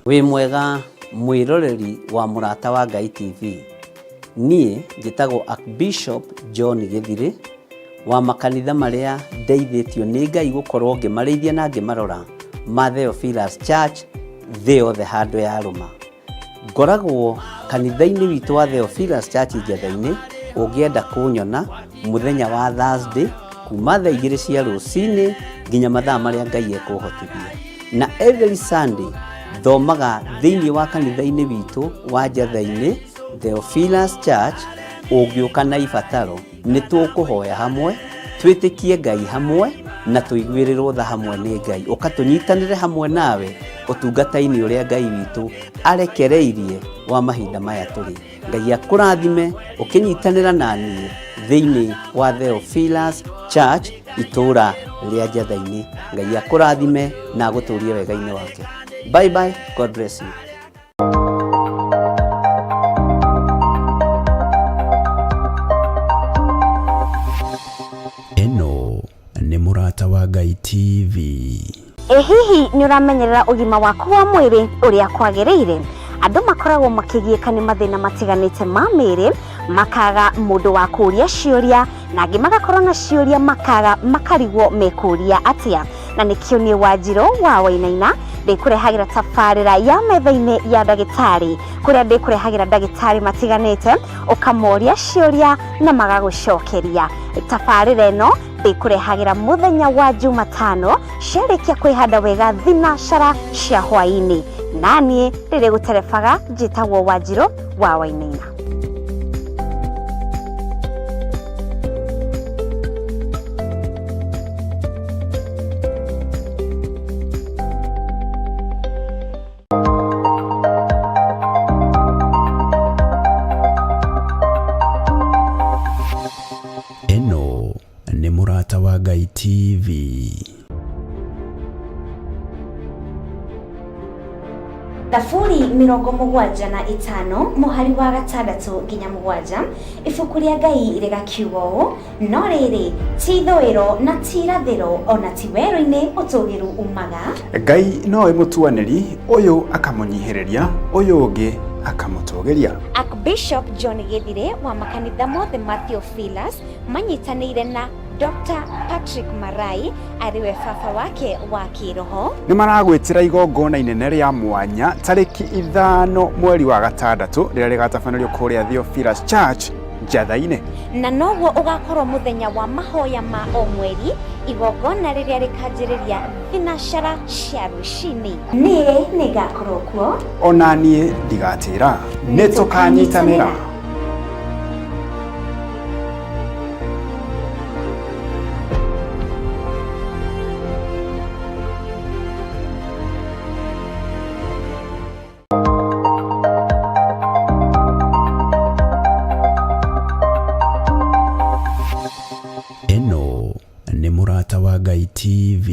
Wĩ mwega mwĩroreri wa Mũrata wa Ngai TV. Niĩ njĩtagwo Archbishop John Gĩthirĩ wa makanitha marĩa ndeithĩtio nĩ Ngai gũkorwo ngĩmarĩithia na ngĩmarora ma Theophilus Church thĩ yothe handũ yarũma. Ngoragwo kanitha-inĩ witũ wa Theophilus Church Njetha-inĩ, ũngĩenda kũnyona mũthenya wa Thursday kuma thaa igĩrĩ cia rũcinĩ nginya mathaa marĩa Ngai ekũhotithia. Na every Sunday thomaga thĩinĩ wa kanitha-inĩ witũ wa Njetha-inĩ Theophilus Church, ũngĩũka na ibataro nĩ tũkũhoya hamwe, twĩtĩkie Ngai hamwe na tũiguĩrĩrwo tha hamwe nĩ Ngai. Ũka tũnyitanĩre hamwe nawe ũtungata-inĩ ũrĩa Ngai witũ arekereirie wa mahinda maya tũrĩ. Ngai akũrathime ũkĩnyitanĩra na niĩ thĩinĩ wa Theophilus Church itũũra rĩa Njatha-inĩ. Ngai akũrathime na agũtũrie wega-inĩ wake. Bye bye, God bless you. Ĩno nĩ Mũrata wa Ngai TV. Ĩ hihi nĩ ũramenyerera ũgima waku wa mwĩrĩ ũrĩa kwagĩrĩire? Andũ makoragwo makĩgiĩka nĩ mathĩna matiganĩte ma mĩĩrĩ, makaga mũndũ wa kũũria ciũria, na angĩ magakorwo na ciũria makaga makarigwo mekũria atĩa. Na nĩkĩo niĩ Wanjirũ wa Wainaina ndĩkũrehagĩra tabarĩra ya metha-inĩ ya ndagĩtarĩ, kũrĩa ndĩkũrehagĩra ndagĩtarĩ matiganĩte, ũkamoria ciũria na magagũcokeria. Tabarĩra ĩno ndĩkũrehagĩra mũthenya wa Jumatano ciarĩkia kwĩhanda wega thinacara cia hwaĩ-inĩ, naniĩ rĩrĩ gũterebaga njĩtagwo Wanjirũ wa Wainaina. Ĩno nĩ Mũrata wa Ngai TV. Thaburi 75 mũhari wa gatandatũ nginya mũgwanja, ibuku rĩa Ngai rĩgakiuga ũũ, No rĩrĩ, ti ithũĩro na ti irathĩro, o na ti werũ-inĩ ũtũũgĩru uumaga. Ngai nowe mũtuanĩri, ũyũ akamũnyihĩrĩria, ũyũ ũngĩ akamũtũgĩria. Archbishop John Gĩthirĩ wa makanitha mothe ma Theophilus manyitanĩire na Dr. Patrick Marai arĩ we baba wake wa kĩroho. Nĩ maragwĩtĩra igongona inene rĩa mwanya tarĩki 5 mweri wa gatandatũ rĩrĩa rĩgatabanĩrio kũrĩa Theophilus Church Njatha-inĩ. Na noguo ũgakorwo mũthenya wa mahoya ma o mweri, igongona rĩrĩa rĩkanjĩrĩria thinacara cia rũcinĩ. Niĩ nĩngakorwo kuo. O na niĩ ndigatĩra. Nĩtũkanyitanĩra. Ĩno nĩ Mũrata wa Ngai TV.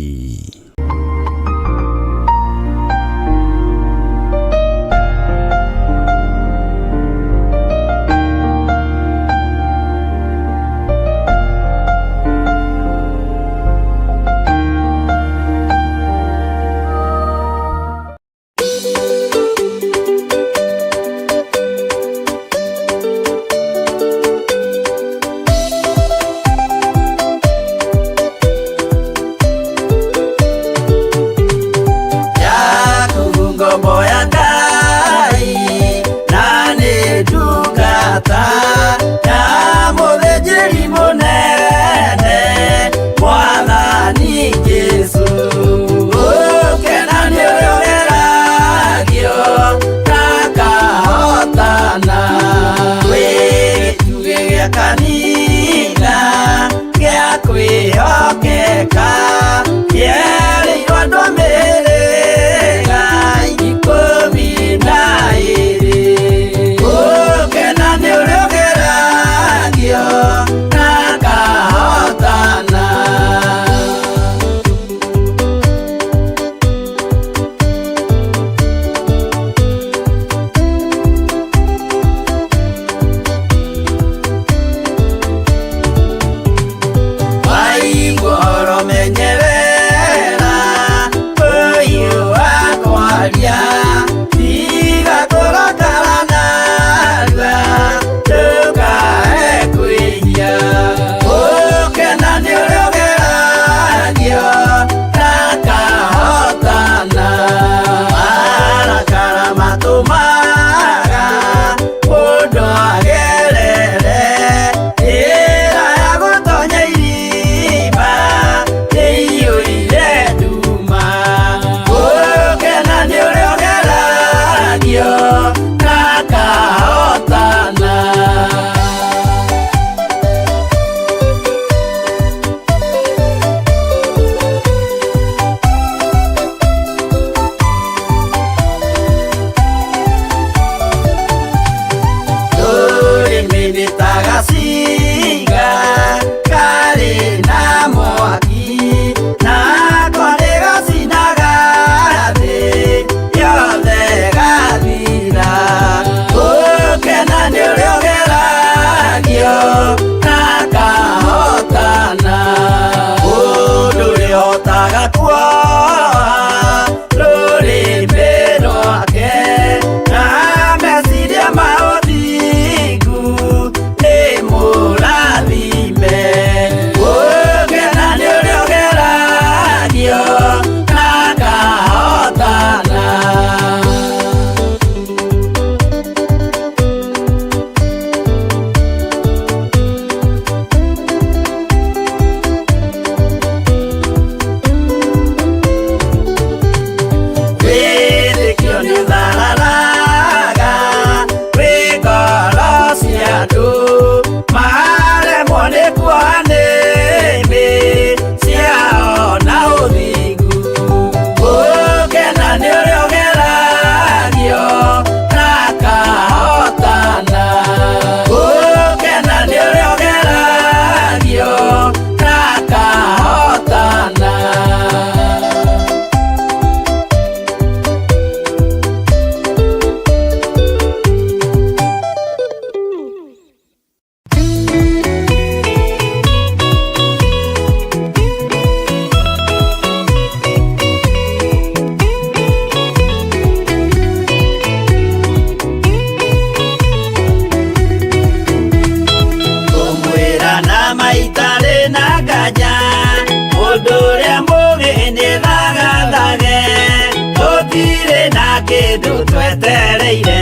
kĩndũ twetereire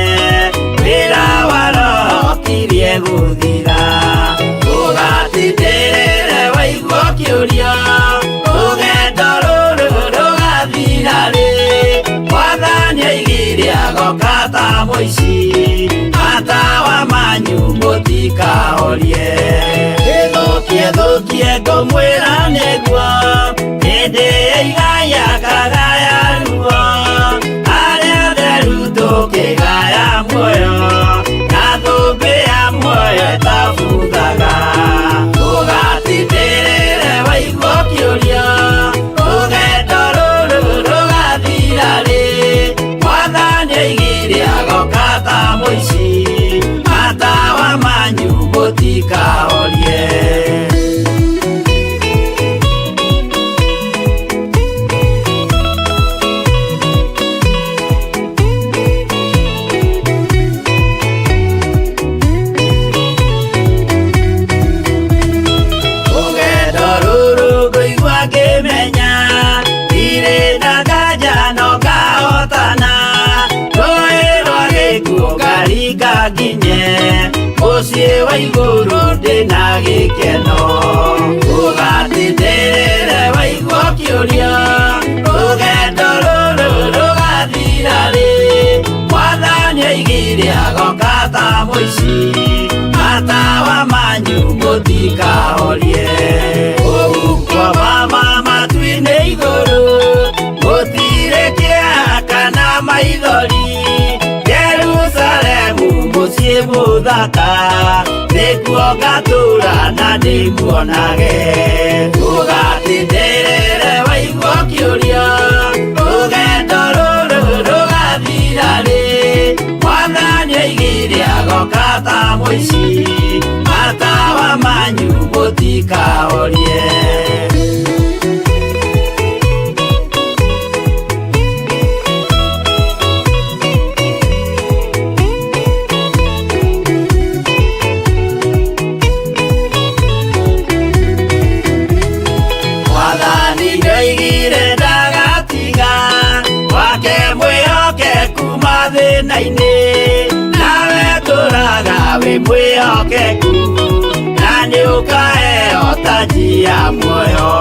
wĩra wa roho kirie gũthira ũgatindĩrĩre waigua ũkĩũria rũgendo rũrũ rũgathira rĩ mwathani aigire agoka ta mũici matawa manyu mũtikahorie ĩthũkie thũkie ngũmwĩra nĩguo hĩndĩ ĩigaya kagaya ruo arĩa atheru tũkĩgaya muoyo na thũmbĩ ya muoyo ĩtabuthaga ũgatindĩrĩre waigua ũkĩũria rũgendo rũrũ rũgathira rĩ mwathani aigire agoka ta mũici matawa manyu mũtikahorie. Rũgendo rũrũ ngũigua ngĩmenya ndirĩ na nganja no ngahotana rũĩ rwa gĩkuũ ngaringa nginye mũciĩ wa igũrũ ndĩna gĩkeno ũgatindĩrĩre waigua ũkĩũria rũgendo rũrũ rũgathira rĩ mwathani aigire agoka ta mũici matawa manyu mũtikahorie ũguo mama matu-inĩ igũrũ gũtirĩ kĩeha kana maithori Jerusalemu mũciĩ mũthaka nĩkuo ngatũũra na ndĩmuonage ũgatindĩrĩre waigua ũkĩũria rũgendo rũrũ rũgathira rĩ mwathani aigire agoka ta mũici matawa manyu mũtikahorie. Mwathani nĩoigire ndagatiga wake mwĩhokeku mathĩna-inĩ nawe tũraga wĩ mwĩhokeku na nĩũkaheo taji ya muoyo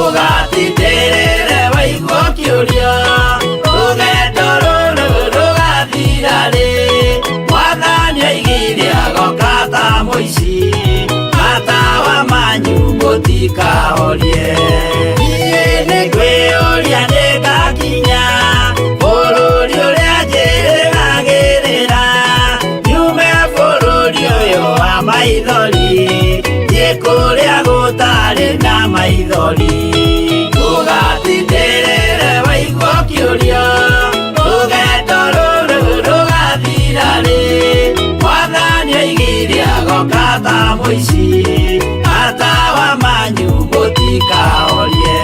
ũgatindĩrĩre waigua ũkĩũria rũgendo rũrũ rũgathira rĩ mwathani aigire agoka ta mũici matawa manyu mũtikahorie niĩ nĩngwĩyũria nĩngakinya bũrũri ũrĩa njĩrĩgagĩrĩra nyume bũrũri ũyũ wa maithori thiĩ kũrĩa gũtarĩ na maithori ũgatindĩrĩre waigua ũkĩũria rũgendo rũrũ rũgathira rĩ mwathani aigire agoka ta mũici matawa manyu mũtikahorie.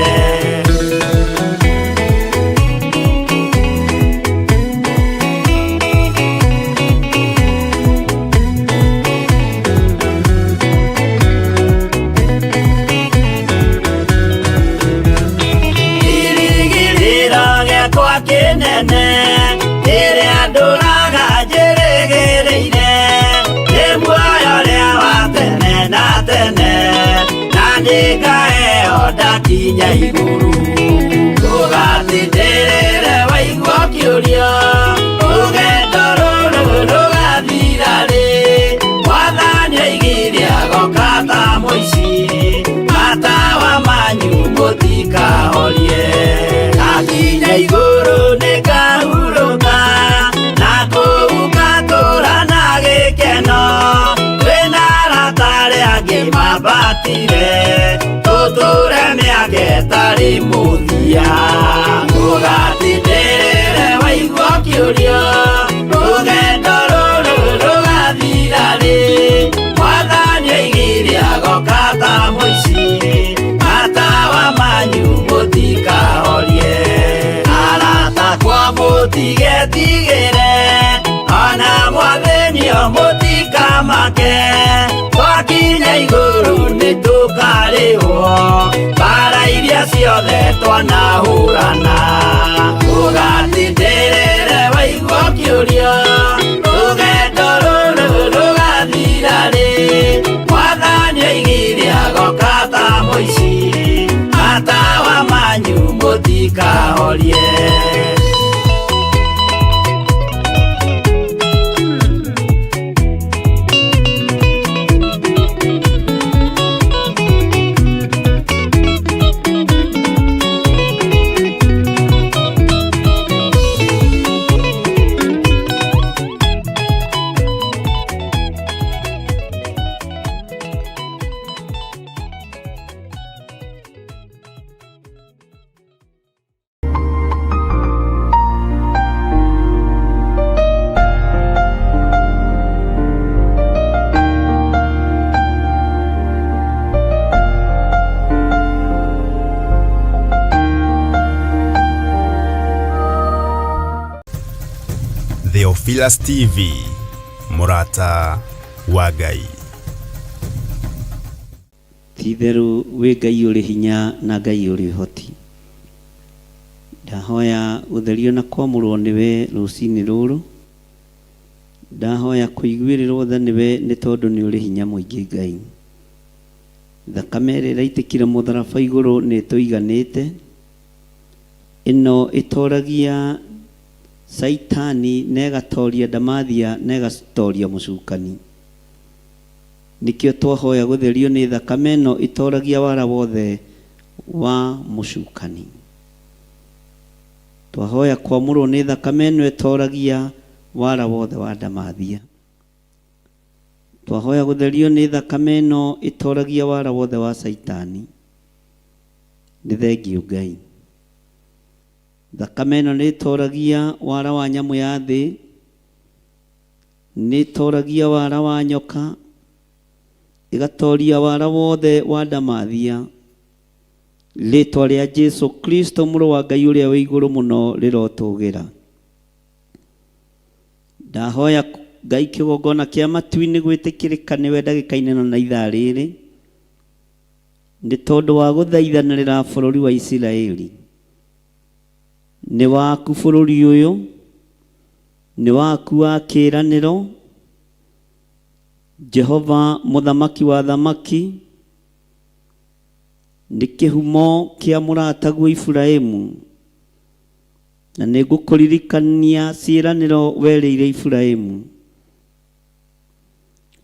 Kĩrĩgĩrĩro gĩakwa kĩnene rĩrĩa ndũraga njĩrĩgĩrĩire nĩ muoyo ũrĩa wa tene na tene na nĩngaheo ndakinya igũrũ ũgatindĩrĩre waigua ũkĩũria rũgendo rũrũ rũgathira rĩ mwathani aigire agoka ta mũici matawa manyu mũtikahorie ndakinya igũrũ nĩngahurũka na kũu ngatũũra na gĩkeno twĩna arata arĩa angĩ mambatire tũtũũre mĩaka ĩtarĩ mũthia ũgatindĩrĩre waigua ũkĩũria rũgendo rũrũ rũgathira rĩ mwathani aigire agoka ta mũici matawa manyu mũtikahorie arata kwa mũtigetigĩre ona mwathĩnio mũtikamake twakinya igũrũ nĩtũkarĩhwo mbara iria ciothe twanahũrana ũgatindĩrĩre waigua Theophilus TV, mũrata wa Ngai. Ti-itherũ wĩ Ngai ũrĩ hinya na Ngai ũrĩ ũhoti. Ndahoya gũtherio na kwamũrwo nĩwe rũcinĩ rũrũ. Ndahoya kũiguĩrĩrwo tha nĩwe nĩ tondũ nĩ ũrĩ hinya mũingĩ Ngai. Thakame ĩrĩa ĩraitĩkire mũtharaba igũrũ nĩ ĩtũiganĩte. Ĩno ĩtoragia Caitani na ĩgatoria ndamathia na ĩgatoria mũcukani. Nĩkĩo twahoya gũtherio nĩ thakame ĩno ĩtoragia wara wothe wa mũcukani. Twahoya kwamũrwo nĩ thakame ĩno ĩtoragia wara wothe wa ndamathia. Twahoya gũtherio nĩ thakame ĩno ĩtoragia wara wothe wa Caitani. Nĩ thengiũ Ngai. Thakame ĩno nĩ ĩtoragia wara wa nyamũ ya thĩ, nĩ ĩtoragia wara wa nyoka, ĩgatoria wara wothe wa ndamathia. Rĩtwa rĩa Jesu Kristo mũrũ wa Ngai ũrĩa wĩ igũrũ mũno rĩrotũgĩra. Ndahoya Ngai kĩgongona kĩa matu-inĩ gwĩtĩkĩrĩka nĩwe ndagĩka-inĩ ĩno na ithaa rĩrĩ, nĩ tondũ wa gũthaithanĩrĩra bũrũri wa Isiraeli. Nĩ waku bũrũri ũyũ, nĩ waku wa kĩĩranĩro, Jehova mũthamaki wa athamaki, nĩ kĩhumo kĩa mũrataguo Iburahimu, na nĩ ngũkũririkania ciĩranĩro werĩire Iburahimu.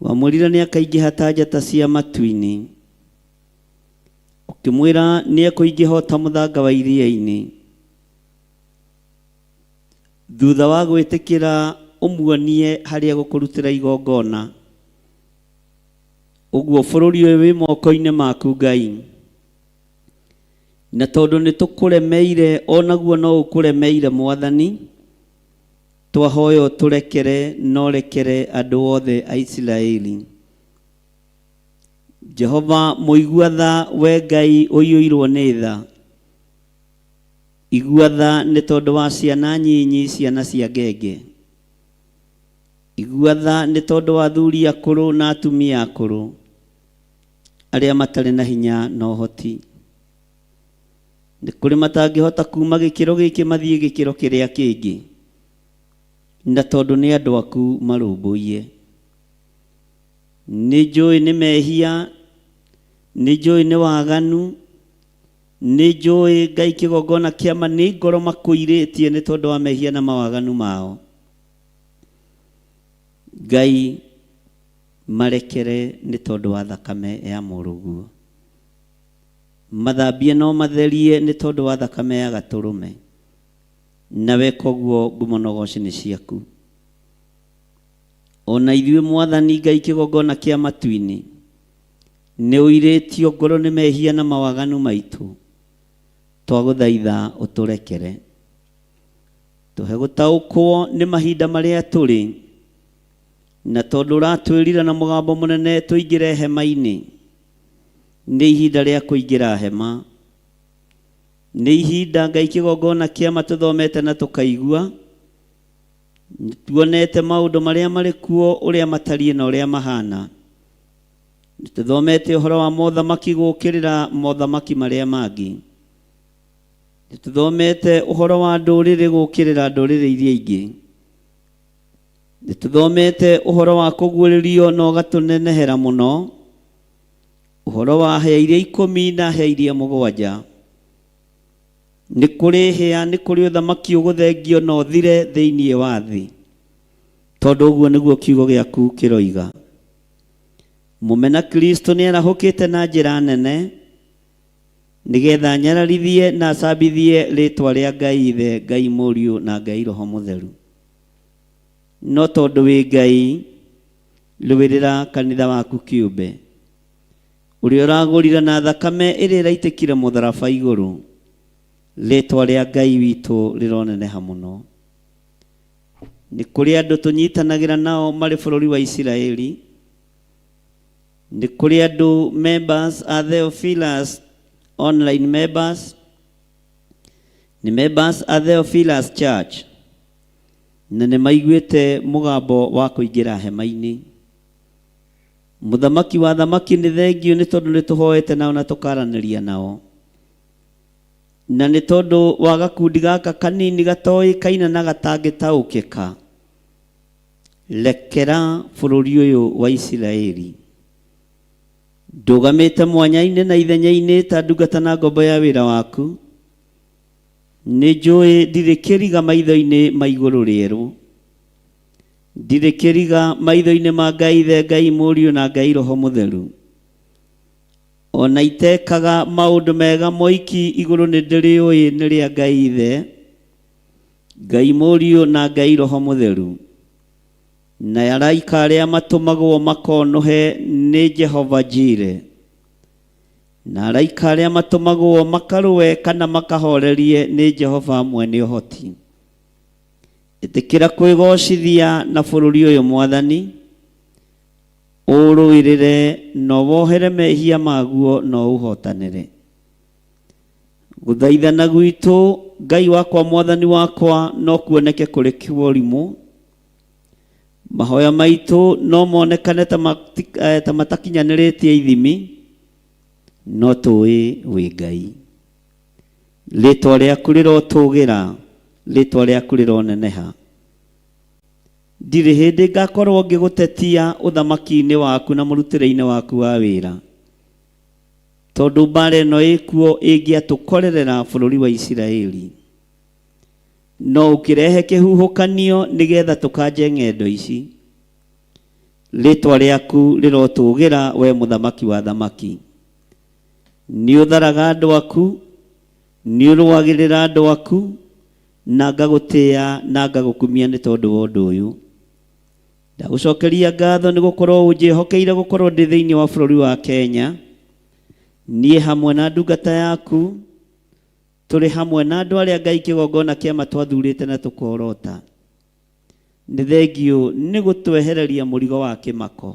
Wamwĩrire nĩ akaingĩha ta njata cia matu-inĩ, ũkĩmwĩra nĩ ekũingĩha o ta mũthanga wa iria-inĩ. Thutha wa gwĩtĩkĩra ũmuonie harĩa gũkũrutĩra igongona. Ũguo bũrũri ũyũ wĩ moko-inĩ maku Ngai. Na tondũ nĩ tũkũremeire onaguo no ũkũremeire Mwathani, twahoya ũtũrekere na ũrekere andũ othe a Isiraeli. Jehova mũigua tha, we Ngai ũiyũirwo nĩ tha, igua tha nĩ tondũ wa ciana nyinyi, ciana cia ngenge. Igua tha nĩ tondũ wa athuri akũrũ na atumia akũrũ, arĩa matarĩ na hinya na ũhoti. Nĩ kũrĩ matangĩhota kuma gĩkĩro gĩkĩ mathiĩ gĩkĩro kĩrĩa kĩngĩ, na tondũ nĩ andũ aku marũmbũiye. Nĩ njũĩ nĩ mehia, nĩ njũĩ nĩ waganu, nĩ njũĩ Ngai kĩgongona kĩama nĩ ngoro makũirĩtie nĩ tondũ wa mehia na mawaganu mao. Ngai marekere nĩ tondũ wa thakame ya mũrũguo. Mathambie no matherie nĩ tondũ wa thakame ya gatũrũme. Na weka ũguo ngumo na ũgoci nĩ ciaku. O na ithuĩ Mwathani Ngai kĩgongona kĩa matu-inĩ, nĩ ũirĩtio ngoro nĩ mehia na mawaganu maitũ, twagũthaitha ũtũrekere. Tũhe gũtaũkwo nĩ mahinda marĩa tũrĩ, na tondũ ũratwĩrira na mũgambo mũnene tũingĩre hema-inĩ, nĩ ihinda rĩa kũingĩra hema. Nĩ ihinda Ngai kĩgongona kĩama tũthomete na tũkaigua, Nĩtuonete maũndũ marĩa marĩ kuo ũrĩa matariĩ na ũrĩa mahana. Nĩtũthomete ũhoro wa mothamaki gũũkĩrĩra mothamaki marĩa mangĩ. Nĩtũthomete ũhoro wa ndũrĩrĩ gũũkĩrĩra ndũrĩrĩ iria ingĩ. Nĩtũthomete ũhoro wa kũguũrĩrio na ũgatũnenehera mũno, ũhoro wa hĩa iria ikũmi na hĩa iria mũgwanja. Nĩ kũrĩ hĩa, nĩ kũrĩ ũthamaki ũgũthengio na ũthire thĩinĩ wa thĩ, tondũ ũguo nĩguo kiugo gĩaku kĩroiga. Mũmena Kristo nĩ arahũkĩte na njĩra nene, nĩgetha anyararithie na acambithie rĩĩtwa rĩa Ngai Ithe, Ngai Mũriũ, na Ngai Roho Mũtheru. No tondũ wĩ Ngai, rũĩrĩra kanitha waku kĩũmbe. Ũrĩa ũragũrire na thakame ĩrĩa ĩraitĩkire mũtharaba igũrũ, rĩtwa rĩa Ngai witũ rĩroneneha mũno. Nĩ kũrĩ andũ tũnyitanagĩra nao marĩ bũrũri wa Isiraeli. Nĩ kũrĩ andũ members a Theophilus online members, nĩ members a Theophilus Church. Na nĩ maiguĩte mũgambo wa kũingĩra hema-inĩ. Mũthamaki wa athamaki nĩ thengiũ nĩ tondũ nĩ tũhoete nao na tũkaranĩria nao. Na nĩ tondũ wa gakundi gaka kanini gatoĩkaine na gatangĩtaũkĩka, rekera bũrũri ũyũ wa Isiraeli. Ndũgamĩte mwanya-inĩ na ithenya-inĩ ta ndungata na ngombo ya wĩra waku. Nĩ njũĩ ndirĩ kĩriga maitho-inĩ ma igũrũ rĩerũ. Ndirĩ kĩriga maitho-inĩ ma Ngai Ithe, Ngai Mũriũ na Ngai Roho Mũtheru. O na itekaga maũndũ mega moiki igũrũ nĩ ndĩrĩũĩ nĩ rĩa Ngai Ithe, Ngai Mũriũ na Ngai Roho Mũtheru. Na araika arĩa matũmagwo makonũhe nĩ Jehova Jire. Na araika arĩa matũmagwo makarũe kana makahorerie nĩ Jehova mwene ũhoti. Ĩtĩkĩra kwĩgocithia na bũrũri ũyũ Mwathani, ũũrũĩrĩre na wohere mehia maguo na ũũhotanĩre. Gũthaithana gwitũ Ngai wakwa Mwathani wakwa no kuoneke kũrĩ kĩũrimũ. Mahoya maitũ no monekane ta ta matakinyanĩrĩtie ithimi, no tũĩ wĩ Ngai. Rĩtwa rĩaku rĩrotũgĩra, rĩtwa rĩaku rĩroneneha. Ndirĩ hĩndĩ ngakorwo ngĩgũtetia ũthamaki-inĩ waku na mũrutĩre-inĩ waku wa wĩra. Tondũ mbara ĩno ĩkuo ĩngĩatũkorerera bũrũri wa Isiraeli. No ũkĩrehe kĩhuhũkanio nĩgetha tũkanje ng'endo ici. Rĩtwa rĩaku rĩrotũgĩra we mũthamaki wa athamaki. Nĩ ũtharaga andũ aku, nĩ ũrũagĩrĩra andũ aku, na ngagũtĩa na ngagũkumia nĩ tondũ wa ũndũ ũyũ. Ndagũcokeria ngatho nĩ gũkorwo ũnjĩhokeire gũkorwo ndĩ thĩinĩ wa bũrũri wa Kenya. Niĩ hamwe na ndungata yaku, tũrĩ hamwe na andũ arĩa Ngai kĩgongona kĩama twathurĩte na tũkorota. Nĩ thengiũ nĩ gũtwehereria mũrigo wa kĩmako.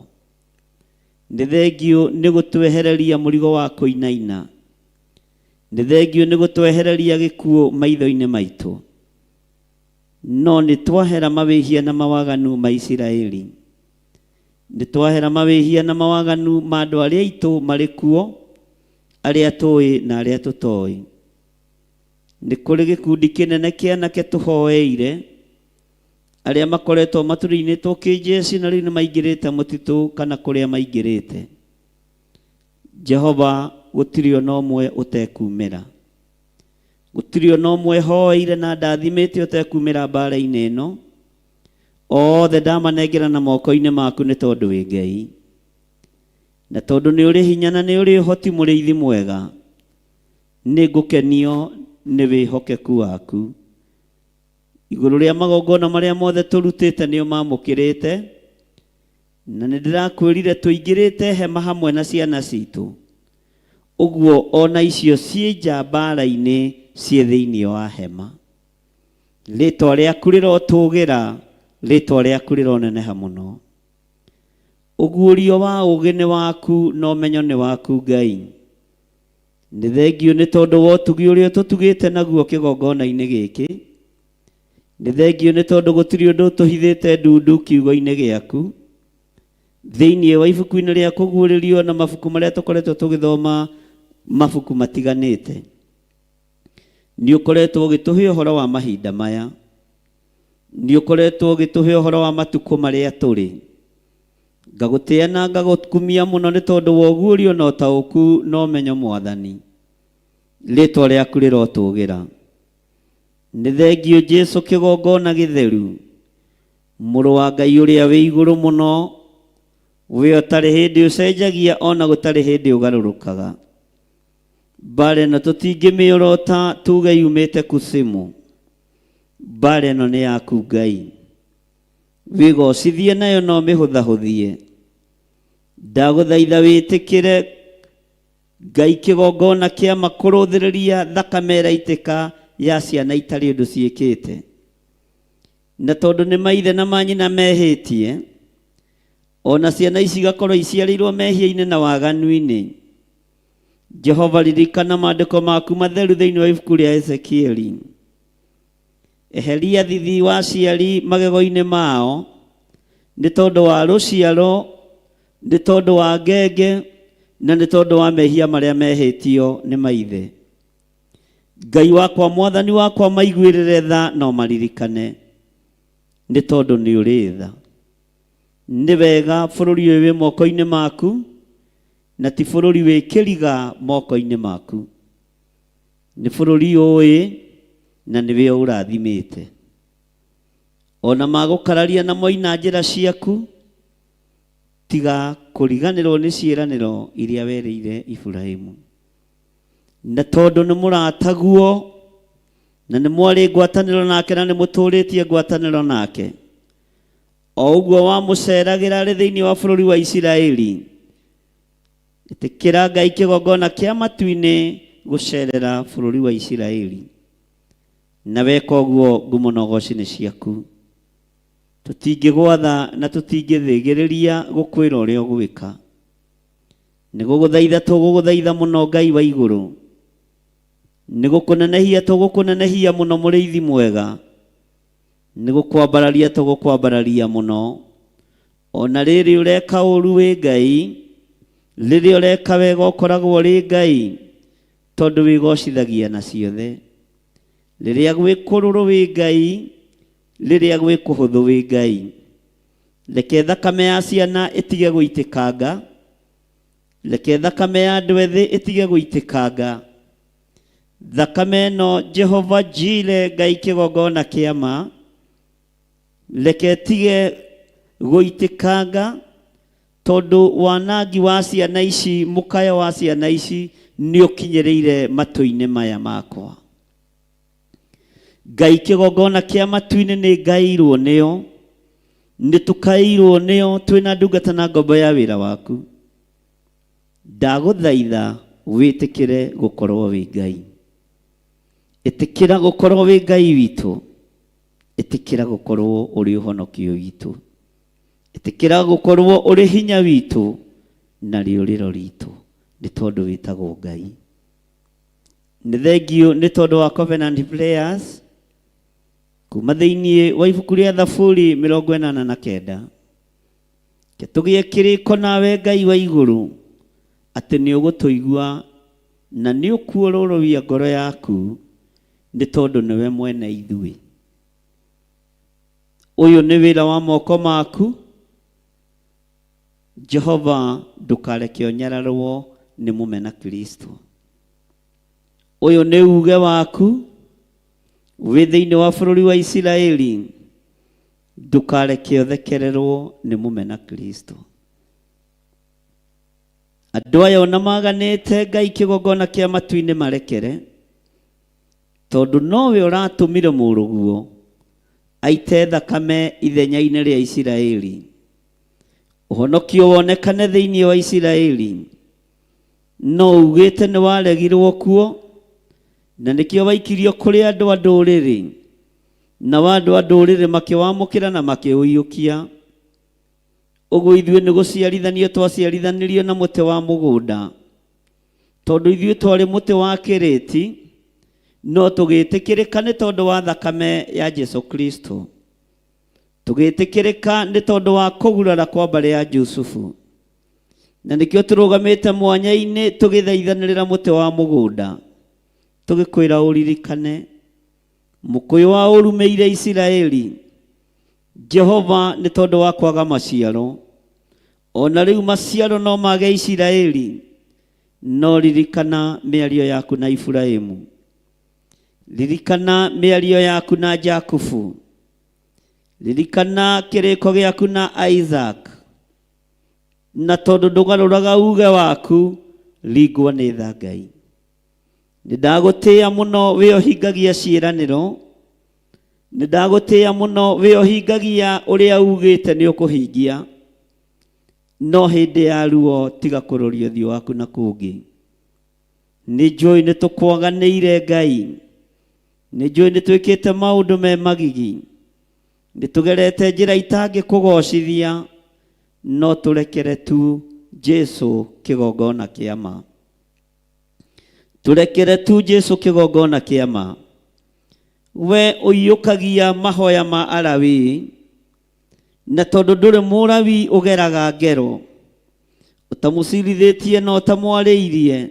Nĩ thengiũ nĩ gũtwehereria mũrigo wa kũinaina. Nĩ thengiũ nĩ gũtwehereria gĩkuũ maitho-inĩ maitũ. No nĩ twahera mawĩhia na mawaganu ma Isiraeli. Nĩ twahera mawĩhia na mawaganu ma andũ arĩa aitũ marĩ kuo, arĩa tũĩ na arĩa tũtoĩ. Nĩ kũrĩ gĩkundi kĩnene kĩa anake tũhoeire, arĩa makoretwo matũrĩinĩtwo kĩnjeci na rĩu nĩ maingĩrĩte mũtitũ kana kũrĩa maingĩrĩte. Jehova gũtirĩ ona ũmwe ũtekumĩra. Gũtirĩ ona ũmwe hoeire na ndathimĩte ũtekumĩra mbara-inĩ ĩno. Othe ndamanengera na moko-inĩ maku nĩ tondũ wĩ Ngai. Na tondũ nĩ ũrĩ hinya na nĩ ũrĩ ũhoti mũrĩithi mwega, nĩ ngũkenio nĩ wĩhokeku waku. Igũrũ rĩa magongona marĩa mothe tũrutĩte nĩ ũmamũkĩrĩte, na nĩ ndĩrakwĩrire tũingĩrĩte hema hamwe na ciana citũ. Ũguo ona icio ciĩ nja mbara-inĩ ciĩ thĩinĩ wa hema. Rĩtwa rĩaku rĩrotũgĩra, rĩtwa rĩaku rĩroneneha mũno. Ũguũrio wa ũũgĩ nĩ waku na ũmenyo nĩ waku Ngai. Nĩ thengiũ nĩ tondũ wa ũtugi ũrĩa ũtũtugĩte naguo kĩgongona-inĩ gĩkĩ. Nĩ thengiũ nĩ tondũ gũtirĩ ũndũ ũtũhithĩte ndundu kiugo-inĩ gĩaku. Thĩinĩ wa ibuku-inĩ rĩa kũguũrĩrio na mabuku marĩa tũkoretwo tũgĩthoma mabuku matiganĩte. Nĩ ũkoretwo ũgĩtũhe ũhoro wa mahinda maya. Nĩ ũkoretwo ũgĩtũhe ũhoro wa matukũ marĩa tũrĩ. Ngagũtĩa na ngagũkumia mũno nĩ tondũ wa ũguũrio na ũtaũku na ũmenyo Mwathani. Rĩtwa rĩaku rĩrotũgĩra. Nĩ thengiũ Jesu kĩgongona gĩtheru, mũrũ wa Ngai ũrĩa wĩ igũrũ mũno, we ũtarĩ hĩndĩ ũcenjagia ona gũtarĩ hĩndĩ ũgarũrũkaga. Mbara ĩno tũtingĩmĩorota tuge yumĩte kusimu. Mbara ĩno nĩ yaku Ngai. Wĩgocithie nayo no mĩhũthahũthie. Ndagũthaitha wĩtĩkĩre Ngai kĩgongona kĩa makũrũthĩrĩria thakame ĩraitĩka ya ciana itarĩ ũndũ ciĩkĩte. Na tondũ nĩ maithe na manyina mehĩtie, ona ciana ici igakorwo iciarĩirwo mehia-inĩ na waganu-inĩ. Jehova ririkana maandĩko maku matheru thĩinĩ wa ibuku rĩa Ezekieli. Eheria thithi wa aciari magego-inĩ mao, nĩ tondũ wa rũciaro, nĩ tondũ wa ngenge, na nĩ tondũ wa mehia marĩa mehĩtio nĩ maithe. Ngai wakwa, Mwathani wakwa, maiguĩrĩre tha no maririkane, nĩ tondũ nĩ ũrĩ tha. Nĩ wega bũrũri ũyũ wĩ moko-inĩ maku, na ti bũrũri wĩ kĩriga moko-inĩ maku. Nĩ bũrũri ũĩ na nĩwe ũrathimĩte. Ona magũkararia na moina njĩra ciaku, tiga kũriganĩrwo nĩ ciĩranĩro iria werĩire Iburahimu. Na tondũ nĩ mũrataguo na nĩ mwarĩ ngwatanĩro nake na nĩ mũtũũrĩtie ngwatanĩro nake, o ũguo wamũceragĩra arĩ thĩinĩ wa bũrũri wa Isiraeli, ĩtĩkĩra Ngai kĩgongona kĩa matu-inĩ gũcerera bũrũri wa Isiraeli. Na weka ũguo ngumo na ũgoci nĩ ciaku. Tũtingĩgwatha na tũtingĩthĩgĩrĩria gũkwĩra ũrĩa ũgwĩka. Nĩ gũgũthaitha tũgũgũthaitha mũno Ngai wa igũrũ. Nĩ gũkũnenehia tũgũkũnenehia mũno mũrĩithi mwega. Nĩ gũkwambararia tũgũkwambararia mũno. Ona rĩrĩ ũreka ũru wĩ Ngai, rĩrĩa ũreka wega ũkoragwo ũrĩ Ngai, tondũ wĩgocithagia na ciothe. Rĩrĩa gwĩ kũrũrũ wĩ Ngai, rĩrĩa gwĩ kũhũthũ wĩ Ngai. Reke thakame ya ciana ĩtige gũitĩkanga, reke thakame ya andũ ethĩ ĩtige gũitĩkanga. Thakame ĩno Jehova Jire Ngai kĩgongona kĩa ma, reke ĩtige gũitĩkanga, tondũ wanangi wa ciana ici, mũkayo wa ciana ici nĩ ũkinyĩrĩire matũ-inĩ maya makwa. Ngai kĩgongona kĩa matu-inĩ nĩ ngaĩirwo nĩyo, nĩ tũkaĩirwo nĩyo twĩna ndungata na ngombo ya wĩra waku. Ndagũthaitha wĩtĩkĩre gũkorwo wĩ Ngai. Ĩtĩkĩra gũkorwo wĩ Ngai witũ. Ĩtĩkĩra gũkorwo ũrĩ ũhonokio witũ. Ĩtĩkĩra gũkorwo ũrĩ hinya witũ na rĩũrĩro ritũ, nĩ tondũ wĩtagwo Ngai. Nĩ thengiũ nĩ tondũ wa Covenant Prayers kuma thĩinĩ wa ibuku rĩa Thaburi 89. Reke tũgĩe kĩrĩko nawe Ngai wa igũrũ atĩ nĩ ũgũtũigua na nĩ ũkuororoia ngoro yaku nĩ tondũ nĩwe mwene ithuĩ. Ũyũ nĩ wĩra wa moko maku Jehova, ndũkareke ũnyararwo nĩ mũmena Kristo. Ũyũ nĩ uge waku wĩ thĩinĩ wa bũrũri wa Isiraeli, ndũkareke ũthekererwo nĩ mũmena Kristo. Andũ aya ona maganĩte Ngai kĩgongona kĩa matu-inĩ marekere, tondũ nowe ũratũmire mũrũguo aite thakame ithenya-inĩ rĩa Isiraeli, ũhonokio wonekane thĩinĩ wa Isiraeli. No ugĩte nĩ waregirwo kuo, na nĩkĩo waikirio kũrĩ andũ a ndũrĩrĩ, nao andũ a ndũrĩrĩ makĩwamũkĩra na makĩũiyũkia. Ũguo ithuĩ nĩ gũciarithanio twaciarithanirio na mũtĩ wa mũgũnda, tondũ ithuĩ twarĩ mũtĩ wa kĩrĩti, no tũgĩtĩkĩrĩka nĩ tondũ wa thakame ya Jesu Kristo. Tũgĩtĩkĩrĩka nĩ tondũ wa kũgurara kwa mbarĩ ya Jusufu. Na nĩkĩo tũrũgamĩte mwanya-inĩ tũgĩthaithanĩrĩra mũtĩ wa mũgũnda, tũgĩkwĩra ũririkane mũkũyũ wa ũrumĩire Isiraeli, Jehova, nĩ tondũ wa kwaga maciaro. O na rĩu maciaro no mage Isiraeli, no ririkana mĩario yaku na Iburahimu. Ririkana mĩario yaku na Jakubu. Ririkana kĩrĩko gĩaku na Isaac. Na tondũ ndũgarũraga uge waku, ringwo nĩ tha Ngai. Nĩ ndagũtĩĩa mũno wĩ ũhingagia ciĩranĩro. Nĩ ndagũtĩĩa mũno wĩ ũhingagia ũrĩa ugĩte nĩ ũkũhingia. No hĩndĩ ya ruo tiga kũroria ũthiũ waku na kũngĩ. Nĩ njũĩ nĩ tũkwaganĩire Ngai. Nĩ njũĩ nĩ twĩkĩte maũndũ me magigi. Nĩ tũgerete njĩra itangĩkũgocithia, no tũrekere tu Jesu kĩgongona kĩa ma. Tũrekere tu Jesu kĩgongona kĩa ma. We ũiyũkagia mahoya ma Alawii, na tondũ ndũrĩ Mũlawii ũgeraga ngero, ũtamũcirithĩtie na ũtamwarĩirie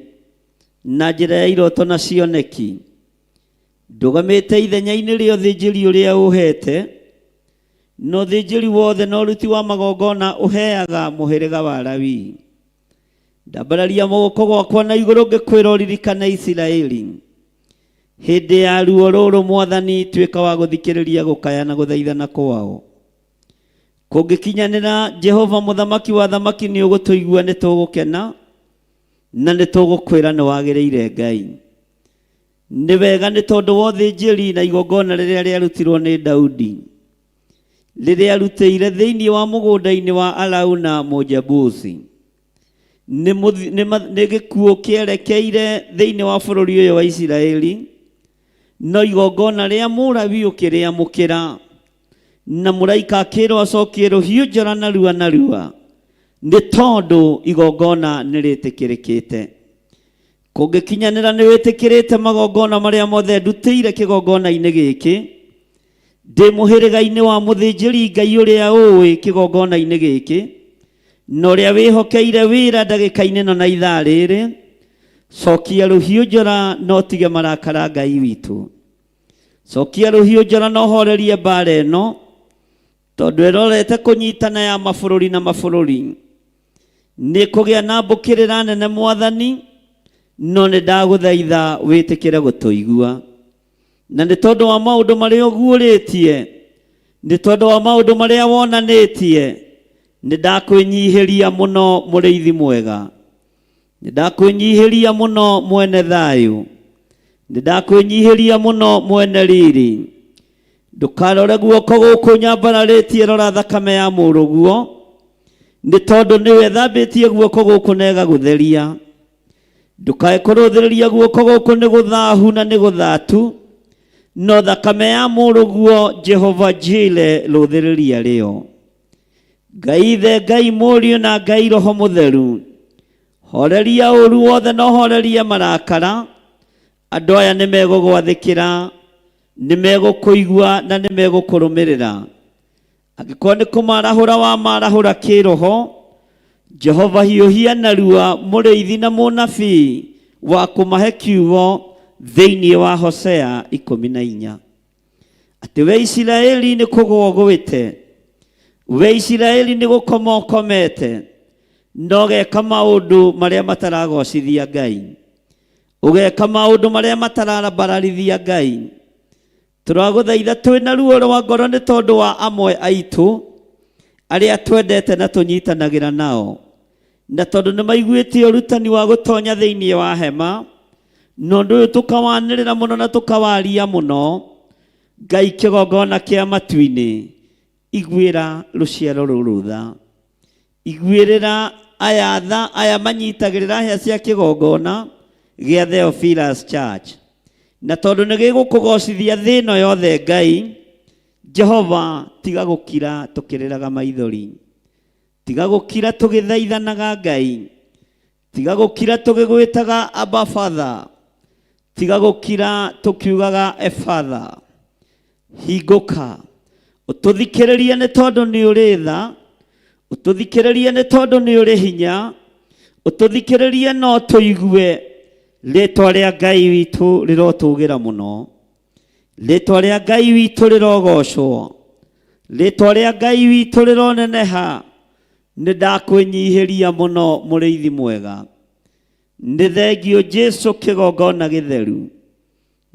na njĩra ya iroto na cioneki. Ndũgamĩte ithenya-inĩ rĩa ũthĩnjĩri ũrĩa ũheete, na ũthĩnjĩri wothe na ũruti wa magongona ũheaga mũhĩrĩga wa Lawii. Ndambararia guoko gwakwa na igũrũ ngĩkwĩra ũririkane Isiraeli. Hĩndĩ ya ruo rũrũ Mwathani, tuĩka wa gũthikĩrĩria gũkaya na gũthaithana kwao. Kũngĩkinyanĩra, Jehova mũthamaki wa athamaki nĩ ũgũtũigua, nĩ tũgũkena na nĩ tũgũkwĩra nĩ wagĩrĩire Ngai. Nĩ wega nĩ tondũ wa ũthĩnjĩri na igongona rĩrĩa rĩarutirwo nĩ Daudi, rĩrĩa arutĩire thĩinĩ wa mũgũnda-inĩ wa Arauna Mũjebusi. Nĩ gĩkuũ kĩerekeire thĩinĩ wa bũrũri ũyũ wa Isiraeli, no igongona rĩa Mũlawii ũkĩrĩamũkĩra, na mũraika akĩrwo acokie rũhiũ njora narua narua, nĩ tondũ igongona nĩ rĩtĩkĩrĩkĩte. Kũngĩkinyanĩra nĩ wĩtĩkĩrĩte magongona marĩa mothe ndutĩire kĩgongona-inĩ gĩkĩ, ndĩ mũhĩrĩga-inĩ wa mũthĩnjĩri Ngai ũrĩa ũĩ kĩgongona-inĩ gĩkĩ, na ũrĩa wĩhokeire wĩra ndagĩka-inĩ ĩno na ithaa rĩrĩ, cokia rũhiũ njora na ũtige marakara Ngai witũ. Cokia rũhiũ njora na ũhorerie mbara ĩno, tondũ ĩrorete kũnyitana ya mabũrũri na mabũrũri. Nĩ kũgĩa na mbũkĩrĩra nene Mwathani, no nĩ ndagũthaitha wĩtĩkĩre gũtũigua. Na nĩ tondũ wa maũndũ marĩa ũguũrĩtie, nĩ tondũ wa maũndũ marĩa wonanĩtie, nĩ ndakwĩnyihĩria mũno mũrĩithi mwega. Nĩ ndakwĩnyihĩria mũno mwene thayũ. Nĩ ndakwĩnyihĩria mũno mwene riri. Ndũkarore guoko gũkũ nyambararĩtie, rora thakame ya mũrũguo, nĩ tondũ nĩwe ĩthambĩtie guoko gũkũ na ĩgagũtheria. Ndũkae kũrũthĩrĩria guoko gũkũ nĩ gũthahu na nĩ gũthatu, no thakame ya mũrũguo Jehova Jire rũthĩrĩria rĩo. Ngai Ithe, Ngai Mũriũ na Ngai Roho Mũtheru, horeria ũru wothe na ũhorerie marakara. Andũ aya nĩ megũgwathĩkĩra, nĩ megũkũigua na nĩ megũkũrũmĩrĩra. Angĩkorwo nĩ kũmarahũra wamarahũra kĩroho, Jehova hiũhia narua mũrĩithi na mũnabii wa kũmahe kiugo thĩinĩ wa Hosea 14. Atĩ we Isiraeli nĩ kũgũa ũgwĩte, we Isiraeli nĩ gũkoma ũkomete, na ũgeka maũndũ marĩa mataragocithia Ngai, ũgeka maũndũ marĩa matarabararithia Ngai. Tũragũthaitha twĩ na ruo rwa ngoro nĩ tondũ wa amwe aitũ arĩa twendete na tũnyitanagĩra nao, na tondũ nĩ maiguĩte ũrutani wa gũtonya thĩinĩ wa hema, na ũndũ ũyũ tũkawanĩrĩra mũno na tũkawaria mũno. Ngai kĩgongona kĩa matu-inĩ, iguĩra rũciaro rũrũ tha, iguĩrĩra aya tha, aya manyitagĩrĩra hĩa cia kĩgongona gĩa Theophilus Church, na tondũ nĩ gĩgũkũgocithia thĩ ĩno yothe. Ngai Jehova, tiga gũkira tũkĩrĩraga maithori, tiga gũkira tũgĩthaithanaga. Ngai, tiga gũkira tũgĩgwĩtaga Abba Father, tiga gũkira tũkiugaga Efatha. Hingũka ũtũthikĩrĩrie nĩ tondũ nĩ ũrĩ tha, ũtũthikĩrĩrie nĩ tondũ nĩ ũrĩ hinya, ũtũthikĩrĩrie no tũigue. Rĩtwa rĩa Ngai witũ rĩrotũgĩra mũno, rĩtwa rĩa Ngai witũ rĩrogocwo, rĩtwa rĩa Ngai witũ rĩroneneha. Nĩ ndakwĩnyihĩria mũno mũrĩithi mwega. Nĩ thengio Jesu kĩgongona gĩtheru,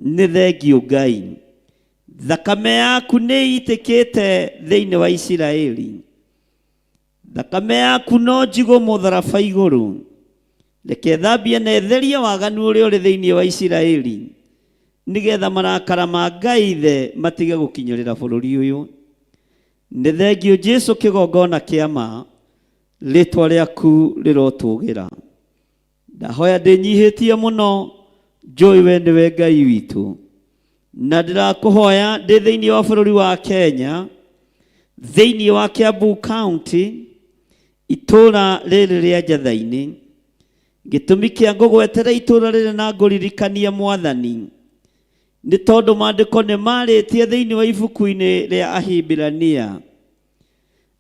nĩ thengio Ngai. Thakame yaku nĩ itĩkĩte thĩinĩ wa Isiraeli, thakame yaku no njigũ mũtharaba igũrũ. Reke thambie na ĩtherie waganu ũrĩa ũrĩ thĩinĩ wa Isiraeli, nĩgetha marakara ma Ngai Ithe matige gũkinyĩrĩra bũrũri ũyũ. Nĩ thengio Jesu kĩgongona kĩa ma, rĩtwa rĩaku rĩrotũgĩra. Ndahoya ndĩnyihĩtie mũno, njũĩ we nĩwe Ngai witũ, na ndĩrakũhoya ndĩ thĩinĩ wa bũrũri wa Kenya, thĩinĩ wa Kiambu County, itũũra rĩrĩ rĩa Njatha-inĩ. Gĩtũmi kĩa ngũgwetera itũũra rĩrĩ na ngũririkanie Mwathani, Nĩ tondũ maandĩko nĩ marĩtie thĩinĩ wa ibuku-inĩ rĩa Ahibirania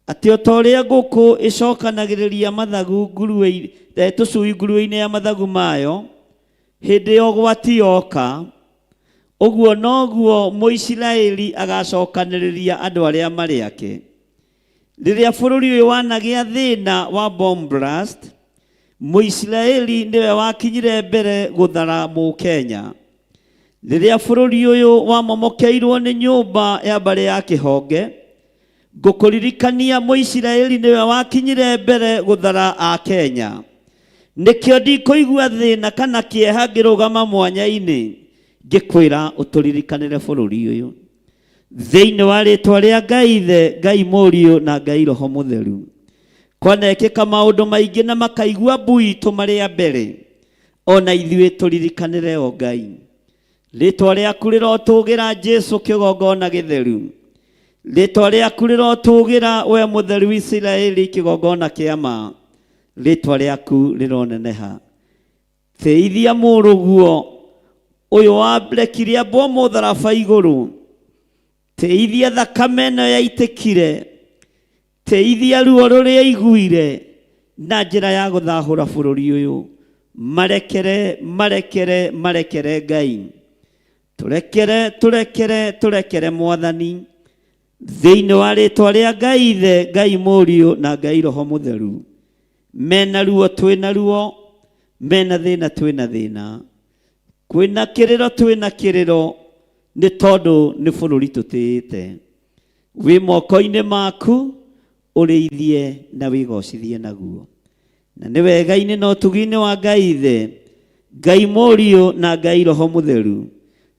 atĩ o ta ũrĩa ngũkũ ĩcokanagĩrĩria mathagu nguruwe tũcui nguruwe-inĩ ya mathagu mayo hĩndĩ ya ũgwati yoka, ũguo noguo Mũisiraeli agacokanĩrĩria andũ arĩa marĩ ake. Rĩrĩa bũrũri ũyũ wanagĩa thĩna wa bomb blast, Mũisiraeli nĩwe wakinyire mbere gũthara Mũkenya. Rĩrĩa bũrũri ũyũ wamomokeirwo nĩ nyũmba ya mbarĩ ya Kĩhonge, ngũkũririkania Mũisiraeli nĩwe wakinyire mbere gũthara Akenya. Nĩkĩo ndikũigua thĩna kana kĩeha ngĩrũgama mwanya-inĩ ngĩkwĩra ũtũririkanĩre bũrũri ũyũ. Thĩinĩ wa rĩtwa rĩa Ngai Ithe, Ngai Mũriũ na Ngai Roho Mũtheru. Kwanekĩka maũndũ maingĩ na makaigua mbu itũ marĩ a mbere, ona ithuĩ tũririkanĩre o Ngai. Rĩtwa rĩaku rĩrotũgĩra Jesu kĩgongona gĩtheru. Rĩtwa rĩaku rĩrotũgĩra we mũtheru Isiraeli kĩgongona kĩa ma. Rĩtwa rĩaku rĩroneneha. Teithia mũrũguo ũyũ warekire ambwo mũtharaba igũrũ. Teithia thakame ĩno yaitĩkire. Teithia ruo rũrĩa aiguire na njĩra ya gũthahũra bũrũri ũyũ. Marekere, marekere, marekere Ngai. Tũrekere, tũrekere, tũrekere Mwathani. Thĩinĩ wa rĩtwa rĩa Ngai Ithe, Ngai Mũriũ na Ngai Roho Mũtheru. Mena ruo twĩna ruo, mena thĩna twĩna thĩna. Kwĩna kĩrĩro twĩna kĩrĩro, nĩ tondũ nĩ bũrũri tũtĩĩte. Wĩ moko-inĩ maku, ũrĩithie na wĩgocithie naguo. Na nĩ wega-inĩ na ũtugi-inĩ wa Ngai Ithe, Ngai Mũriũ na Ngai Roho Mũtheru,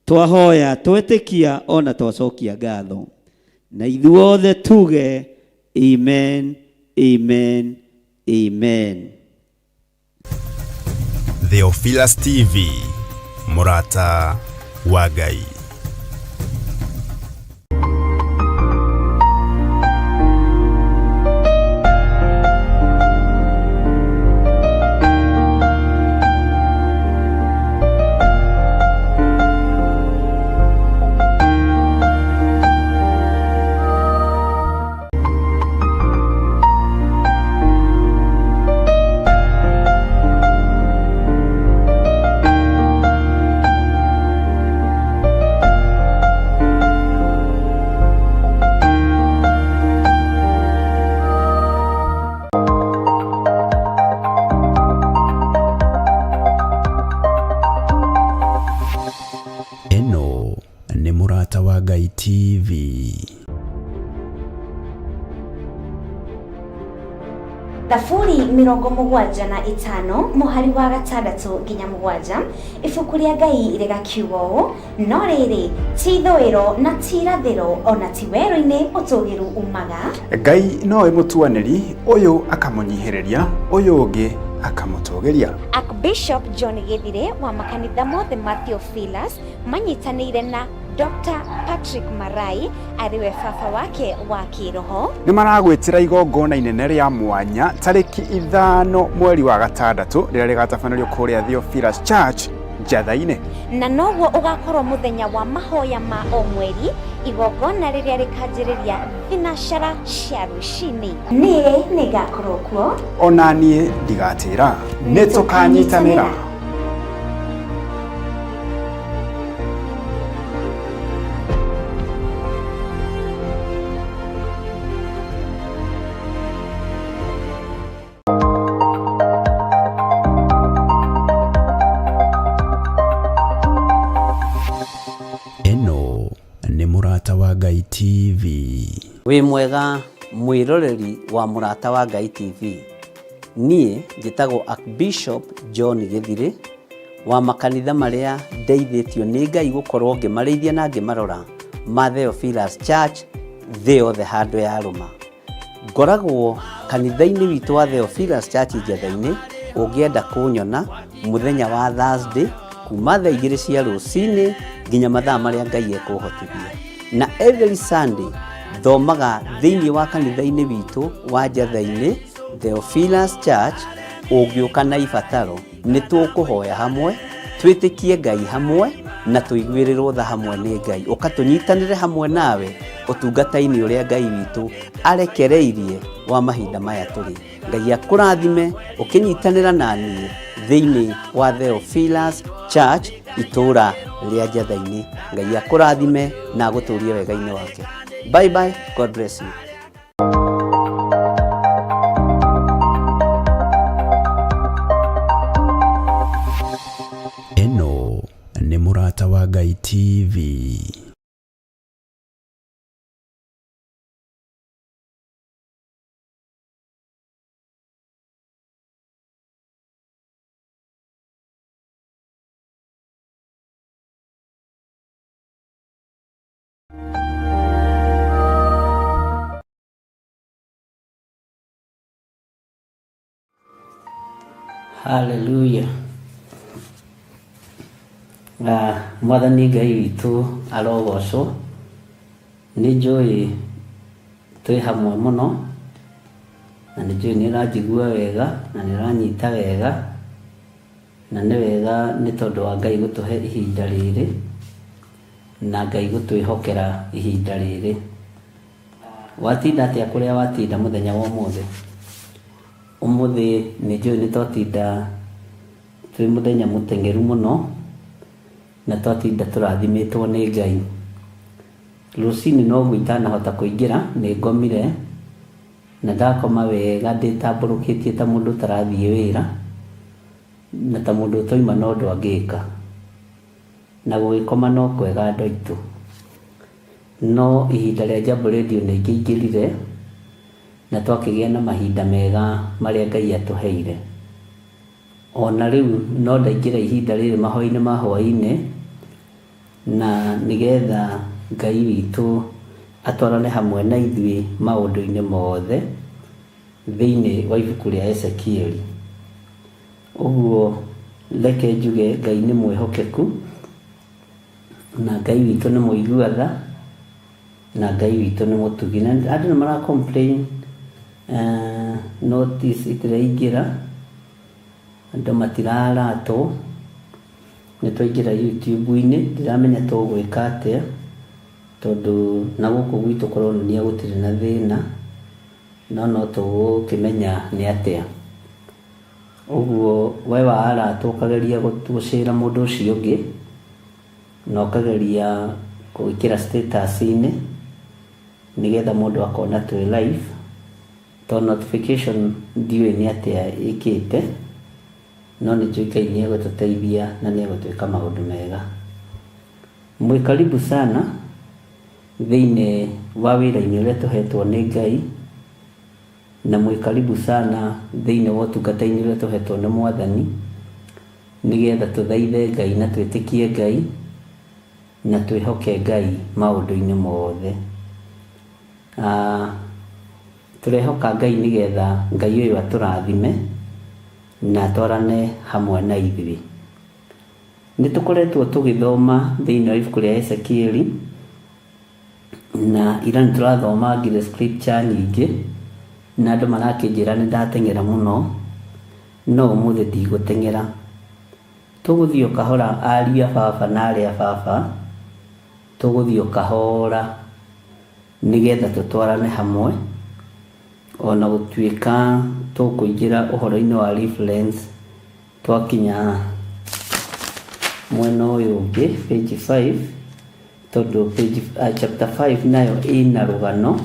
twahoya, twetĩkia ona twacokia ngatho. Na ithuothe tuge amen, amen, amen. Theophilus TV, mũrata wa Ngai. Ĩno nĩ Mũrata wa Ngai TV. Thaburi 75 mũhari wa gatandatũ nginya mũgwanja, ibuku rĩa Ngai rĩgakiuga ũũ, no rĩrĩ, ti ithũĩro na ti irathĩro, o na ti werũ-inĩ ũtũũgĩru umaga. Ngai nowe mũtuanĩri, ũyũ akamũnyihĩrĩria, ũyũ ũngĩ akamũtũgĩria. Archbishop John Gĩthirĩ wa makanitha mothe ma Theophilus manyitanĩire na Dr. Patrick Marai arĩ we baba wake wa kĩroho. Nĩ maragwĩtĩra igongona inene rĩa mwanya tarĩki 5 mweri wa gatandatũ rĩrĩa rĩgatabanĩrio kũrĩa Theophilus Church Njatha-inĩ. Na noguo ũgakorwo mũthenya wa mahoya ma o mweri, igongona rĩrĩa rĩkanjĩrĩria thinacara cia rũcinĩ. Niĩ nĩngakorwo kuo. Ona niĩ ndigatĩra. Nĩ tũkanyitanĩra. Ĩno nĩ Mũrata wa Ngai TV. Wĩ mwega mwĩroreri wa Mũrata wa Ngai TV. Niĩ njĩtagwo Archbishop John Gĩthirĩ wa makanitha marĩa ndeithĩtio nĩ Ngai gũkorwo ngĩmarĩithia na ngĩmarora ma Theophilus Church thĩ yothe handũ yarũma. Ngoragwo kanitha-inĩ witũ wa Theophilus Church Njetha-inĩ, ũngĩenda kũnyona mũthenya wa Thursday kuma thaa igĩrĩ cia rũcinĩ nginya mathaa marĩa Ngai ekũhotithia. Na every Sunday thomaga thĩinĩ wa kanitha-inĩ witũ wa Njetha-inĩ Theophilus Church, ũngĩũka na ibataro nĩ tũkũhoya hamwe, twĩtĩkie Ngai hamwe. Na tũiguĩrĩrwo tha hamwe nĩ Ngai. Ũka tũnyitanĩre hamwe nawe ũtungata-inĩ ũrĩa Ngai witũ arekereirie wa mahinda maya tũrĩ. Ngai akũrathime ũkĩnyitanĩra na niĩ thĩinĩ wa Theophilus Church itũũra rĩa Njatha-inĩ. Ngai akũrathime na agũtũrie wega-inĩ wake. Bye bye, God bless you. Ĩno nĩ Mũrata wa Ngai TV. Haleluya. Na Mwathani Ngai witũ arogocwo. Nĩ njũĩ twĩ hamwe mũno, na nĩ njũĩ nĩ ũranjigua wega, na nĩ ũranyita wega, na nĩ wega nĩ tondũ wa Ngai gũtũhe ihinda rĩrĩ, na Ngai gũtwĩhokera ihinda rĩrĩ. Watinda atĩa kũrĩa watinda mũthenya wa ũmũthĩ? Ũmũthĩ nĩ njũĩ nĩ twatinda twĩ mũthenya mũteng'eru mũno, na twatinda tũrathimĩtwo nĩ Ngai. Rũcinĩ noguo itanahota kũingĩra nĩ ngomire, na ndakoma wega ndĩtambũrũkĩtie ta mũndũ ũtarathiĩ wĩra, na ta mũndũ ũtoima na ũndũ angĩka. Na gũgĩkoma no kwega andũ aitũ. No ihinda rĩa Jambo Radio nĩ ngĩingĩrire, na twakĩgĩa na mahinda mega marĩa Ngai atũheire. O na rĩu no ndaingĩra ihinda rĩrĩ mahoya-inĩ ma hwaĩ-inĩ, na nĩgetha Ngai witũ atwarane hamwe na ithuĩ maũndũ-inĩ mothe thĩinĩ wa ibuku rĩa Ezekieli. Ũguo reke njuge Ngai nĩ mwĩhokeku, na Ngai witũ nĩ mũigua tha, na Ngai witũ nĩ mũtugi. Na andũ nĩ mara complain notice itiraingĩra, andũ matiraratwo, nĩ twaingĩra YouTube-inĩ, ndiramenya tũgwĩka atĩa, tondũ na gũkũ gwitũ kũronania gũtirĩ na thĩna, no no tũgũkĩmenya nĩ atĩa. Ũguo we wa arata ũkageria gũcĩra mũndũ ũcio ũngĩ, na ũkageria gwĩkĩra status-inĩ, nĩgetha mũndũ akona twĩ live, tondũ notification ndiũĩ nĩ atĩa ĩkĩte, no nĩ njũĩ Ngai nĩ egũtũteithia na nĩ egũtwĩka maũndũ mega. Mwĩ karibu sana thĩinĩ wa wĩra-inĩ ũrĩa tũhetwo nĩ Ngai, na mwĩ karibu sana thĩinĩ wa ũtungata-inĩ ũrĩa tũhetwo nĩ Mwathani, nĩgetha tũthaithe Ngai na twĩtĩkie Ngai, na twĩhoke Ngai maũndũ-inĩ mothe. Tũrehoka Ngai nĩgetha Ngai ũyũ atũrathime na atwarane hamwe na ithuĩ. Nĩ tũkoretwo tũgĩthoma thĩinĩ wa ibuku rĩa Ezekieli, na ira nĩ tũrathomangire scripture nyingĩ, na andũ marakĩnjĩra nĩ ndateng'era mũno, no ũmũthĩ ndigũteng'era. Tũgũthiĩ o kahora ariũ a baba na aarĩ a baba, tũgũthiĩ o kahora nĩgetha tũtwarane hamwe, ona gũtuĩka tũkũingĩra ũhoro-inĩ wa reference twakinya mwena ũyũ ũngĩ page 5, tondũ page, chapter 5 nayo ĩna rũgano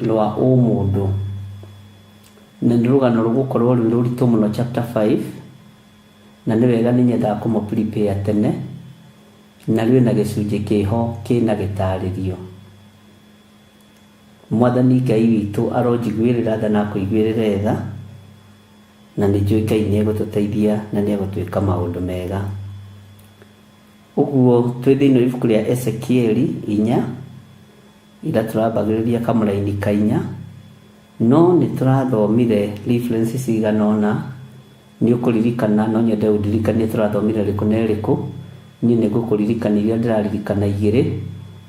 rwa ũmũndũ, na nĩ rũgano rũgũkorwo rwĩ rũritũ mũno chapter 5, na nĩ wega nĩ nyendaga kũmũ prepare tene, na rwĩna gĩcunjĩ kĩho kĩna gĩtarĩrio. Mwathani Ngai witũ aronjiguĩrĩra tha na akũiguĩrĩre tha, na nĩ njũĩ Ngai nĩ egũtũteithia na nĩ egũtwĩka maũndũ mega. Ũguo twĩ thĩinĩ wa ibuku rĩa Ezekieli inya, ira tũrambagĩrĩria kamũraini ka inya, no nĩ tũrathomire references cigana ũna, nĩ ũkũririkana, no nyende ũndirikanie tũrathomire ĩrĩkũ na ĩrĩkũ, niĩ nĩ ngũkũririkania iria ndĩraririkana igĩrĩ,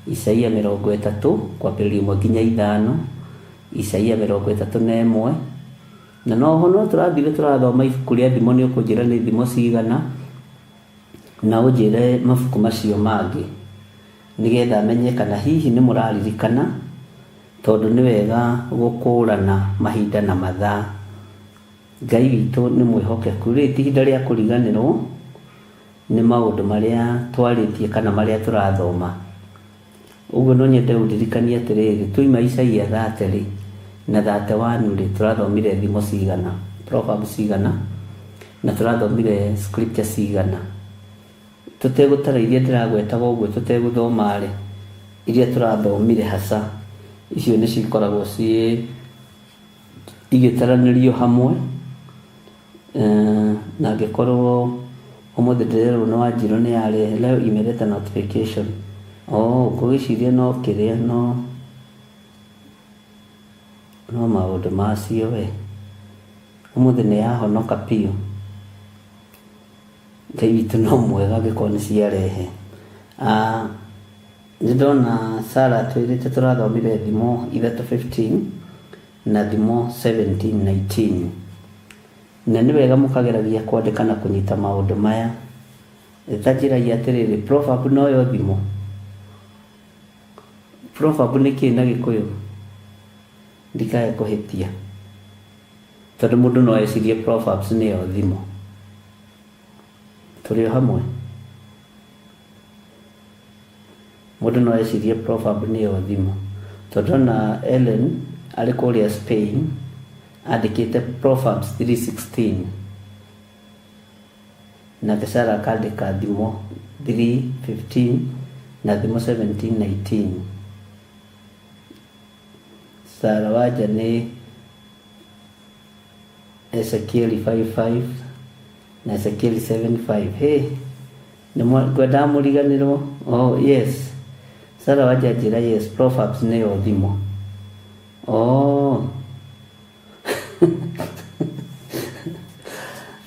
Isaia mĩrongo ĩtatũ, kwambĩrĩria ĩmwe nginya ithano, Isaia mĩrongo ĩtatũ na ĩmwe, na noho no tũrathire tũrathoma ibuku rĩa thimo, nĩ ũkũnjĩra nĩ thimo cigana. Na ũnjĩre mabuku macio mangĩ nĩgetha menye kana hihi nĩ mũraririkana, tondũ nĩ wega gũkũrana mahinda na mathaa. Ngai witũ nĩ mwĩhokeku. Rĩrĩ ti ihinda rĩa kũriganĩrwo nĩ maũndũ marĩa twarĩtie kana marĩa tũrathoma. Ũguo no nyende ũndirikanie atĩrĩrĩ, twaima Isaia 30 rĩ, na 31 rĩ, tũrathomire thimo cigana, proverbs cigana, na tũrathomire scripture cigana. Tũtegũtara iria ndĩragwetaga ũguo tũtegũthoma rĩ, iria tũrathomire haca, icio nĩ cikoragwo ciĩ igĩtaranĩrio hamwe. Na angĩkorwo ũmũthĩ ndĩrerwo nĩ Wanjirũ nĩ yarehe, leo imeleta notification. Oh, ngũgĩciria no kĩrĩa no no maũndũ macio we. Ũmũthĩ nĩ yahonoka biũ. Ngai witũ no mwega angĩkorwo nĩ ciarehe. Nĩ ndona Sarah atwĩrĩte tũrathomire Thimo 3:15 na Thimo 17:19. Na nĩ wega mũkageragia kwandĩka na kũnyita maũndũ maya. Ta njĩrai atĩrĩrĩ, proverb noyo thimo? Proverb nĩ kĩĩ na Gĩkũyũ? Ndikae kũhĩtia. Tondũ mũndũ no ecirie proverbs nĩyo thimo. Tũrĩ o hamwe? Mũndũ no ecirie proverb nĩyo thimo. Tondũ ndona Ellen arĩ kũrĩa Spain andĩkĩte Proverbs 3:16 nake Sarah akandĩka Thimo 3:15 na Thimo 17:19. Sarah Wanja nĩ Ezekieli 5:5 na Ezekieli 7:5. Hey, ngwendaga mũriganĩrwo. Oh, yes. Sarah Wanja anjĩra yes, Proverbs nĩyo thimo. Oh.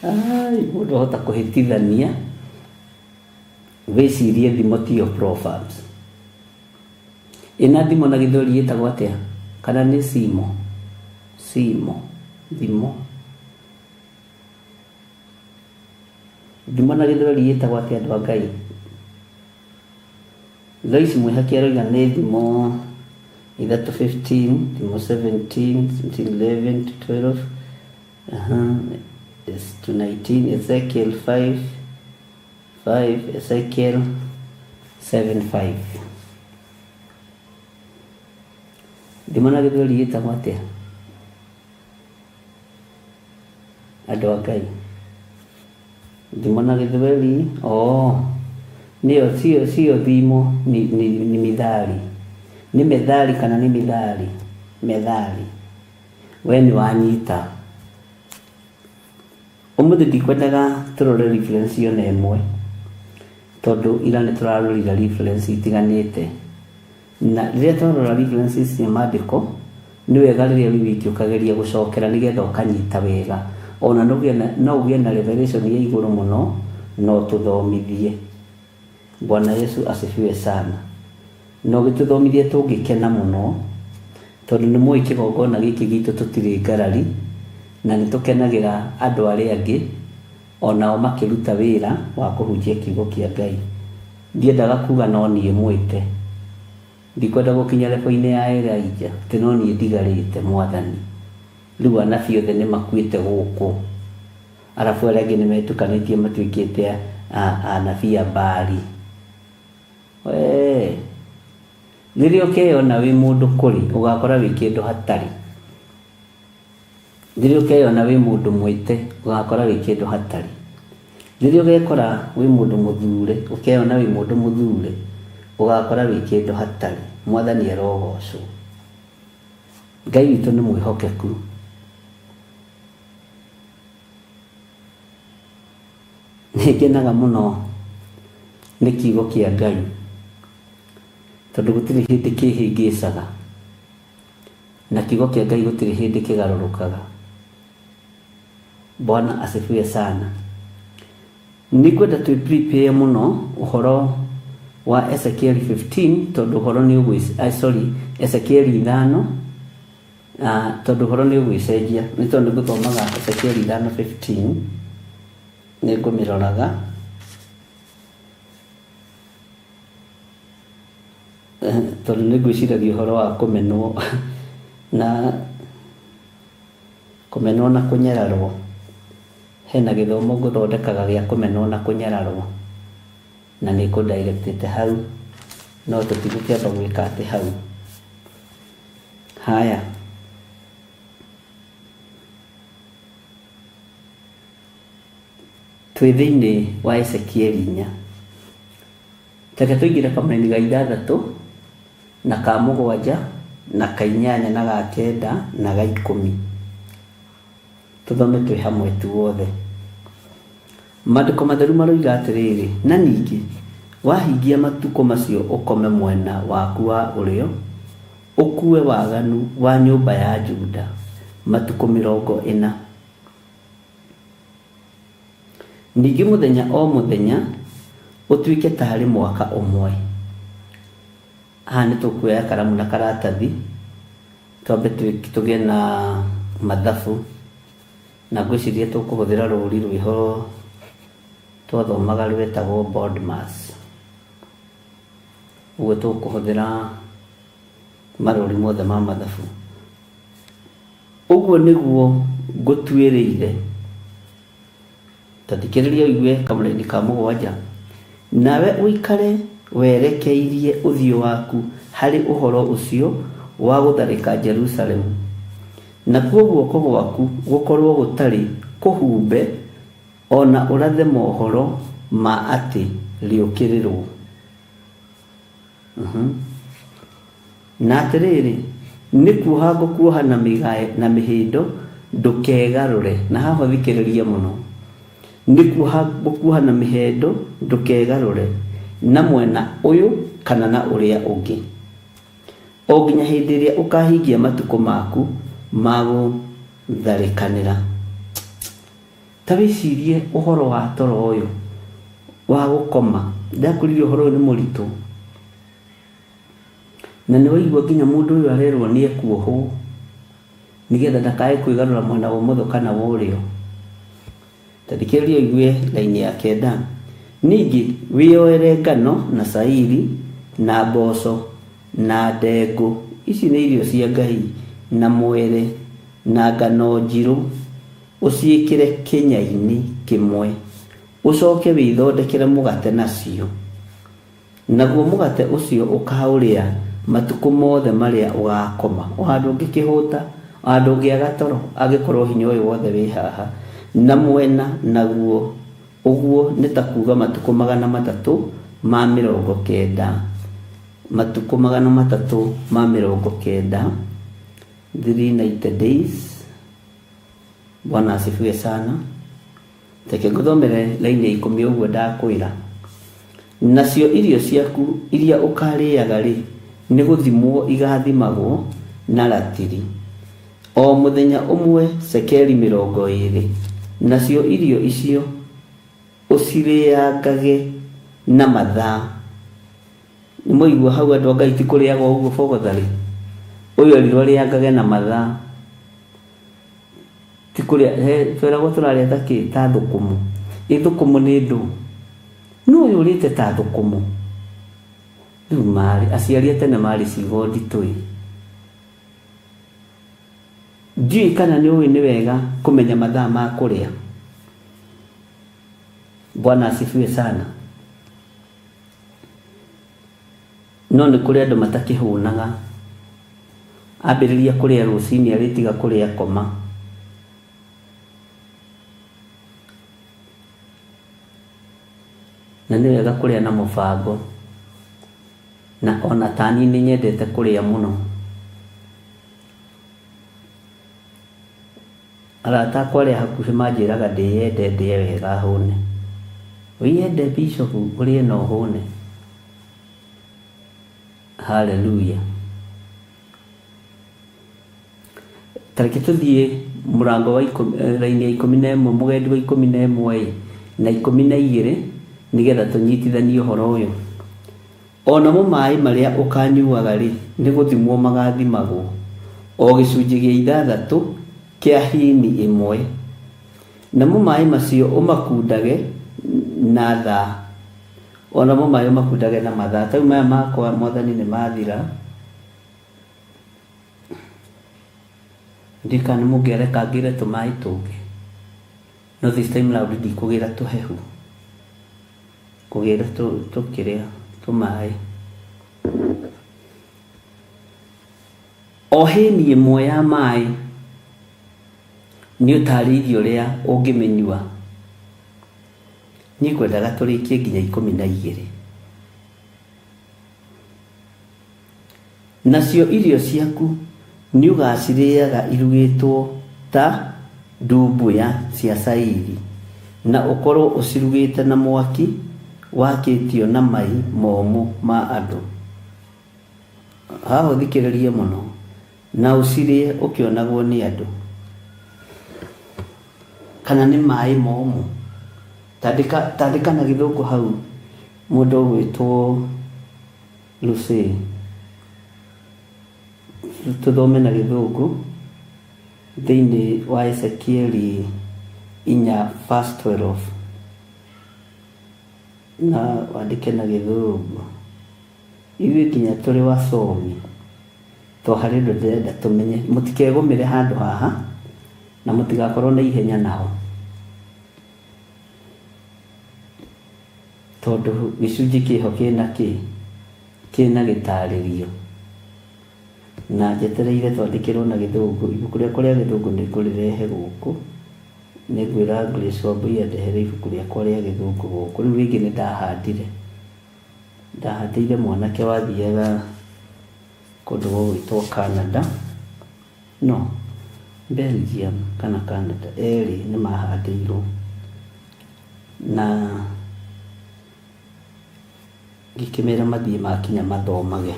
Ai, mũndũ ahota kũhĩtithania wĩcirie thimo tiyo Proverbs. Ĩna thimo na gĩthweri ĩtagwo atĩa? Kana nĩ simo? Simo, thimo. Thimo na gĩthweri ĩtagwo atĩa andũ a Ngai? Lois Mwĩhaki aroiga nĩ thimo 3:15, thimo 17, 11 to 12, uh-huh, to 19, Ezekiel 5, 5, Ezekiel 7, 5. Thimo na gĩthweri ĩtagwo atĩa? Andũ a Ngai. Thimo na gĩthweri, oh, nĩyo sio sio thimo ni mithali. Nĩ methali kana nĩ mithali? Methali. We nĩ wanyita. Ũmũthĩ ndikwendaga tũrore reference ona ĩmwe, tondũ ira nĩ tũrarorire reference itiganĩte. Na rĩrĩa twarora references cia maandĩko, nĩ wega rĩrĩa wĩ wiki ũkageria gũcokera nĩgetha ũkanyita wega. Ona no ũgĩe na revelation ya igũrũ mũno, no tũthomithie. Bwana Yesu asifiwe sana. Na ũgĩtũthomithia tũngĩkena mũno, tondũ nĩ mũĩ kĩgongona gĩkĩ gitũ tũtirĩ ngarari, na nĩ tũkenagĩra andũ arĩa angĩ onao makĩruta wĩra wa kũhunjia kiugo kĩa Ngai. Ndiendaga kuga no niĩ mwĩte. Ndikwenda gũkinya level-inĩ ya Elijah, atĩ no niĩ ndigarĩte, Mwathani. Rĩu anabii othe nĩ makuĩte gũkũ. Arabu arĩa angĩ nĩ metukanĩtie matuĩkĩte anabii a Baali. Wee, rĩrĩa ũkeyona wĩ mũndũ kũrĩ, ũgakora wĩ kĩndũ hatarĩ. Rĩrĩa ũkeyona wĩ mũndũ mwĩte, ũgakora wĩ kĩndũ hatarĩ. Rĩrĩa ũgekora wĩ mũndũ mũthure, ũkeyona wĩ mũndũ mũthure, ũgakora wĩ kĩndũ hatarĩ. Mwathani arogocwo. Ngai witũ nĩ mwĩhokeku. Nĩ ngenaga mũno nĩ kiugo kĩa Ngai, tondũ gũtirĩ hĩndĩ kĩhĩngĩcaga, na kiugo kĩa Ngai gũtirĩ hĩndĩ kĩgarũrũkaga. Bwana asifiwe sana. Nĩ ngwenda twĩ prepare mũno ũhoro wa Ezekiel 15, tondũ ũhoro nĩ ũgwĩ, sorry, Ezekiel 5, tondũ ũhoro nĩ ũgwĩcenjia, nĩ tondũ nĩ ngũthomaga Ezekiel 5:15, nĩ ngũmĩroraga. Tondũ nĩ ngwĩciragia ũhoro wa kũmenwo na kũmenwo na kũnyararwo. Hena gĩthomo ngũthondekaga gĩa kũmenwo na kũnyararwo, na nĩ ngũ direct hau, no tũtigũkĩamba gwĩka atĩ hau. Haya. Twĩ thĩinĩ wa Ezekieli 4. Reke tũingĩre kamũraini ga ithathatũ na ka mũgwanja na ka inyanya na ga kenda na ga ikũmi. Tũthome twĩ hamwe tuothe. Maandĩko matheru maroiga atĩrĩrĩ, na ningĩ, wahingia matukũ macio ũkome mwena waku wa ũrĩo, ũkuue waganu wa nyũmba ya Juda matukũ 40. Ningĩ mũthenya o mũthenya ũtuĩke taarĩ mwaka ũmwe. Haha nĩ tũkuoya karamu na karatathi, twambe tũgĩe na mathabu, na ngwĩciria tũkũhũthĩra rũri rwĩho twathomaga rwetagwo BODMAS. Ũguo tũkũhũthĩra marũri mothe ma mathabu. Ũguo nĩguo ngũtuĩrĩire. Ta thikĩrĩria ũigue kamũraini ka mũgwanja. Nawe ũikare werekeirie ũthiũ waku harĩ ũhoro ũcio wa gũtharĩka Jerusalemu, nakuo guoko gwaku gũkorũo gũtarĩ kũhumbe o na ũrathe mohoro ma atĩ rĩũkĩrĩrũo. Na atĩrĩrĩ, nĩ kuoha ngũkuoha na na mĩhĩndo, ndũkegarũre. Na haha ũthikĩrĩrie mũno. Nĩ kuoha ngũkuoha na mĩhĩndo, ndũkegarũre, na mwena ũyũ kana na ũrĩa ũngĩ, o nginya hĩndĩ ĩrĩa ũkahingia matukũ maku ma gũtharĩkanĩra. Ta wĩcirie ũhoro wa toro ũyũ wa gũkoma. Ndakwĩrire ũhoro ũyũ nĩ mũritũ. Na nĩ waigua nginya mũndũ ũyũ arerwo nĩ ekuohwo nĩgetha ndakae kwĩgarũra mwena wa ũmotho kana wa ũrĩo. Ta thikĩrĩria ũigue raini ya kenda. Ningĩ wĩyoere ngano na cairi na mboco na ndengũ, ici nĩ irio cia Ngai, na mwere na ngano njirũ, ũciĩkĩre kĩnya-inĩ kĩmwe, ũcoke wĩthondekere mũgate nacio. Naguo mũgate ũcio ũkaũrĩa matukũ mothe marĩa ũgaakoma. O handũ ũngĩkĩhũta, o handũ ũngĩaga toro, angĩkorwo hinya ũyũ wothe wĩ haha, na mwena naguo, ũguo nĩ ta kuuga matukũ 390, matukũ 390, 390 days. Bwana asifiwe sana. Reke ngũthomere raini ya ikũmi ũguo ndakwĩra. Nacio irio ciaku iria ũkarĩaga-rĩ, nĩ gũthimwo igathimagwo na ratiri, o mũthenya ũmwe cekeri 20, nacio irio icio ũcirĩangage na mathaa. Nĩmwaigua hau andũ a Ngai ti kũrĩaga o ũguo bogotharĩ? Ũyũ erirwo arĩangage na mathaa. Ti kũrĩa, he, tweragwo tũrarĩa ta kĩ? Ta thũkũmũ. Ĩ thũkũmũ nĩ ndũ? Nũ ũyũ ũrĩte ta thũkũmũ? Rĩu marĩ, aciari a tene marĩ ciugo nditũ ĩ. Ndiũĩ kana nĩ ũĩ nĩ wega kũmenya mathaa ma kũrĩa. Bwana asifiwe sana. No nĩ kũrĩ andũ matakĩhũnaga. Ambĩrĩria kũrĩa rũcinĩ arĩtiga kũrĩa koma. Na nĩ wega kũrĩa na mũbango. Na ona taniĩ nĩ nyendete kũrĩa mũno. Arata akwa arĩa hakuhĩ manjĩraga ndĩyende ndĩe wega hũne. Wĩyende Bishop ũrĩe na ũhũne. Hallelujah. Ta reke tũthiĩ mũrango wa raini ya 11, mũgendi wa 11 ĩ, na 12, nĩgetha tũnyitithanie ũhoro ũyũ. O namo maĩ marĩa ũkanyuaga-rĩ, nĩ gũthimwo magathimagwo, o gĩcunjĩ gĩa ithathatũ kĩa hini ĩmwe, namo maĩ macio ũmakundage na thaa. Onamo maĩ makundage na mathaa. Ta rĩu maya makwa mwathani nĩ mathira. Ndiũĩ kana nĩ mũngĩareka ngĩre tũmaĩ tũngĩ. No this time round ndikũgĩra tũhehu. Kũgĩra tũkĩrĩa tũmaĩ. O hĩni ĩmwe ya maĩ nĩ ũtarĩirie ũrĩa ũngĩmĩnyua. Niĩ ngwendaga tũrĩkie nginya 12. Nacio irio ciaku nĩũgacirĩaga irugĩtwo ta ndumbuya cia cairi, na ũkorũo ũcirugĩte na mwaki wakĩtio na mai momũ ma andũ. Haha ũthikĩrĩrie mũno, na ũcirĩe ũkĩonagwo nĩ andũ. Kana nĩ maĩ momũ. Tandĩka, tandĩka na gĩthũngũ hau mũndũ ũgwĩtwo Lucy. Tũthome na gĩthũngũ thĩinĩ wa Ezekieli 4 verse 12 na wandĩke na gĩthũngũ. Ithuĩ nginya tũrĩ wasomi to harĩ ũndũ ndĩrenda tũmenye. Mũtikegũmĩre handũ haha na mũtigakorwo na ihenya naho. Tondũ gĩcunjĩ kĩho kĩna kĩ? Kĩna gĩtarĩrio. Na njetereire twandĩkĩrwo na gĩthũngũ. Ibuku rĩakwa rĩa gĩthũngũ nĩ ngũrĩrehe gũkũ. Nĩ ngwĩra Grace Wambui andehere ibuku rĩakwa rĩa gĩthũngũ gũkũ. Rĩu rĩngĩ nĩ ndahandire. Ndahandĩire mwanake wathiaga kũndũ gũgwĩtwo Canada. No, Belgium kana Canada, erĩ nĩ mahandĩirwo. Na ngĩkĩmera mathiĩ makinya mathomage.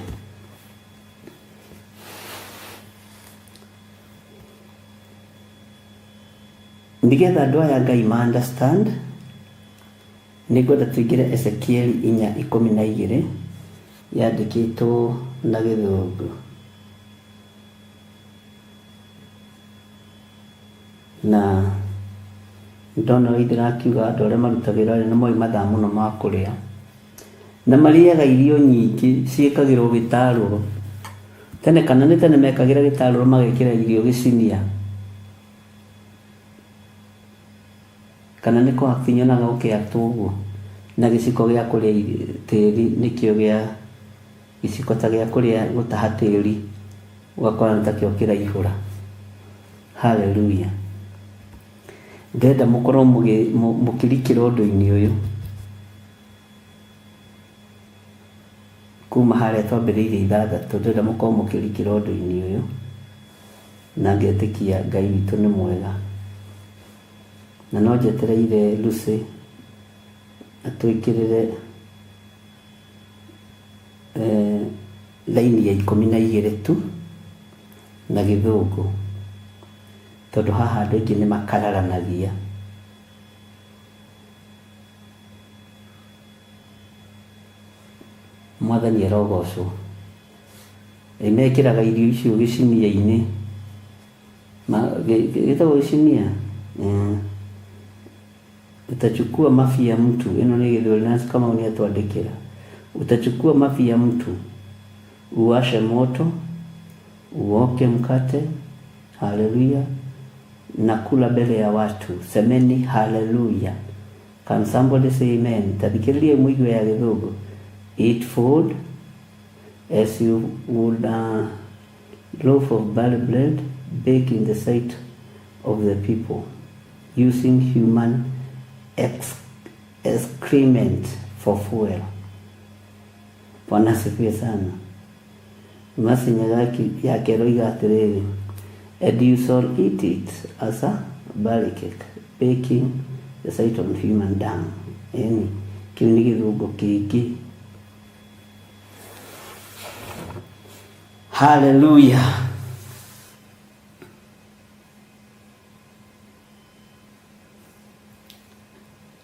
Nĩgetha andũ aya Ngai ma understand, nĩngwenda tũingĩre Ezekieli 4:12 yandĩkĩtwo na gĩthũngũ. Na ndona Waithera akiuga andũ arĩa marutaga wĩra nĩ moĩ mathaa mũno ma kũrĩa. Na marĩaga irio nyingĩ ciĩkagĩrwo gĩtarũrũ. Tene kana nĩ tene mekagĩra gĩtarũrũ magekĩra irio gĩcinia. Kana nĩ kwa nyonaga ũkĩatwo ũguo na gĩciko gĩa kũrĩa tĩri nĩkĩo gĩa gĩciko ta gĩa kũrĩa gũtaha tĩri ũgakora nĩ takĩo kĩraihũra. Hallelujah. Ndĩrenda mũkorwo mũkĩrikĩra ũndũ-inĩ ũyũ kuma harĩa twambĩrĩirie 6, ndĩrenda mũkorwo mũkĩrikĩra ũndũ-inĩ ũyũ na ngetĩkia Ngai witũ nĩ mwega. Na no njetereire Lucy atwĩkĩrĩre laini ya 12 tu na gĩthũngũ, tondũ haha andũ aingĩ nĩ makararanagia. Mwathani arogocwo. Mekĩraga irio icio gĩcinia-inĩ. Gĩtagwo gĩcinia? Utachukua mabi ya mtu, ĩno nĩ gĩthweri Nancy Kamau nĩ atwandĩkĩra. Utachukua mabi ya mtu, uwashe moto, uoke mkate, haleluya, na kula mbele ya watu. Semeni haleluya. Can somebody say amen? Tathikĩrĩria mũigue ya gĩthũngũ. Eat food as you would a loaf of barley bread, bake in the sight of the people, using human excrement for fuel. Bwana asifiwe sana. Mercy Nyagaki yake ĩroiga atĩrĩrĩ, and you shall eat it as a barley cake, baking the sight of human dung. Ĩni, kĩu nĩ gĩthũngũ kĩngĩ. Hallelujah.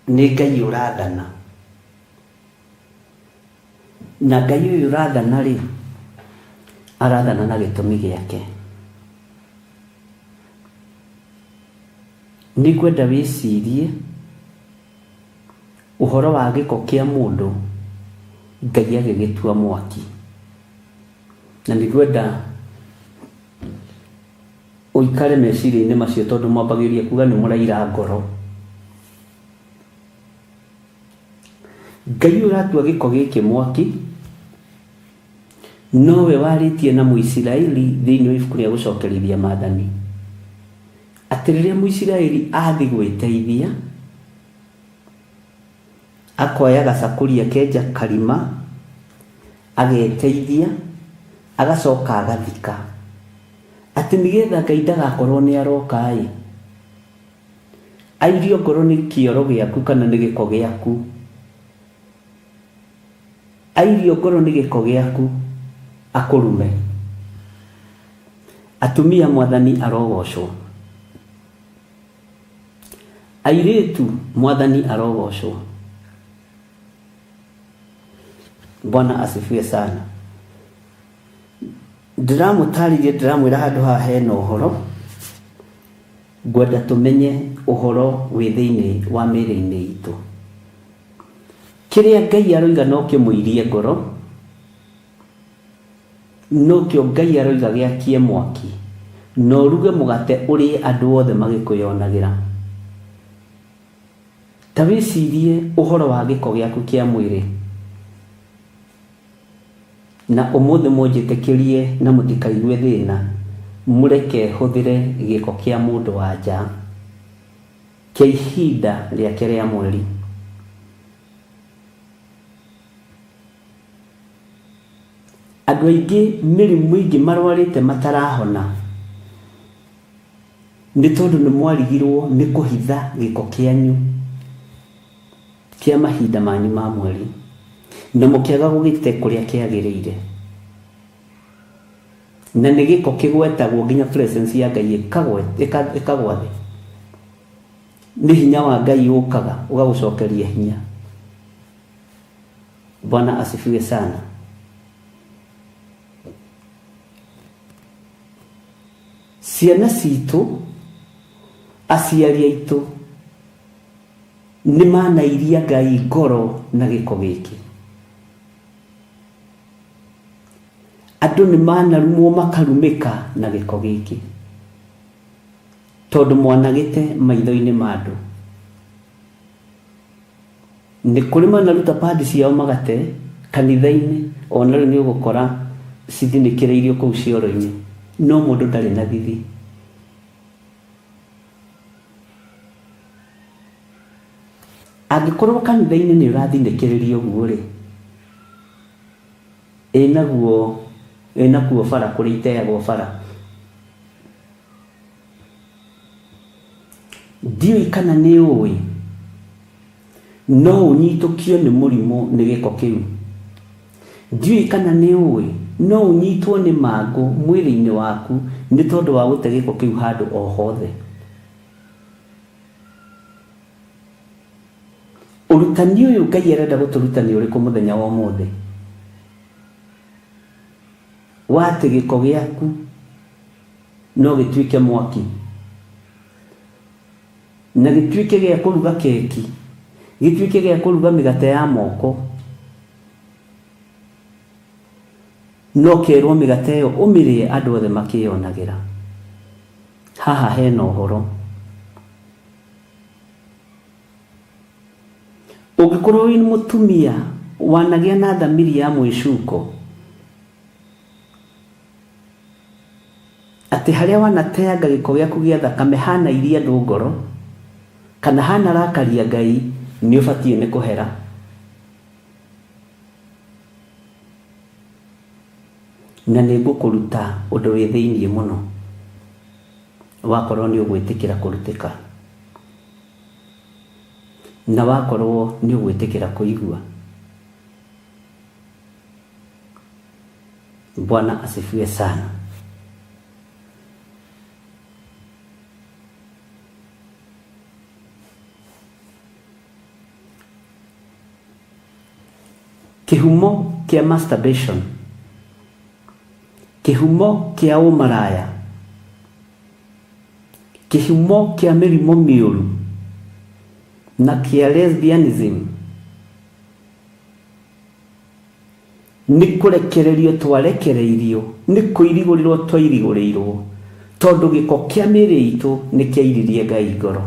Nĩ Ngai ũrathana. Na Ngai ũyũ ũrathana rĩ, arathana na gĩtũmi gĩake. Nĩngwenda wĩcirie ũhoro wa gĩko kĩa mũndũ Ngai agĩgĩtua mwaki. Na nĩ ngwenda ũikare meciria-inĩ macio tondũ mwambagĩrĩria kuga nĩ mũraira ngoro. Ngai ũyũ ũratua gĩko gĩkĩ mwaki nowe warĩtie na Mũisiraeli thĩinĩ wa ibuku rĩa gũcokerithia maathani atĩ rĩrĩa Mũisiraeli athi gwĩteithia akoya gacakũri akenja karima ageteithia agacoka agathika atĩ nĩgetha Ngai ndagakorwo nĩ aroka ĩ airio ngoro nĩ kĩoro gĩaku kana nĩ gĩko gĩaku airio ngoro nĩ gĩko gĩaku akũrume. Atumia mwathani arogocwo. Airĩtu mwathani arogocwo. Bwana asifiwe sana. Ndĩramũtarĩria ndĩramwĩra handũ haha hena ũhoro ngwenda tũmenye ũhoro wĩ thĩinĩ wa mĩĩrĩ-inĩ itũ. Kĩrĩa Ngai aroiga no kĩmũirie ngoro, nokĩo Ngai aroiga gĩakie mwaki, na ũruge mũgate ũrĩe andũ othe magĩkwĩyonagĩra. Ta wĩcirie ũhoro wa gĩko gĩaku kĩa mwĩrĩ. Na ũmũthĩ mũnjĩtĩkĩrie na mũtikaigue thĩna, mũreke hũthĩre gĩko kĩa mũndũ wa nja kĩa ihinda rĩake rĩa mweri. Andũ aingĩ mĩrimũ ĩngĩ marwarĩte matarahona nĩ tondũ nĩ mwarigirwo nĩ kũhitha gĩko kĩanyu kĩa mahinda manyu ma mweri na mũkĩaga gũgĩte kũrĩa kĩagĩrĩire. Na nĩ gĩko kĩgwetagwo nginya presence ya Ngai ĩkagwa thĩ. Nĩ hinya wa Ngai ũkaga ũgagũcokeria hinya. Bwana asifiwe sana. Ciana citũ, aciari aitũ nĩ manairia Ngai ngoro na gĩko gĩkĩ. Andũ nĩ manarumwo makarumĩka na gĩko gĩkĩ tondũ mwanagĩte maitho-inĩ ma andũ. Nĩ kũrĩ manaruta padi ciao magate kanitha-inĩ ona rĩu nĩ ũgũkora cithinĩkĩrĩirio kũu cioro-inĩ no mũndũ ndarĩ na thithi. Angĩkorwo kanitha-inĩ nĩ ũrathinĩkĩrĩrio ũguo rĩ, ĩ naguo ĩ nakuo bara kũrĩa iteagwo bara? Ndiũĩ kana nĩ ũĩ, no ũnyitũkio nĩ mũrimũ nĩ gĩko kĩu. Ndiũĩ kana nĩ ũĩ, no ũnyitwo nĩ mangũ mwĩrĩ-inĩ waku nĩ tondũ wa gũte gĩko kĩu handũ o hothe. Ũrutani ũyũ Ngai arenda gũtũruta nĩ ũrĩkũ mũthenya wa ũmũthĩ? Wa atĩ gĩko gĩaku no gĩtuĩke mwaki na gĩtuĩke gĩa kũruga keki, gĩtuĩke gĩa kũruga mĩgate ya moko, no kerwo mĩgate ĩyo ũmĩrĩe andũ othe makĩyonagĩra. Haha hena ũhoro. Ũngĩkorwo wĩ mũtumia wanagĩa na thamiri ya mwĩcuko, atĩ harĩa wanateanga gĩko gĩaku gĩa thakame hanairia andũ ngoro, kana hanarakaria Ngai, nĩ ũbatiĩ nĩ kũhera. Na nĩ ngũkũruta ũndũ wĩ thĩiniĩ mũno, wakorwo nĩ ũgwĩtĩkĩra kũrutĩka, na wakorwo nĩ ũgwĩtĩkĩra kũigua. Bwana asifiwe sana. Kĩhumo kĩa masturbation, kĩhumo kĩa ũmaraya, kĩhumo kĩa mĩrimũ mĩũru na kĩa lesbianism. Nĩ kũrekererio twarekereirio, nĩ kũirigũrĩrwo twairigũrĩirwo, tondũ gĩko kĩa mĩĩrĩ itũ nĩ kĩairirie Ngai ngoro.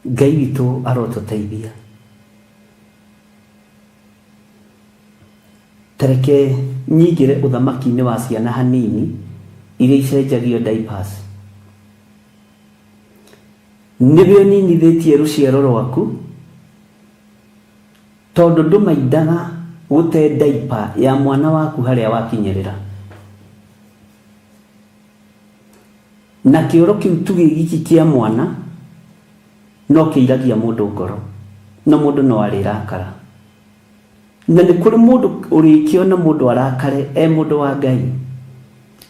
Ngai witũ arotũteithia. Ta reke nyingĩre ũthamaki-inĩ wa ciana hanini iria icenjagio diapers. Nĩwe ũninithĩtie rũciaro rwaku, tondũ ndũmaindaga gũte diaper ya mwana waku harĩa wakinyĩrĩra. Na kĩoro kĩu tu gĩ giki kĩa mwana no kĩiragia mũndũ ngoro, na mũndũ no arĩrakara. Na nĩ kũrĩ mũndũ ũrĩkĩona mũndũ arakare e mũndũ wa Ngai,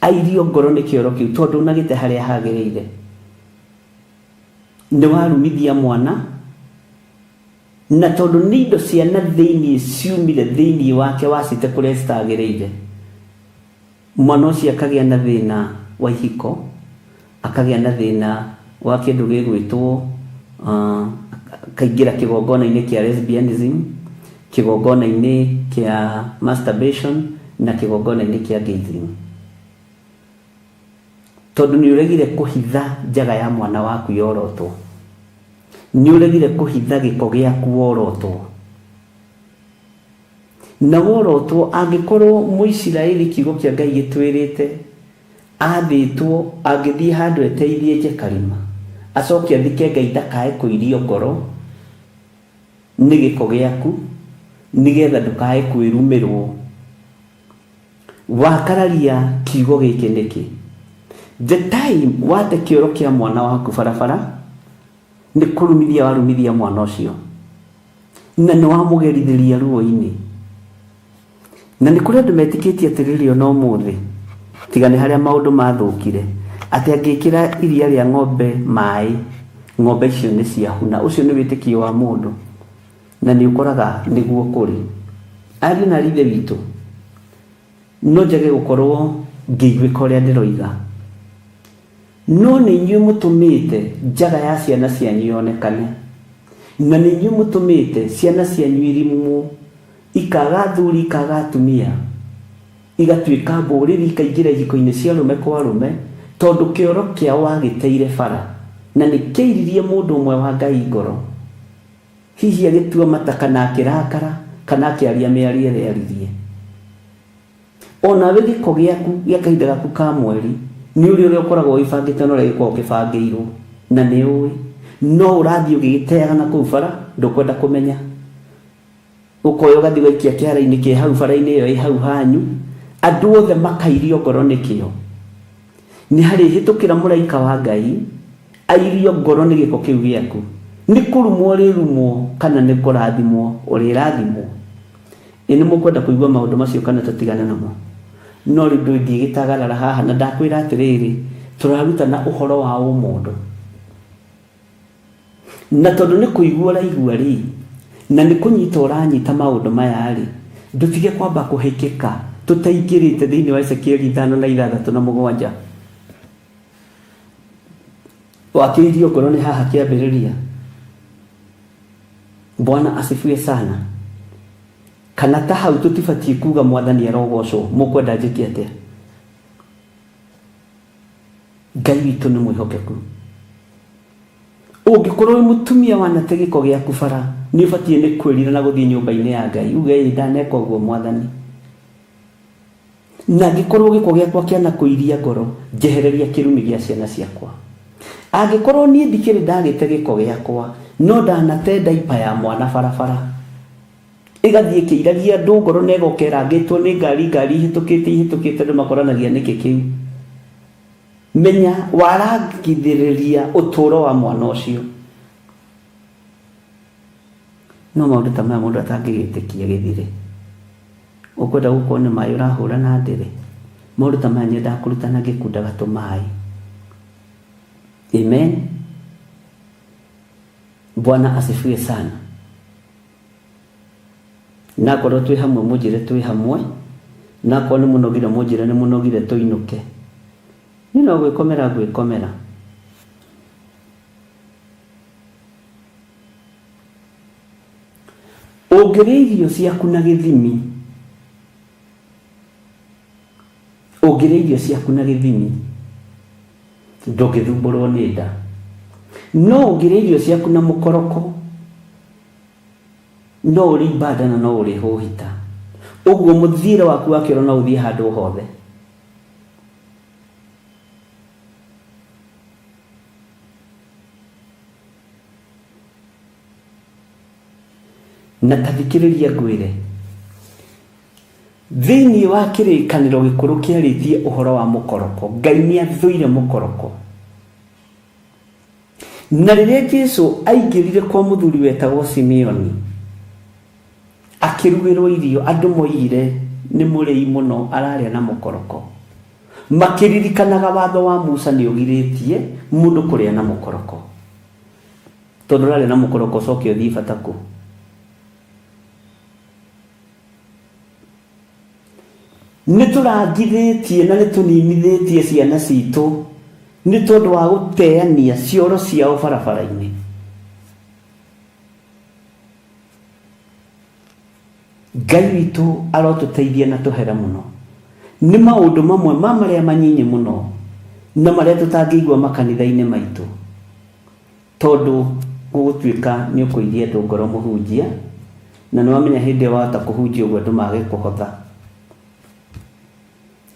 airio ngoro nĩ kĩoro kĩu tondũ ndũnagĩte harĩa hagĩrĩire. Nĩ warumithia mwana, na tondũ nĩ indo cia na thĩiniĩ ciumire thĩiniĩ wake wacite kũrĩa citagĩrĩire. Mwana ũcio akagĩa na thĩna wa ihiko, akagĩa na thĩna wa kĩndũ gĩgwĩtwo akaingĩra kĩgongona-inĩ kĩa lesbianism, kĩgongona-inĩ kĩa masturbation na kĩgongona-inĩ kĩa gayism. Tondũ nĩ ũregire kũhitha njaga ya mwana waku yorotwo. Nĩ ũregire kũhitha gĩko gĩaku worotwo. Na worotwo, angĩkorwo Mũisiraeli kiugo kĩa Ngai gĩtwĩrĩte athĩtwo angĩthiĩ handũ eteithie enje karima, acoke athike Ngai ndakae kũirio ngoro nĩ gĩko gĩaku, nĩgetha ndũkae kwĩrumĩrwo. Wakararia kiugo gĩkĩ nĩkĩ? The time wate kĩoro kĩa mwana waku barabara, nĩ kũrumithia warumithia mwana ũcio na nĩ wamũgerithĩria ruo-inĩ. Na nĩ kũrĩ andũ metĩkĩtie atĩrĩrĩ ona ũmũthĩ, tiga nĩ harĩa maũndũ mathũkire, atĩ angĩkĩra iria rĩa ng'ombe maĩ, ng'ombe icio nĩ ciahuna. Ũcio nĩ wĩtĩkio wa mũndũ na nĩ ũkoraga nĩguo kũrĩ. Ariũ na aarĩ a Ithe witũ, no njage gũkorwo ngĩiguĩka ũrĩa ndĩroiga, No nĩ inyuĩ mũtũmĩte njaga ya ciana cianyu yonekane, na nĩ inyuĩ mũtũmĩte ciana cianyu irimwo, ikaaga athuri ikaaga atumia, igatuĩka mbũrĩri ikaingĩra ihiko-inĩ cia arũme kwa arũme, tondũ kĩoro kĩao wagĩteire bara, na nĩ kĩairirie mũndũ ũmwe wa Ngai ngoro, hihi agĩtua mata kana akĩrakara, kana akĩaria mĩario ĩrĩa aaririe. O nawe gĩko gĩaku gĩa kahinda gaku ka mweri nĩ ũrĩ ũrĩa ũkoragwo wĩbangĩte na ũrĩa gĩkoragwo kĩbangĩirwo na nĩ ũĩ no ũrathiĩ ũgĩgĩteaga na kũu bara ndũkwenda kũmenya ũkoya ũgathiĩ ũgaikia kĩara-inĩ kĩ hau bara-inĩ ĩyo ĩ hau hanyu andũ othe makairio ngoro nĩkĩo nĩ harĩhĩtũkĩra mũraika wa Ngai airio ngoro nĩ gĩko kĩu gĩaku nĩ kũrumwo ũrĩrumwo kana nĩ kũrathimwo ũrĩrathimwo Ĩ nĩ mũkwenda kũigua maũndũ macio kana tũtigane namo? No rĩu ndũĩ ndiĩgĩtagarara haha na ndakwĩra atĩrĩrĩ, tũrarutana ũhoro wa ũmũndũ. Na tondũ nĩ kũigua ũraigua rĩ, na nĩ kũnyita ũranyita maũndũ maya rĩ, ndũtige kwamba kũhĩkĩka tũtaingĩrĩte thĩinĩ wa Ezekieli ithano na ithathatũ na mũgwanja. Wakĩirio ngoro nĩ haha kĩambĩrĩria. Bwana asifiwe sana. Kana ta hau tũtibatiĩ kuga mwathani arogocwo, mũkwenda njĩke atĩa? Ngai witũ nĩ mwĩhokeku. Ũngĩkorwo wĩ mũtumia wanate gĩko gĩaku bara, nĩ ũbatiĩ nĩ kwĩrira na gũthiĩ nyũmba-inĩ ya Ngai, uge ĩ ndaneka ũguo mwathani. Na angĩkorwo gĩko gĩakwa kĩanakũiria ngoro, njehereria kĩrumi gĩa ciana ciakwa. Angĩkorwo niĩ ndikĩrĩ ndagĩte gĩko gĩakwa, no ndanate ndaipa ya mwana barabara, ĩgathiĩ ĩkĩiragia andũ ngoro na ĩgoka ĩrangĩtwo nĩ ngari, ngari ihĩtũkĩte ihĩtũkĩte andũ makoranagia nĩkĩ kĩu. Menya warangithĩrĩria ũtũũro wa mwana ũcio. No maũndũ ta maya mũndũ atangĩgĩtĩkia gĩthire. Ũkwenda gũkorwo nĩ maĩ ũrahũra na ndĩrĩ? Maũndũ ta maya nyendaga kũrutana ngĩkundaga tũmaĩ. Amen. Bwana asifiwe sana. Na akorwo twĩ hamwe mũnjĩre twĩ hamwe, na akorwo nĩ mũnogire mũnjĩre nĩ mũnogire tũinũke. Niĩ no gwĩkomera ngwĩkomera. Ũngĩrĩa irio ciaku na gĩthimi, ũngĩrĩa irio ciaku na gĩthimi, ndũngĩthumbũrwo nĩ nda. No ũngĩrĩa irio ciaku na mũkoroko, no ũrĩ nda na no ũrĩ hũhita. Ũguo mũthiĩre waku wa kĩoro no ũthiĩ handũ hothe. Na ta thikĩrĩria ngwĩre, thĩinĩ wa kĩrĩkanĩro gĩkũrũ kĩarĩtie ũhoro wa mũkoroko, Ngai nĩ athũire mũkoroko. Na rĩrĩa Jesu aingĩrire kwa mũthuri wetagwo Simeoni, akĩrugĩrwo irio, andũ moigire nĩ mũrĩi mũno ararĩa na mũkoroko. Makĩririkanaga watho wa Musa nĩ ũgirĩtie mũndũ kũrĩa na mũkoroko. Tondũ ũrarĩa na mũkoroko ũcoke ũthiĩ bata kũ? Nĩ tũrangithĩtie na nĩ tũninithĩtie ciana citũ nĩ tondũ wa gũteania cioro ciao barabara-inĩ. Ngai witũ arotũteithia na tũhere mũno. Nĩ maũndũ mamwe ma marĩa manyinyi mũno na marĩa tũtangĩigua makanitha-inĩ maitũ. Tondũ gũgũtuĩka nĩ ũkũiria andũ ngoro mũhunjia, na nĩ wamenya hĩndĩ ĩyo wahota kũhunjia ũguo andũ mage kũhotha.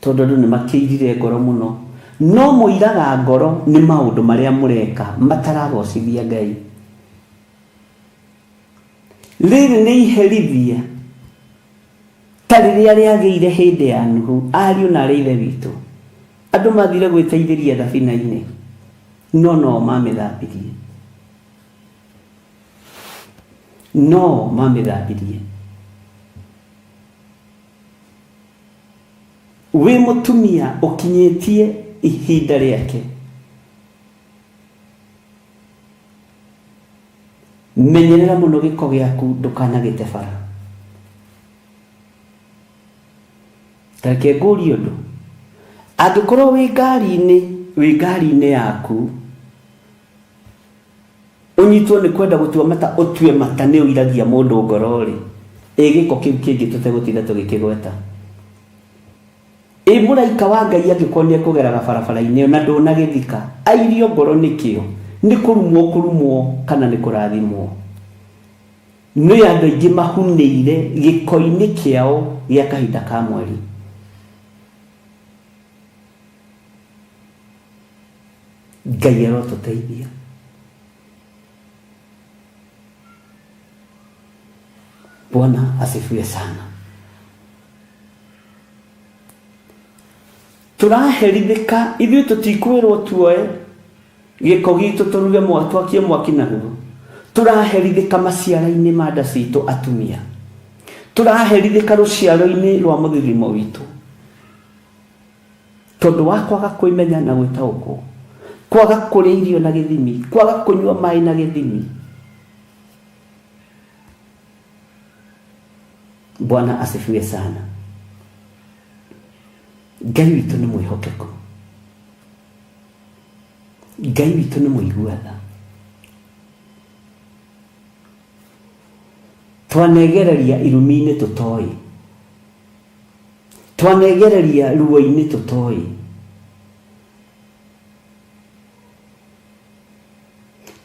Tondũ andũ nĩ makĩirire ngoro mũno. No mũiraga ngoro nĩ maũndũ marĩa mũreka mataragocithia Ngai. Rĩrĩ nĩ iherithia ta rĩrĩa rĩagĩire hĩndĩ ya Nuhu, ariũ na arĩ ithe witũ. Andũ mathire gwĩteithĩria thabina-inĩ, no no mamĩthambirie. No mamĩthambirie. Wĩ mũtumia ũkinyĩtie ihinda rĩake. Menyerera mũno gĩko gĩaku ndũkanagĩte bara. Ta reke ngũrie ũndũ, angĩkorwo wĩ ngari-inĩ, wĩ ngari-inĩ yaku, ũnyitwo nĩ kwenda gũtua mata ũtue mata nĩ ũiragia mũndũ ngoro-rĩ, ĩ gĩko kĩu kĩngĩ tũtegũtinda tũgĩkĩgweta? Ĩ mũraika wa Ngai angĩkorwo nĩ ekũgeraga barabara-inĩ ĩyo na ndũnagĩthika, airio ngoro nĩkĩo? Nĩ kũrumwo ũkũrumwo kana nĩ kũrathimwo? Nĩ andũ aingĩ mahunĩire gĩko-inĩ kĩao gĩa kahinda ka mweri. Ngai arotũteithia. Bwana asifiwe sana. Tũraherithĩka ithuĩ tũtikwĩrwo tuoe gĩko gitũ tũruge twakie mwaki naguo. Tũraherithĩka maciara-inĩ ma nda citũ atumia. Tũraherithĩka rũciaro-inĩ rwa mũthithimo witũ. Tondũ wa kwaga kwĩmenya na gwĩtaũkwo, kwaga kũrĩa irio na gĩthimi, kwaga kũnyua maĩ na gĩthimi. Bwana asifiwe sana. Ngai witũ nĩ mwĩhokeku. Ngai witũ nĩ mũigua tha. Twanegereria irumi-inĩ tũtoĩ. Twanegereria ruo-inĩ tũtoĩ.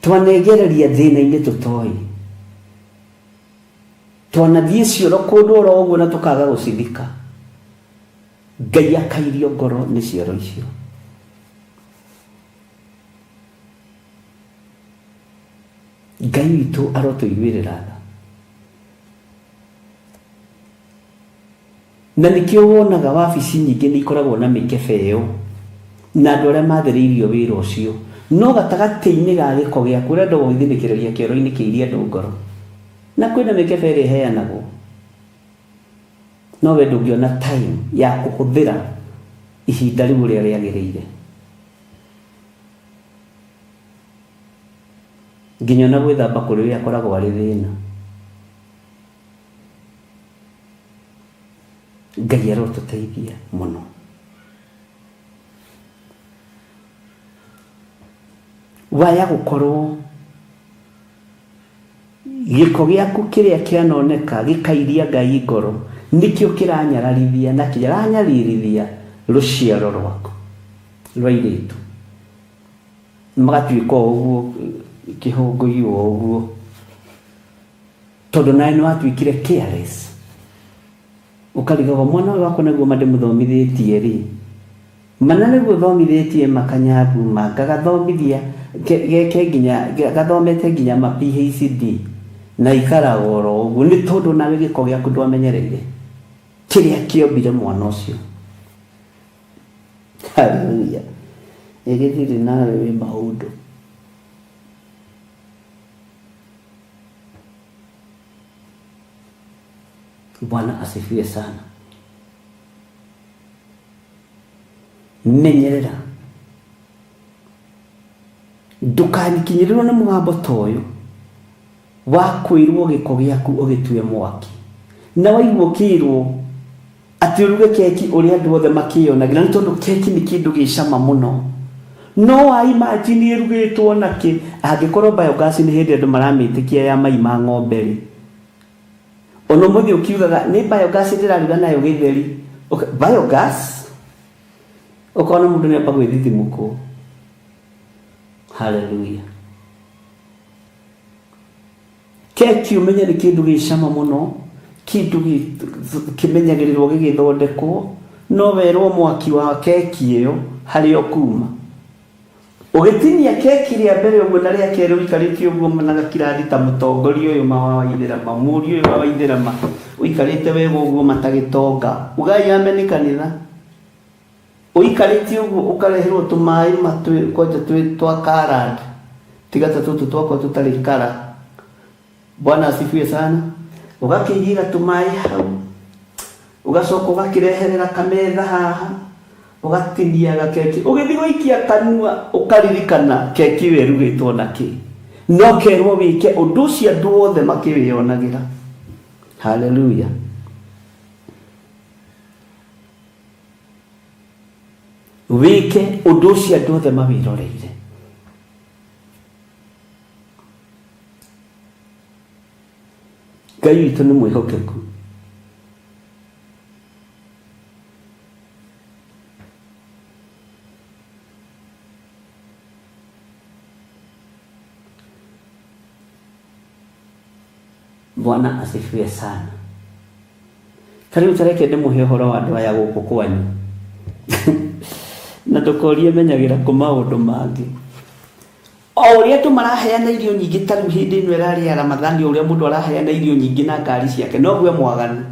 Twanegereria thĩna-inĩ tũtoĩ. Twanathiĩ cioro kũndũ oro ũguo na tũkaga gũcithika. Ngai akairio ngoro nĩ cioro icio. Ngai witũ arotũiguĩrĩra tha. Na nĩkĩo wonaga wabici nyingĩ nĩ ikoragwo na mĩkebe ĩyo na andũ arĩa mathĩrĩirio wĩra ũcio. No gatagatĩ-inĩ ga gĩko gĩaku ũrenda gũgĩthinĩkĩrĩria kĩoro-inĩ kĩirie andũ ngoro. Na kwĩna mĩkebe ĩrĩa ĩheanagwo. No we ndũngĩona time ya kũhũthĩra ihinda rĩu ũrĩa rĩagĩrĩire. Nginya ona gwĩthamba kũrĩ we akoragwo arĩ thĩna. Ngai arotũteithia mũno. Waya gũkorwo Gĩko gĩaku kĩrĩa kĩanoneka gĩkairia Ngai ngoro nĩkĩo kĩranyararithia na kĩranyaririthia rũciaro rwaku rwa airĩtu. Magatuĩka o ũguo kĩhũngũi o ũguo tondũ nawe nĩ watuĩkire careless. Ũkarigagwo mwana ũyũ wakwa nĩguo ma ndĩmũthomithĩtie rĩ, mana nĩguo thomithĩtie ma kanyabu ma ngagathomithia geke nginya gathomete nginya ma PhD na ikaraga oro ũguo nĩ tondũ nawe gĩko gĩaku ndwamenyereire kĩrĩa kĩombire mwana ũcio. Haleluya. Ĩgĩthirĩ nawe wĩ maũndũ. Bwana asifiwe sana. Menyerera ndũkanikinyĩrĩrwo nĩ mũgambo ta ũyũ wa kwĩrwo gĩko gĩaku ũgĩtue mwaki na waigua ũkĩrwo atĩ ũruge keki ũrĩa andũ othe makĩyonagĩra nĩ tondũ keki nĩ kĩndũ gĩ cama mũno no wa imagine ĩrugĩtwo na kĩ angĩkorwo biogas nĩ hĩndĩ andũ maramĩtĩkia ya mai ma ng'ombe rĩ ona ũmũthĩ ũkiugaga nĩ biogas ndĩraruga nayo gĩtheri biogas ũkona mũndũ nĩ amba gwĩthithimũkwo haleluya Keki ũmenye nĩ kĩndũ gĩ cama mũno, kĩndũ kĩmenyagĩrĩrwo gĩgĩthondekwo, no werwo mwaki wa keki ĩyo harĩa ũkuma. Ũgĩtinia keki rĩa mbere ũguo na rĩa kerĩ ũikarĩte ũguo na gakirathi ta mũtongoria ũyũ ma wa Waithĩrama, mũriũ ũyũ wa Waithĩrama, ũikarĩte wega ũguo ma ta gĩtonga. Ugai ameni kanitha. Ũikarĩte ũguo ũkareherwo tũmaĩ ma twĩ kwanja twĩ twa colored tiga ta tũtũ twakwa tũtarĩ colour. Bwana asifiwe sana. Ũgakĩigĩra tũmaĩ hau, ũgacoka ũgakĩreherera kametha haha, ũgatinia gakeki. Ũgĩthiĩ gũikia kanua ũkaririkana keki ĩyo ĩrugĩtwo na kĩ. Na ũkerwo wĩke ũndũ ũcio andũ othe makĩwĩyonagĩra. Hallelujah. Wĩke ũndũ ũcio andũ othe mawĩroreire. Ngai witũ nĩ mwĩhokeku. Bwana asifiwe sana. Ta rĩu ta reke ndĩmũhe ũhoro wa andũ aya gũkũ kwanyu. Na ndũkorie menyagĩra kũ maũndũ mangĩ. O ũrĩa andũ maraheana irio nyingĩ ta rĩu hĩndĩ ĩno ĩrarĩ ya Ramadhani, o ũrĩa mũndũ araheana irio nyingĩ na ngari ciake, noguo e mwaganu.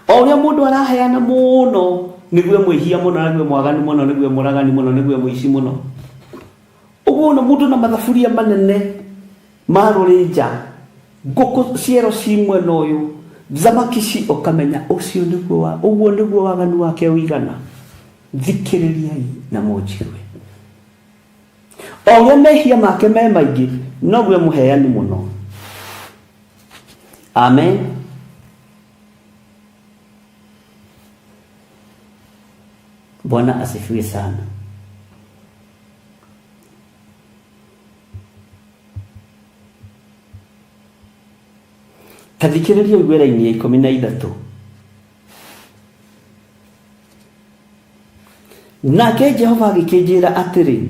O ũrĩa mũndũ araheana mũno, nĩguo e mwĩhia mũno, na nĩguo e mwaganu mũno, nĩguo e mũragani mũno, nĩguo e mũici mũno. Ũguo ona mũndũ na mathaburia manene ma rũrĩnja, ngũkũ ciero ci mwena ũyũ, thamaki ci, ũkamenya ũcio nĩguo wa, ũguo nĩguo waganu wake ũigana. Thikĩrĩriai na mũnjigue. O ũrĩa mehia make me maingĩ, noguo e mũheani mũno. Amen. Bwana asifiwe sana. Ta thikĩrĩria ũigue raini ya 13. Nake Jehova agĩkĩnjĩra atĩrĩ,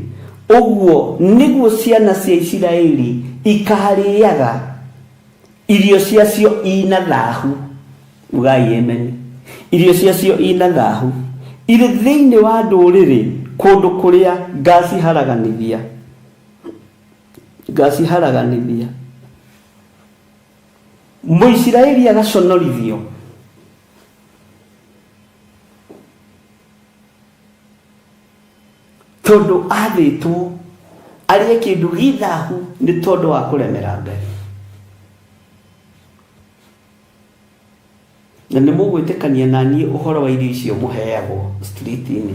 ũguo nĩguo ciana cia Isiraeli ikarĩaga irio ciacio ina thahu. Ugai ameni. Irio ciacio ina thahu irĩ thĩinĩ wa ndũrĩrĩ kũndũ kũrĩa ngaciharaganithia. Ngaciharaganithia. Mũisiraeli agaconorithio. Tondũ athĩtwo arĩe kĩndũ gĩ thahu nĩ tondũ wa kũremera Ngai. Na nĩ mũgwĩtĩkania na niĩ ũhoro wa irio icio mũheagwo street-inĩ.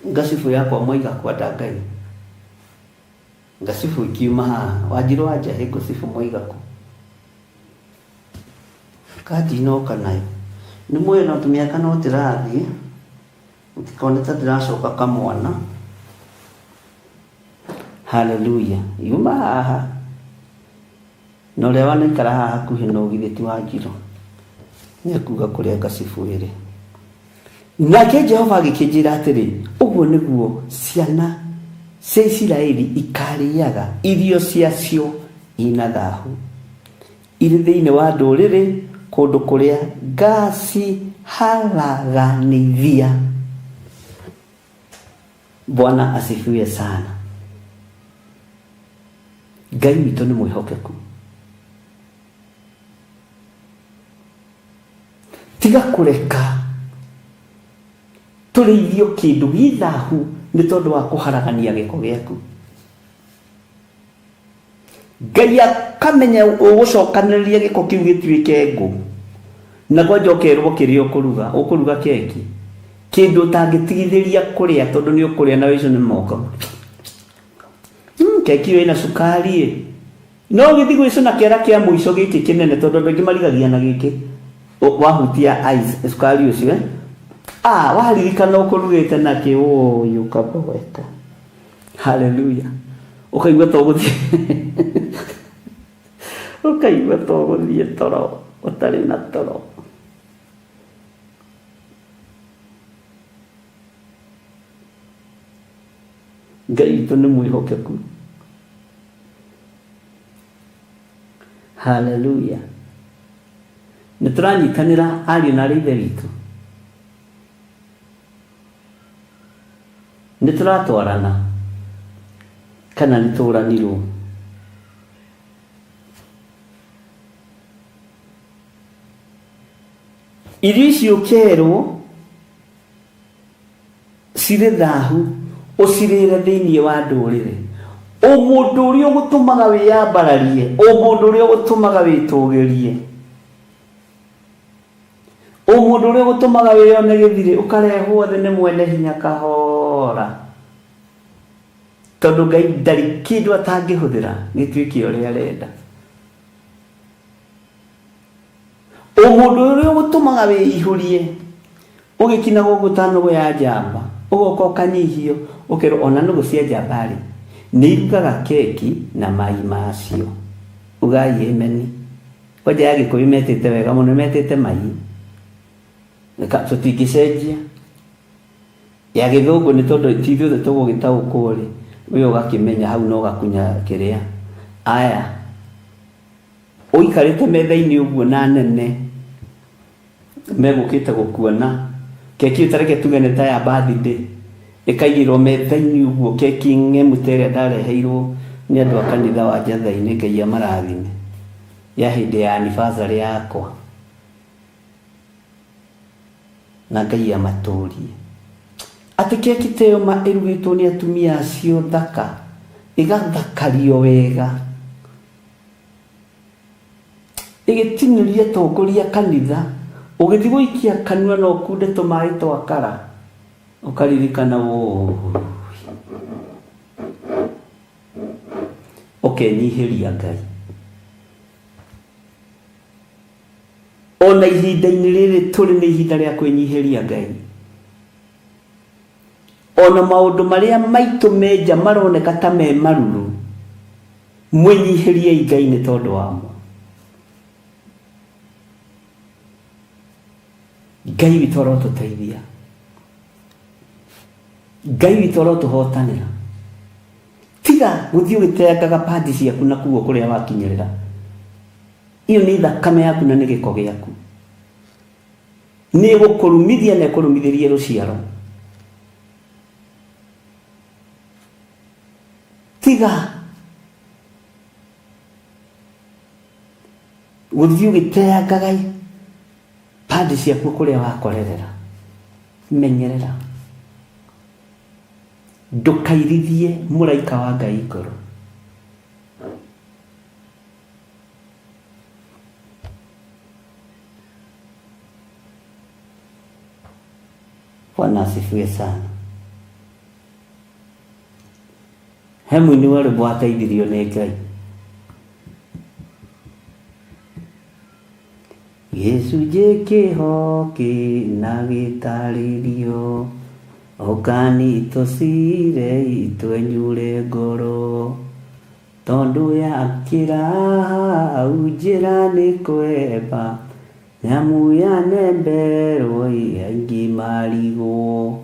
Ngacibũ yakwa mwaiga kwanda Ngai. Ngacibũ ikiuma haha. Wanjirũ wa Njahĩ ngũcibũ mwaiga kũ? Kandinoka nayo. Nĩ mũĩ no tũmĩaka no tĩrathiĩ. Mũtikone ta ndĩracoka kamwana. Haleluya. Yuma haha na ũrĩa wanaikara haha hakuhĩ no githĩ ti Wanjirũ nĩekuga kũrĩa ngacibũ ĩrĩ. Nake Jehova agĩkĩnjĩra atĩrĩ, ũguo nĩguo ciana cia Isiraeli ikarĩaga irio ciacio ina thahu, irĩ thĩinĩ wa ndũrĩrĩ kũndũ kũrĩa ngaciharaganithia. Bwana asifiwe sana. Ngai witũ nĩ mwĩhokeku. Tiga kũreka tũrĩithio kĩndũ gĩ thahu nĩ tondũ wa kũharagania gĩko gĩaku. Ngai akamenya ũgũcokanĩrĩria gĩko kĩu gĩtuĩke ngũ, na kwanja ũkerwo kĩrĩa ũkũruga, ũkũruga keki, kĩndũ ũtangĩtigithĩria kũrĩa tondũ nĩ ũkũrĩa na wĩico nĩ moko. Keki ĩyo ĩna cukari ĩ. No ũgĩthiĩ gwĩcũna kĩara kĩa mũico gĩkĩ kĩnene tondũ andũ aingĩ marigagia na gĩkĩ. Wahutia ice, cukari ũcio, eh? Ah, waririkana ũkũrugĩte nakĩ, ũĩ ũkaboeka. Haleluya. Ũkaigua ta ũgũthiĩ ũkaigua ta ũgũthiĩ toro ũtarĩ na toro. Ngai witũ nĩ mwĩhokeku. Haleluya. Nĩ tũranyitanĩra ariũ na arĩ ithe witũ. Nĩ tũratwarana kana nĩ tũranirwo. Irio ici ũkerwo cirĩ thahu ũcirĩre thĩinĩ wa ndũrĩrĩ. O mũndũ ũrĩa ũgũtũmaga wĩyambararie, o mũndũ ũrĩa ũgũtũmaga wĩtũgĩrie, o mũndũ ũrĩa ũgũtũmaga wĩyone gĩthirĩ, ũkarehwo thĩ nĩ mwene hinya kahora. Tondũ Ngai ndarĩ kĩndũ atangĩhũthĩra gĩtuĩke ũrĩa arenda. O mũndũ ũrĩa ũgũtũmaga wĩihũrie, ũgĩkina gũkũ ta nũgũ ya njamba, ũgoka ũkanyihio, ũkerwo ona nũgũ cia njamba rĩ, nĩ irugaga keki na mai macio. Ugai ameni. Kwanja ya Gĩkũyũ metĩte wega mũno, metĩte mai. Tũtingĩcenjia. Ya Gĩthũngũ nĩ tondũ ti ithuothe tũgũgĩtaũkwo rĩ, we ũgakĩmenya hau no ũgakunya kĩrĩa. Aya. Ũikarĩte metha-inĩ ũguo na nene megũkĩte gũkuona, keki ĩyo ta reke tuge nĩ ta ya birthday, ĩkaigĩrwo metha-inĩ ũguo keki ng'emu ta ĩrĩa ndareheirwo nĩ andũ a kanitha wa Njathai-inĩ Ngai amarathime, ya hĩndĩ ya anniversary yakwa. Na Ngai amatũrie. Atĩ keki ta ĩyo ma ĩrugĩtwo nĩ atumia acio thaka, ĩgathakario wega. Ĩgĩtinĩria atongoria kanitha, ũgĩthiĩ gũikia kanua na ũkunde tũmaĩ twa kara, ũkaririkana wũi. Ũkenyihĩria Ngai. Ona ihinda-inĩ rĩrĩ tũrĩ nĩ ihinda rĩa kwĩnyihĩria Ngai. Ona maũndũ marĩa maitũ me nja maroneka ta me maruru, mwĩnyihĩriei Ngai nĩ tondũ wamo. Ngai witũ arotũteithia. Ngai witũ arotũhotanĩra. Tiga gũthiĩ ũgĩteangaga padi ciaku na kuo kũrĩa wakinyĩrĩra. Iyo nĩ thakame yaku na nĩ gĩko gĩaku. Nĩ ĩgũkũrumithia na ĩkũrumithĩrie rũciaro. Tiga gũthiĩ ũgĩteangaga padi ciaku kũrĩa wakorerera. Menyerera. Ndũkairithie mũraika wa Ngai ngoro. Bwana asifiwe sana. He mũini wa rwĩmbo wateithirio nĩ Ngai. Gĩcunjĩ kĩho kĩna gĩtarĩrio. Ũkani tũcire twenyure ngoro tondũ yakĩra hau njĩra nĩ kwemba nyamũ yanemberwo aingĩ marigwo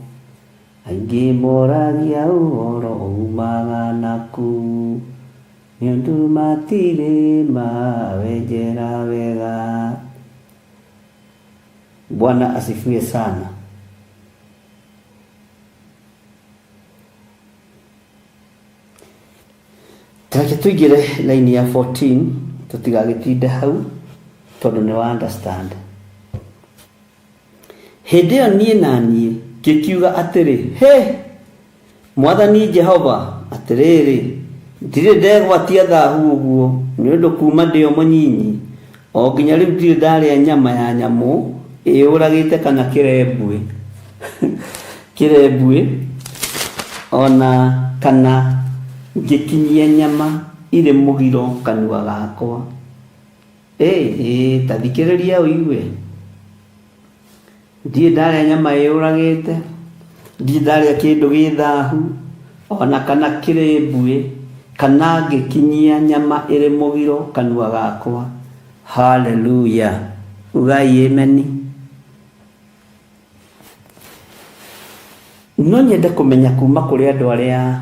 aingĩ moragia ũhoro umaga naku nĩ ũndũ matirĩ mawenjera wega. Bwana asifiwe sana. Tareke tũingĩre laini ya 14 tũtigagĩtinde hau tondũ nĩ wa understand. Hĩndĩ ĩyo niĩ na niĩ ngĩkiuga atĩrĩ, Hĩ! Mwathani Jehova, atĩrĩrĩ, ndirĩ ndegwatia thahu ũguo, nĩ ũndũ kuuma ndĩ o mũnyinyi o nginya rĩu ndirĩ ndarĩa nyama ya nyamũ ĩyũragĩte kana kĩrembuĩ kĩrembuĩ o na kana ngĩkinyia nyama irĩ mũgiro kanua gakwa. Ĩ, ĩ, ta thikĩrĩria ũigue. Ndirĩ ndarĩa nyama ĩyũragĩte, ndirĩ ndarĩa kĩndũ gĩ thahu, o na kana kĩrĩ mbuĩ, kana ngĩkinyia nyama ĩrĩ mũgiro kanua gakwa. Haleluya! Ugai ameni. No nyende kũmenya kuma kũrĩ andũ arĩa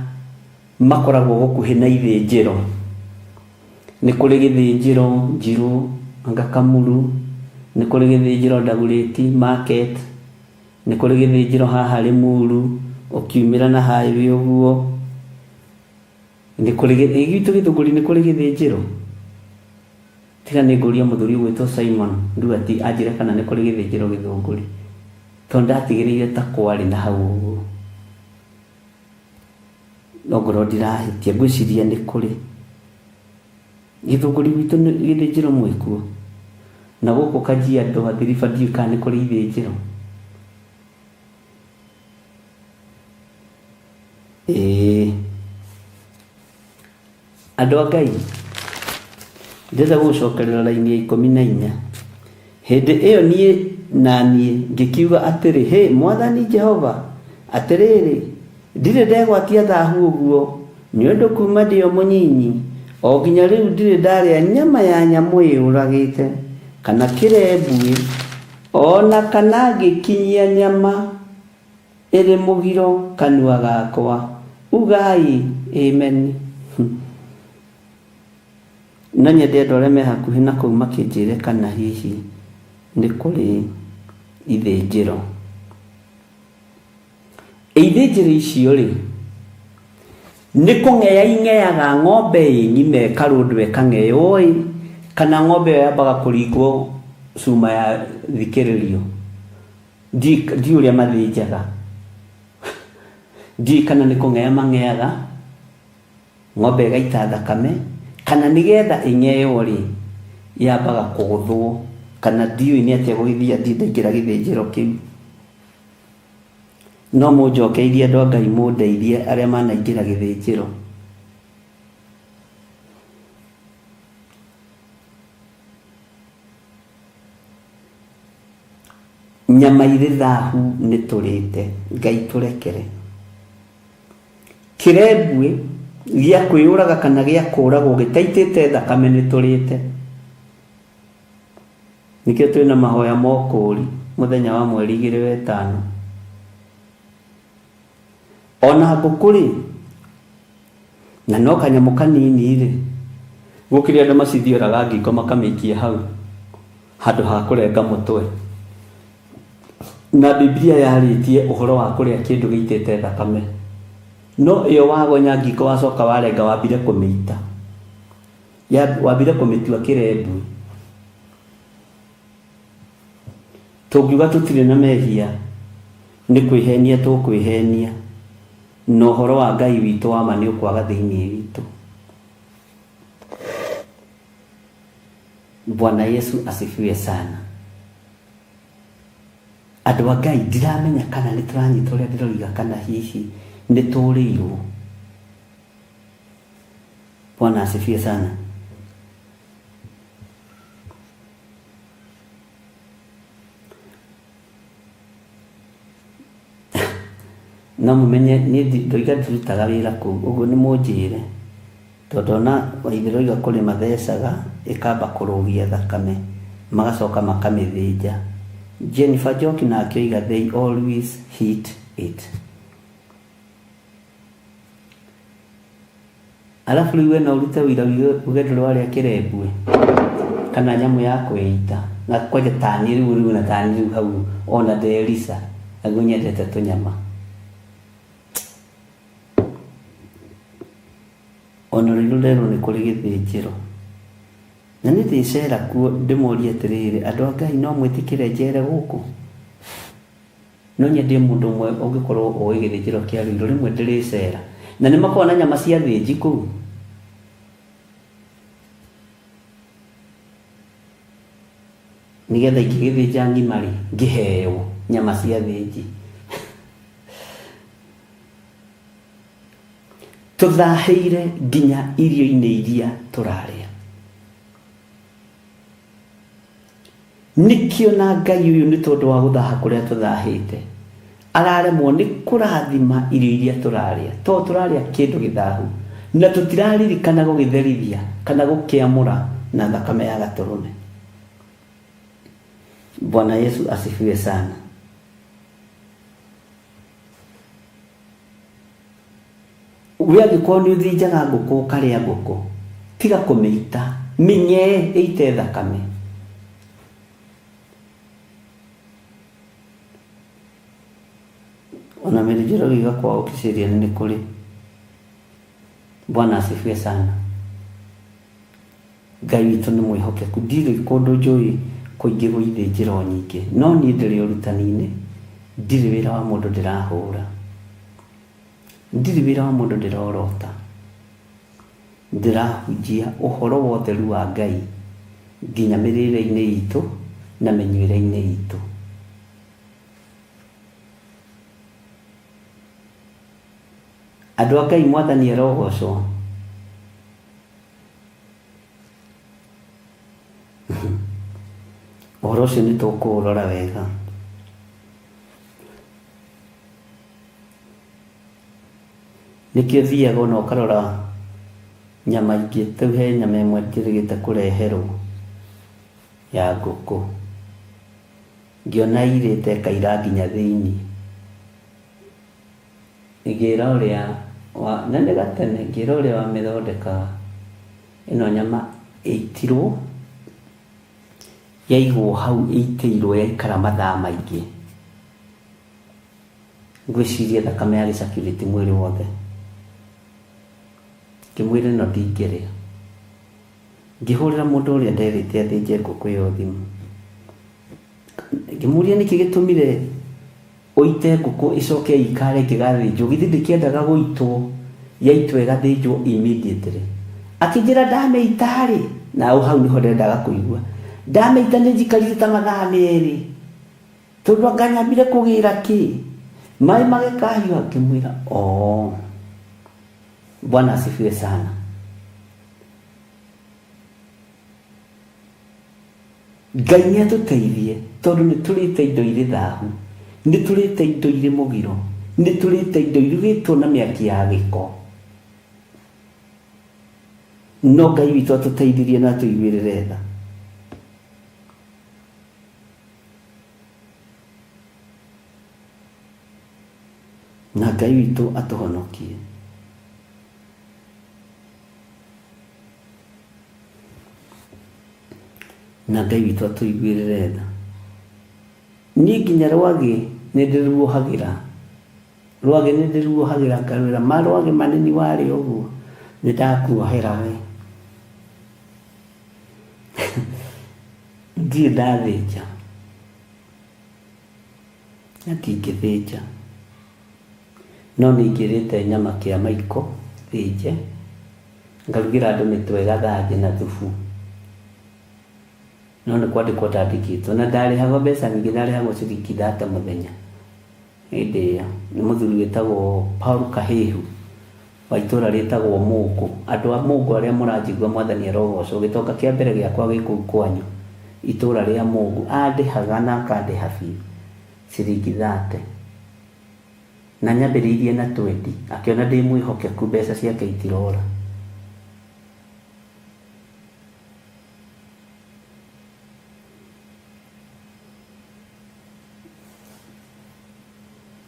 makoragwo gũkuhĩ na ithĩnjĩro. Nĩ kũrĩ gĩthĩnjĩro Njirũ, anga Kamuru, nĩ kũrĩ gĩthĩnjĩro Dagoretti Market, nĩ kũrĩ gĩthĩnjĩro haha Limuru ũkiumĩra na highway ũguo. Nĩ kũrĩ, ĩ gwitũ Gĩthũngũri nĩ kũrĩ gĩthĩnjĩro? Tiga nĩ ngũria mũthuri ũgwĩtwo Simon Nduati anjĩre kana nĩ kũrĩ gĩthĩnjĩro Gĩthũngũri. Tondũ ndatigĩrĩire ta kwarĩ na hau ũguo. No ngorwo ndirahĩtia, ngwĩciria nĩ kũrĩ. Gĩthũngũri gwitũ gĩthĩnjĩro mwĩkuo? Na gũkũ Kajiado Athi River ndiũĩ kana nĩ kũrĩ ithĩnjĩro. Ĩĩ. Andũ a Ngai, ndĩrenda gũgũcokerera raini ya 14. Hĩndĩ ĩyo niĩ na niĩ ngĩkiuga atĩrĩ, Hĩ, Mwathani Jehova, atĩrĩrĩ, ndirĩ ndegwatia thahu ũguo, nĩ ũndũ kuuma ndĩ o mũnyinyi o nginya rĩu ndirĩ ndarĩa nyama ya nyamũ ĩyũragĩte, kana kĩrembuĩ, o na kana ngĩkinyia nyama ĩrĩ mũgiro kanua gakwa. Ugai, Ameni. No nyende andũ arĩa me hakuhĩ na kũu makĩnjĩre kana hihi nĩ kũrĩ ithĩnjĩro. Ithĩnjĩro icio-rĩ, nĩ kũng'ea ing'eaga ng'ombe ĩ ng'ima ĩkarũndwo ĩkang'eywo-ĩ, kana ng'ombe ĩyo yambaga kũringwo cuma ya thikĩrĩrio? Ndiũĩ ũrĩa mathĩnjaga. Ndiũĩ kana nĩ kũng'ea mang'eaga. Ng'ombe ĩgaita thakame, kana nĩgetha ĩng'eywo-rĩ, yambaga kũgũthwo, kana ndiũĩ nĩ atĩa gũgĩthiaga ndirĩ ndaingĩra gĩthĩnjĩro kĩu. No mũnjokeirie andũ a Ngai mũndeithie arĩa manaingĩra gĩthĩnjĩro. Nyama irĩ thahu nĩ tũrĩte, Ngai tũrekere. Kĩrembuĩ gĩa kwĩyũraga kana gĩa kũragwo gĩtaitĩte thakame nĩ tũrĩte. Nĩkĩo twĩna mahoya ma ũkũũri mũthenya wa mweri igĩrĩ wetano. Ona ngũkũ rĩ, na no kanyamũ kanini rĩ, gũkĩrĩ andũ macithioraga ngingo makamĩikia hau handũ ha kũrenga mũtwe. Na Bibilia yarĩtie ũhoro wa kũrĩa kĩndũ gĩitĩte thakame. No ĩyo wagonya ngingo wacoka warenga wambire kũmĩita. Wambire kũmĩtua kĩrembui. Tũngiuga tũtirĩ na mehia, nĩ kwĩhenia tũkwĩhenia, na ũhoro wa Ngai witũ wa ma nĩ ũkwaga thĩinĩ witũ. Bwana Yesu asifiwe sana. Andũ a Ngai, ndiramenya kana nĩ tũranyita ũrĩa ndĩroiga kana hihi nĩ tũrĩirwo. Bwana asifiwe sana. No mũmenye niĩ ndoiga ndirutaga wĩra kũu, ũguo nĩ mũnjĩre. Tondũ ona Waithĩra oiga kũrĩ mathecaga ĩkamba kũrũgia thakame magacoka makamĩthĩnja. Jennifer Njoki nake oiga they always hit it. Arabu rĩu we no ũrute ũira uge ndũrĩ warĩa kĩrembwe kana nyamũ ya kwĩita na kwanja tani rĩu rĩu na tani rĩu hau ona nderisa naguo nyendete tũnyama. Ona rĩu rerwo nĩ kũrĩ gĩthĩnjĩro na nĩ ndĩcera kuo ndĩmorie atĩrĩrĩ andũ a Ngai no mwĩtĩkĩre njere gũkũ? No nyendie mũndũ ũmwe ũngĩkorwo ũĩ gĩthĩnjĩro kĩa Ruiru rĩmwe ndĩrĩcera. Na nĩ makoragwo na nyama cia thĩnji kũu? Nĩgetha ingĩgĩthĩnja ng'ima rĩ, ngĩheo nyama cia thĩnji. Tũthahĩire nginya irio-inĩ iria tũrarĩa. Nĩkĩo na Ngai ũyũ nĩ tondũ wa gũthaha kũrĩa tũthahĩte, araremwo nĩ kũrathima irio iria tũrarĩa, tondũ tũrarĩa kĩndũ gĩthahu, na tũtiraririkana gũgĩtherithia kana gũkĩamũra na thakame ya Gatũrũme. Bwana Yesu asifiwe sana. We angĩkorwo nĩ ũthĩnjaga ngũkũ ũkarĩa ngũkũ, tiga kũmĩita, mĩnyee ĩite thakame. Ona Mary Njoroge oiga kwao Kiserian nĩ kũrĩ. Bwana asifiwe sana. Ngai witũ nĩ mwĩhokeku. Ndirĩ kũndũ njũĩ kũingĩ gwĩ ithĩnjĩro nyingĩ, no niĩ ndĩrĩ ũrutani-inĩ, ndirĩ wĩra wa mũndũ ndĩrahũra. Ndirĩ wĩra wa mũndũ ndĩrorota. Ndĩrahunjia ũhoro wa ũtheru wa Ngai nginya mĩrĩre-inĩ itũ na mĩnyuĩre-inĩ itũ. Andũ a Ngai Mwathani arogocwo. Ũhoro ũcio nĩ tũkũũrora wega. Nĩkĩo thiaga ona ũkarora nyama ingĩ, ta rĩu he nyama ĩmwe njĩrĩgĩte kũreherwo ya ngũkũ, ngĩona ĩirĩte ĩkaira nginya thĩiniĩ. Ngĩra ũrĩa wa, na nĩ gatene, ngĩra ũrĩa wamĩthondekaga, ĩno nyama ĩitirwo, yaigwo hau ĩitĩirwo yaikara mathaa maingĩ. Ngwĩciria thakame yarĩ circulate mwĩrĩ wothe. Ngĩmwĩra ĩno ndingĩrĩa. Ngĩhũrĩra mũndũ ũrĩa nderĩte athĩnje ngũkũ ĩyo thimũ. Ngĩmũria nĩkĩ gĩtũmire ũite ngũkũ ĩcoke ĩikare ĩngĩgathĩnjwo, githĩ ndĩkĩendaga gũitwo, yaitwo ĩgathĩnjwo immediately. Akĩnjĩra ndamĩita rĩ, na hau nĩho ndendaga kũigua, ndamĩita nĩ njikarire ta mathaa merĩ. Tondũ anga nyambire kũgĩra kĩ? Maĩ magĩkahiũha ngĩmwĩra oo. Bwana asifiwe sana. Ngai nĩ atũteithie tondũ nĩ tũrĩte indo irĩ thahu, nĩ tũrĩte indo irĩ mũgiro, nĩ tũrĩte indo irugĩtwo na mĩaki ya gĩko. No Ngai witũ atũteithirie na atũiguĩrĩre tha. Na Ngai witũ atũhonokie. Na Ngai witũ atũiguĩrĩre tha. Niĩ nginya rwagĩ nĩ ndĩruohagĩra. Rwagĩ nĩ ndĩruohagĩra ngarwĩra ma rwagĩ ma nĩ niĩ warĩa ũguo nĩ ndakuohera we. Ndirĩ ndathĩnja na ndingĩthĩnja. No nĩ ingĩrĩte nyama kĩa maiko thĩnje, ngarugĩra andũ mĩtwe gathanjĩ na thubu. No nĩ kwandĩkwo ndandĩkĩtwo na ndarĩhagwo mbeca nyingĩ, ndarĩhagwo ciringi thate mũthenya hĩndĩ ĩyo. Nĩ mũthuri wĩtagwo Paul Kahĩhu wa itũra rĩtagwo Mũngũ. Andũ a Mũngũ arĩa mũranjigua Mwathani arogocwo. Gĩtonga kĩa mbere gĩakwa gĩ kũu kwanyu, itũra rĩa Mũngũ. Andĩhaga na akandĩha biũ ciringi thate. Na nyambĩrĩirie na twendi, akĩona ndĩ mwĩhokeku mbeca ciake itirora.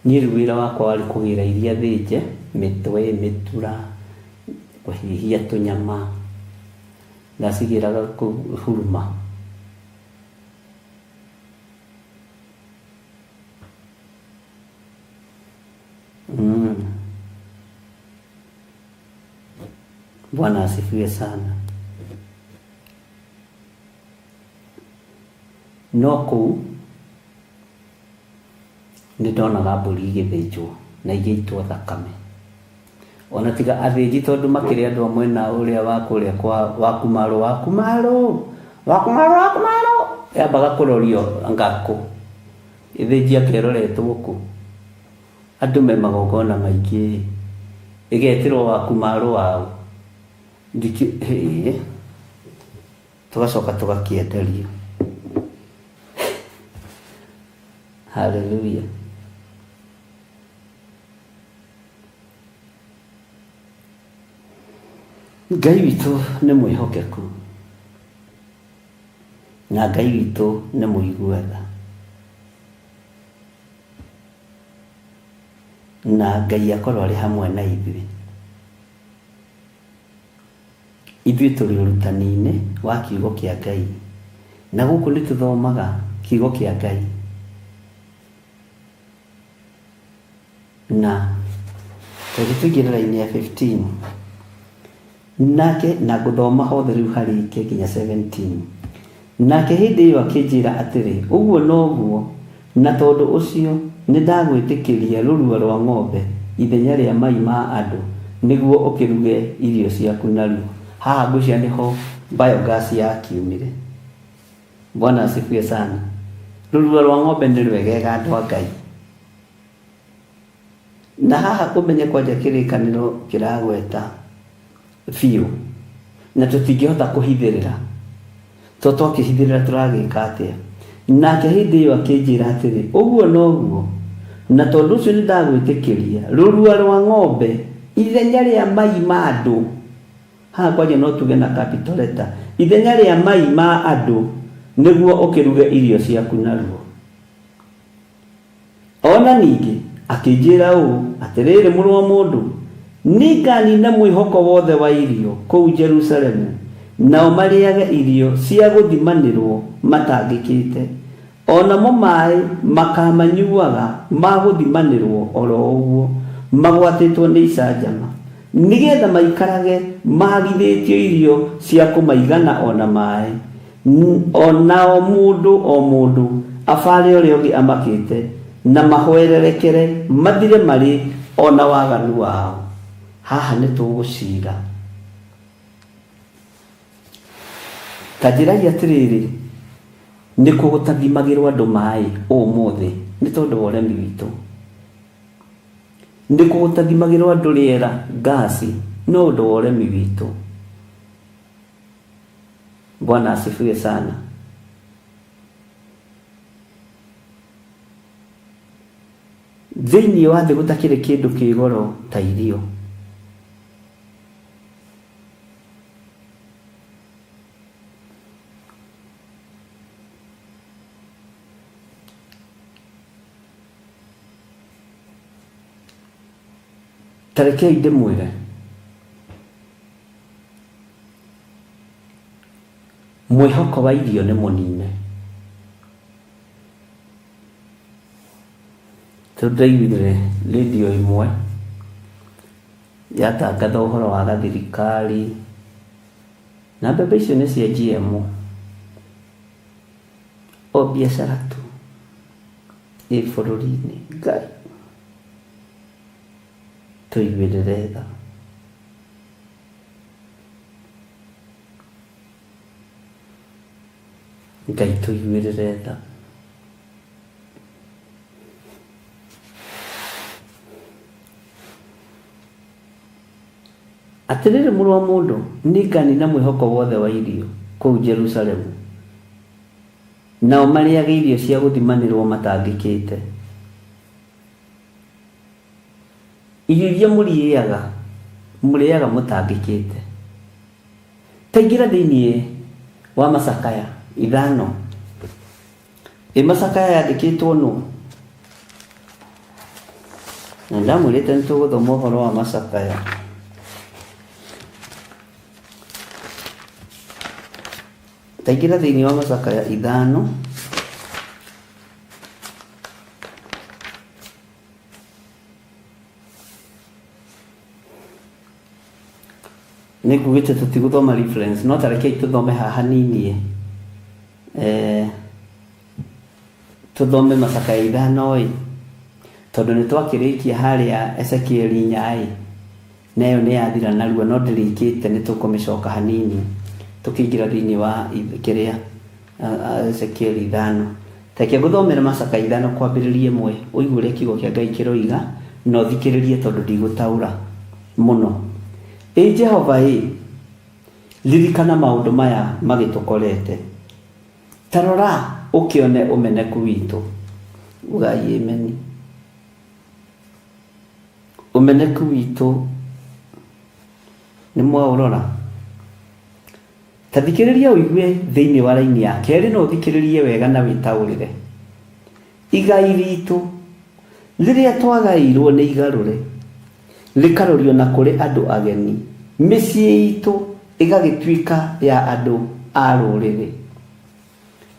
Niĩ rĩu wĩra wakwa warĩ kũgĩra iria thĩnje, mĩtwe, mĩtura, kũhĩhia tũnyama, ndacigĩraga kũu Huruma. Bwana asifiwe sana. No kũu nĩ ndonaga mbũri igĩthĩnjwo na igĩitwo thakame. Ona tiga athĩnji tondũ makĩrĩ andũ a mwena ũrĩa wa kũrĩa kwa Wakumarũ, Wakumarũ, Wakumarũ, Wakumarũ, yambaga kũrorio anga kũ, ĩthĩnji anga ĩroretwo kũ. Andũ me magongona maingĩ ĩ, ĩgetĩrwo Wakumarũ waũ, hĩĩ. Tũgacoka tũgakĩenderio. Hallelujah. Ngai witũ nĩ mwĩhokeku na Ngai witũ nĩ mũigua tha. Na Ngai akorwo arĩ hamwe na ithuĩ. Ithuĩ tũrĩ ũrutani-inĩ wa kiugo kĩa Ngai, na gũkũ nĩ tũthomaga kiugo kĩa Ngai. Na reke tũingĩre raini ya 15. Nake, na ngũthoma hothe rĩu harĩke nginya 17. Nake hĩndĩ ĩyo akĩnjĩra atĩrĩ, Ũguo noguo, na tondũ ũcio nĩndagwĩtĩkĩria rũrua rwa ng'ombe ithenya rĩa mai ma andũ, nĩguo ũkĩruge irio ciaku naruo. Haha ngwĩciria nĩho biogas yakiumire. Bwana asifiwe sana. Rũrua rwa ng'ombe nĩ rwegega andũ a Ngai. Na haha ũmenye kwanja kĩrĩkanĩro kĩragweta biũ na tũtingĩhota kũhithĩrĩra to twakĩhithĩrĩra tũragĩka atĩa? Nake hĩndĩ ĩyo akĩnjĩra atĩrĩ, ũguo noguo, na tondũ ũcio nĩndagwĩtĩkĩria rũrua rwa ng'ombe ithenya rĩa mai ma andũ. Haha kwanja no tuge na capital letter, ithenya rĩa mai ma andũ, nĩguo ũkĩruge irio ciaku naruo. O na ningĩ akĩnjĩra ũũ, Atĩrĩrĩ, mũrũ wa mũndũ, nĩnganina mwĩhoko wothe wa irio kũu Jerusalemu, nao marĩage irio cia gũthimanĩrũo matangĩkĩte, o namo maĩ makaamanyuaga ma gũthimanĩrũo o ro ũguo, magwatĩtwo nĩ icanjama, nĩ getha maikarage maagithĩtio irio cia kũmaigana o na maĩ. O nao mũndũ o mũndũ abaare ũrĩa ũngĩ amakĩte, na mahwererekere mathire marĩ o na waganu wao. Haha nĩ tũgũcira. Ta njĩrai atĩrĩrĩ, nĩ kũ gũtathimagĩrwo andũ maĩ ũmũthĩ nĩ tondũ wa ũremi witũ? Nĩ kũ gũtathimagĩrwo andũ rĩera, ngaci, no ũndũ wa ũremi witũ? Bwana asifiwe sana. Thĩinĩ wa thĩ gũtakĩrĩ kĩndũ kĩ goro ta irio. Ta rekei ndĩmwĩre. Mwĩhoko wa irio nĩ mũnine. Tondũ ndaiguire rĩndiũ ĩmwe yatangatha ũhoro wa gathirikari, na mbembe icio nĩ cia GMO, o biacara tu ĩ bũrũri-inĩ. Ngai tũiguĩrĩre tha. Ngai tũiguĩrĩre tha. Atĩrĩrĩ mũrũ wa mũndũ, nĩnganina mwĩhoko wothe wa irio kũu Jerusalemu, nao marĩage irio cia gũthimanĩrwo matangĩkĩte. Irio iria mũrĩaga, mũrĩaga mũtangĩkĩte. Ta ingĩra thĩinĩ wa macakaya ithano. Ĩ macakaya yandĩkĩtwo nũ? Na ndamwĩrĩte nĩ tũgũthoma ũhoro wa macakaya. Ta ingĩra thĩinĩ wa macakaya ithano. Nĩ ngugĩte tũtigũthoma reference no ta rekei tũthome haha hanini eh, tũthome macakaya ithano ĩ tondũ nĩ twakĩrĩkia harĩa Ezekiel inya ĩ na ĩyo nĩ yathira narua no ndĩrĩkĩte nĩ tũkũmĩcoka hanini tũkĩingĩra thĩinĩ wa kĩrĩa Ezekieli ithano. Ta reke ngũthomere macaka ithano kwambĩrĩria ĩmwe ũigue ũrĩa kiugo kĩa Ngai kĩroiga na ũthikĩrĩrie tondũ ndigũtaũra mũno. Ĩ Jehova ĩ, ririkana maũndũ maya magĩtũkorete. Ta rora ũkĩone ũmeneku witũ. Ugai ameni. Ũmeneku witũ nĩ mwaũrora? Ta thikĩrĩria ũigue thĩinĩ wa raini ya kerĩ no ũthikĩrĩrie wega na wĩtaũrĩre. Igai ritũ rĩrĩa twagaĩirwo nĩ igarũre, rĩkarorio na kũrĩ andũ ageni, mĩciĩ itũ ĩgagĩtuĩka ya andũ a rũrĩrĩ.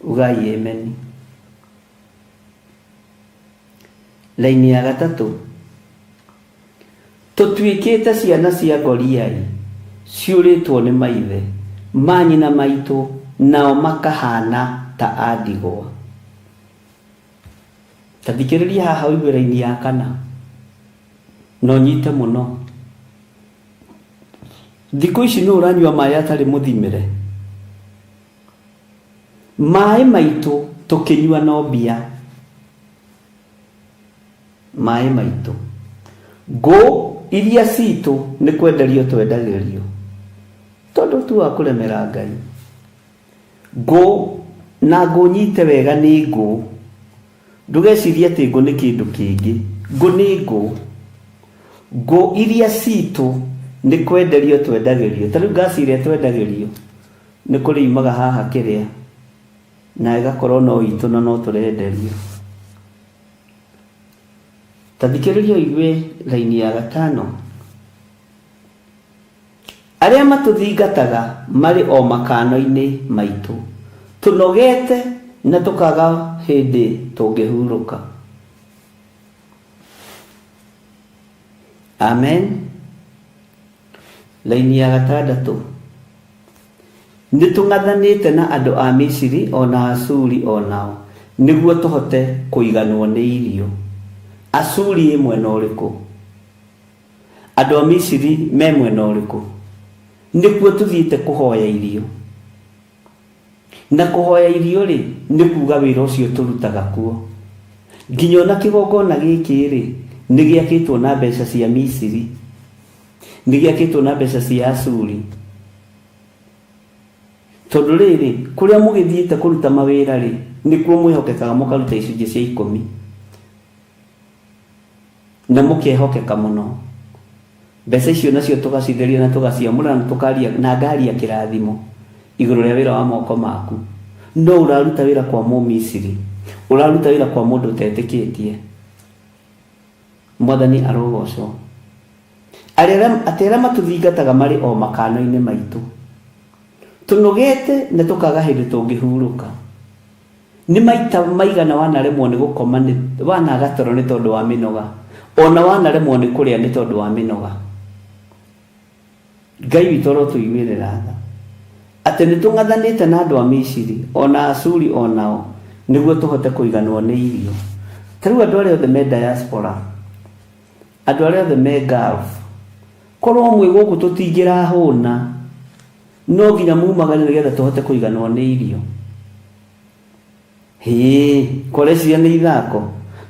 Ugai ameni. Raini ya gatatũ. Tũtuĩkĩte ciana cia ngoriai, ciũrĩtwo nĩ maithe, manyina maitũ nao makahaana ta a ndigwa. Ta thikĩrĩria haha ũigue raini ya kana, na ũnyite mũno. Thikũ ici nũ ũranyua maĩ atarĩ mũthimĩre? Maĩ maitũ tũkĩnyua no mbia. Maĩ maitũ. Ngũ iria citũ nĩ kwenderio twendagĩrio. Tondũ tu wa kũremera Ngai. Ngũ na ngũ nyite wega nĩ ngũ. Ndũgecirie atĩ ngũ nĩ kĩndũ kĩngĩ. Ngũ nĩ ngũ. Ngũ iria citũ nĩ kwenderio twendagĩrio. Ta rĩu ngaci ĩrĩa twendagĩrio nĩ kũrĩ yumaga haha kĩrĩa na ĩgakorwo no itũ na no tũrenderio. Ta thikĩrĩria ũigue raini ya gatano. Arĩa matũthingataga marĩ o makano-inĩ maitũ, tũnogete na tũkaga hĩndĩ tũngĩhurũka. Amen. Raini ya gatandatũ. Nĩ tũng'athanĩte na andũ a Misiri o na Ashuri o nao, nĩguo tũhote kũiganwo nĩ irio. Ashuri ĩ mwena ũrĩkũ? Andũ a Misiri me mwena ũrĩkũ? Nĩkuo tũthiĩte kũhoya irio. Na kũhoya irio-rĩ, nĩ kuuga wĩra ũcio tũrutaga kuo. Nginya o na kĩgongona gĩkĩ-rĩ, nĩ gĩakĩtwo na mbeca cia Misiri, nĩ gĩakĩtwo na mbeca cia Ashuri. Tondũ rĩrĩ, kũrĩa mũgĩthiĩte kũruta mawĩra-rĩ, nĩkuo mwĩhokekaga mũkaruta icunjĩ cia ikũmi. Na mũkehokeka mũno. Mbeca icio nacio tũgacitheria na tũgaciamũra na tũkaria na ngaria kĩrathimo igũrũ rĩa wĩra wa moko maku. No ũraruta wĩra kwa Mũmisiri, ũraruta wĩra kwa mũndũ ũtetĩkĩtie. Mwathani arogocwo. Arĩa atĩ arĩa matũthingataga marĩ o makano-inĩ maitũ. Tũnogete na tũkaga hĩndĩ tũngĩhurũka. Nĩ maita maigana wanaremwo nĩ gũkoma nĩ wanaga toro nĩ tondũ wa mĩnoga, ona wanaremwo nĩ kũrĩa nĩ tondũ wa mĩnoga. Ngai witũ arotũiguĩrĩra tha. Atĩ nĩ tũng'athanĩte na andũ a Misiri, o na Ashuri o nao, nĩguo tũhote kũiganwo nĩ irio. Ta rĩu andũ arĩa othe me diaspora, andũ arĩa othe me Gulf, korwo mwĩ gũkũ tũtingĩrahũna, No nginya mumagare nĩgetha tũhote kũiganwo nĩ irio. Hĩĩ, kwareciria nĩ ithako.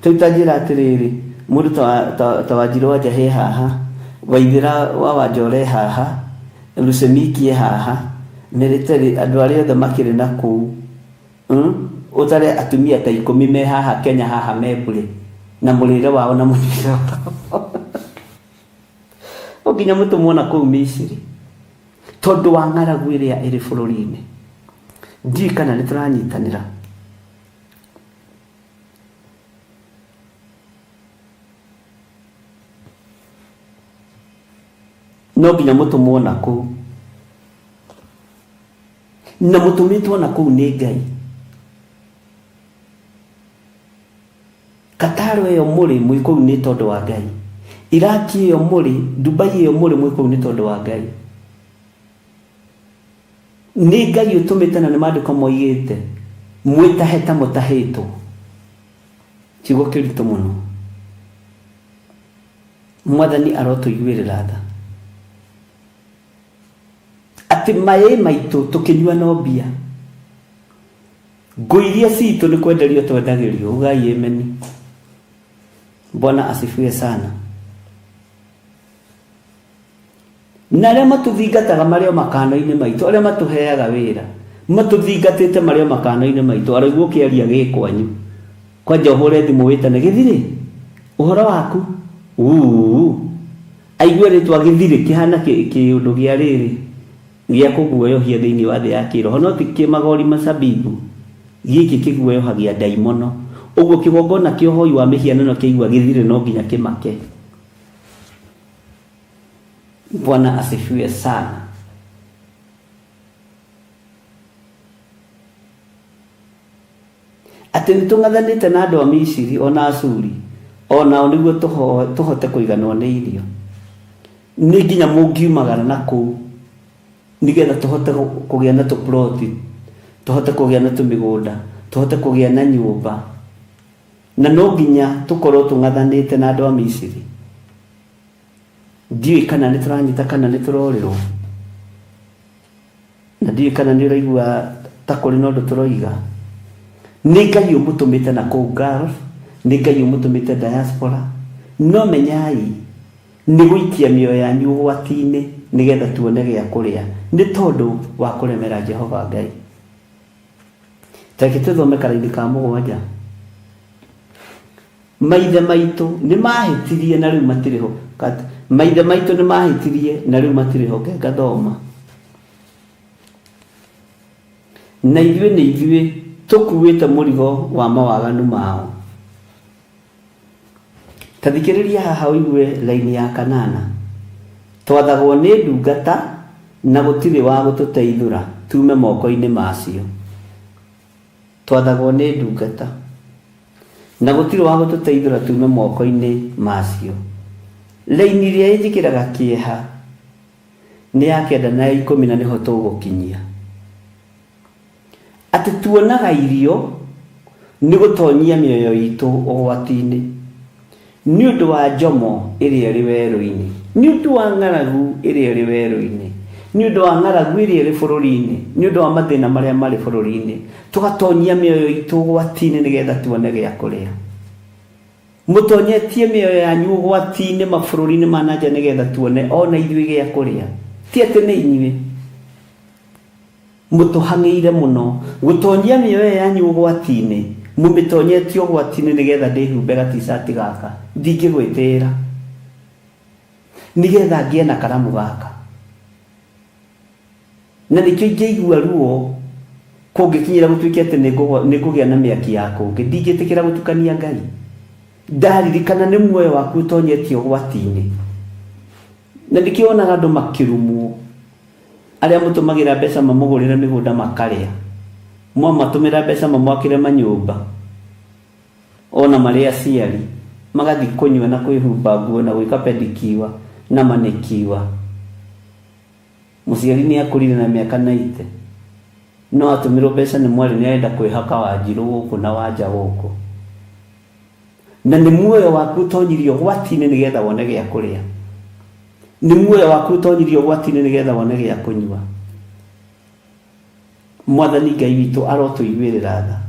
Rĩu ta njĩra atĩrĩrĩ, mũndũ ta, ta, ta Wanjirũ wa Njahĩ e haha, Waithĩra wa Wanjora e haha, Lusemiki e haha, Mĩrĩterĩ, andũ arĩa othe makĩrĩ na kũu. Ũtare atumia ta ikũmi me haha Kenya haha me mbure, na mũrĩre wao na mũnyuĩre wao. No nginya mũtũmwo na kũu Misiri tondũ wa ng'aragu ĩrĩa ĩrĩ bũrũri-inĩ. Ndiũĩ kana nĩ tũranyitanĩra. No nginya mũtũmwo na kũu, na mũtũmĩtwo na kũu nĩ Ngai. Kataro ĩyo mũrĩ mwĩ kũu nĩ tondũ wa Ngai. Iraki ĩyo mũrĩ, Dubai ĩyo mũrĩ mwĩ kũu nĩ tondũ wa Ngai. Nĩ Ngai ũtũmĩte na nĩ maandĩko moigĩte mwĩtahe ta mũtahĩtwo. Kiugo kĩritũ mũno. Mwathani arotũiguĩrĩra tha. Atĩ maĩ maitũ tũkĩnyua no mbia. Ngũ iria citũ nĩ kwenderio twendagĩrio. Ugai ameni. Bwana asifiwe sana. Na arĩa matũthingataga marĩ o makano-inĩ maitũ, arĩa matũheaga wĩra matũthingatĩte marĩ o makano-inĩ maitũ, aroigua ũkĩaria gĩ kwanyu, kwanja ũhũre thimũ wĩtane gĩthirĩ ũhoro waku uu aigue rĩtwa gĩthirĩ kĩhana kĩũndũ gĩa rĩrĩ gĩa kũguoyohia thĩinĩ wa thĩ ya kĩroho, no ti kĩmagori macabibu gĩkĩ kĩguoyohagia ndaimono. Ũguo kĩgongona kĩa ũhoi wa mĩhianano kĩaigua gĩthirĩ no nginya kĩmake. Bwana asifiwe sana. Atĩ nĩ tũng'athanĩte na andũ a Misiri o na Ashuri o nao nĩguo tũhote kũiganwo nĩ irio. Nĩ nginya mũngiumagara na kũu nĩgetha tũhote kũgĩa na tũploti, tũhote kũgĩa na tũmĩgũnda, tũhote kũgĩa na nyũmba. Na no nginya tũkorwo tũng'athanĩte na andũ a Misiri. Ndiũĩ kana nĩ tũranyita kana nĩ tũrorĩrwo. Na ndiũĩ kana nĩ ũraigua ta kũrĩ na ũndũ tũroiga. Nĩ Ngai ũmũtũmĩte na kũu Gulf, nĩ Ngai ũmũtũmĩte diaspora. No menyai nĩ gũikia mĩoyo yanyu ũgwati-inĩ nĩgetha tuone gĩa kũrĩa nĩ tondũ wa kũremera Jehova Ngai. Tareke tũthome karaini ka mũgwanja. Maithe maitũ nĩ mahĩtirie na rĩu matirĩ ho. Maithe maitũ nĩ mahĩtirie na rĩu matirĩ ho. Ngathoma. Na ithuĩ nĩ ithuĩ tũkuĩte mũrigo wa mawaganu mao. Ta thikĩrĩria haha ũigue raini ya kanana. Twathagwo nĩ ndungata na gũtirĩ wa gũtũteithũra tuume moko-inĩ macio. Twathagwo nĩ ndungata na gũtirĩ wa gũtũteithũra tuume moko-inĩ macio. Raini ĩrĩa ĩnjĩkĩraga kĩeha nĩ ya kenda na ya ikũmi na nĩho tũgũkinyia. Atĩ tuonaga irio nĩ gũtonyia mĩoyo itũ ũgwati-inĩ nĩ ũndũ wa njomo ĩrĩa ĩrĩ werũ-inĩ, nĩ ũndũ wa ng'aragu ĩrĩa ĩrĩ werũ-inĩ, nĩ ũndũ wa ng'aragu ĩrĩa ĩrĩ bũrũri-inĩ, nĩ ũndũ wa mathĩna marĩa marĩ bũrũri-inĩ, tũgatonyia mĩoyo itũ ũgwati-inĩ nĩgetha tuone gĩa kũrĩa. Mũtonyetie mĩoyo yanyu ũgwati-inĩ mabũrũri-inĩ ma na nja nĩgetha tuone o na ithuĩ gĩa kũrĩa. Ti atĩ nĩ inyuĩ. Mũtũhang'ĩire mũno gũtonyia mĩoyo yanyu ũgwati-inĩ, mũmĩtonyetie ũgwati-inĩ nĩgetha ndĩhumbe ga-t-shirt gaka, ndingĩgwĩtĩĩra, nĩgetha ngĩe na karamu gaka. Na nĩkĩo ingĩigua ruo kũngĩkinyĩra gũtuĩke atĩ nĩngũgĩa na mĩaki ya kũngĩ, ndingĩtĩkĩra gũtukania Ngai. Ndaririkana nĩ muoyo waku ũtonyetie ũgwati-inĩ. Na nĩkĩo wonaga andũ makĩrumwo. Arĩa mũtũmagĩra mbeca mamũgũrĩre mĩgũnda makarĩa, mwamatũmĩra mbeca mamwakĩre manyũmba, ona marĩ aciari, magathiĩ kũnyua na kwĩhumba nguo na gwĩka pedikiwa na manikiwa. Mũciari nĩ akũrire na mĩaka 90, no atũmĩrwo mbeca nĩ mwarĩ nĩ arenda kwĩhaka wanjirũ gũkũ na wanja gũkũ. Na nĩ muoyo waku ũtonyirio ũgwati-inĩ nĩgetha wone gĩa kũrĩa. Nĩ muoyo waku ũtonyirio ũgwati-inĩ nĩgetha wone gĩa kũnyua. Mwathani Ngai witũ arotũiguĩrĩra tha.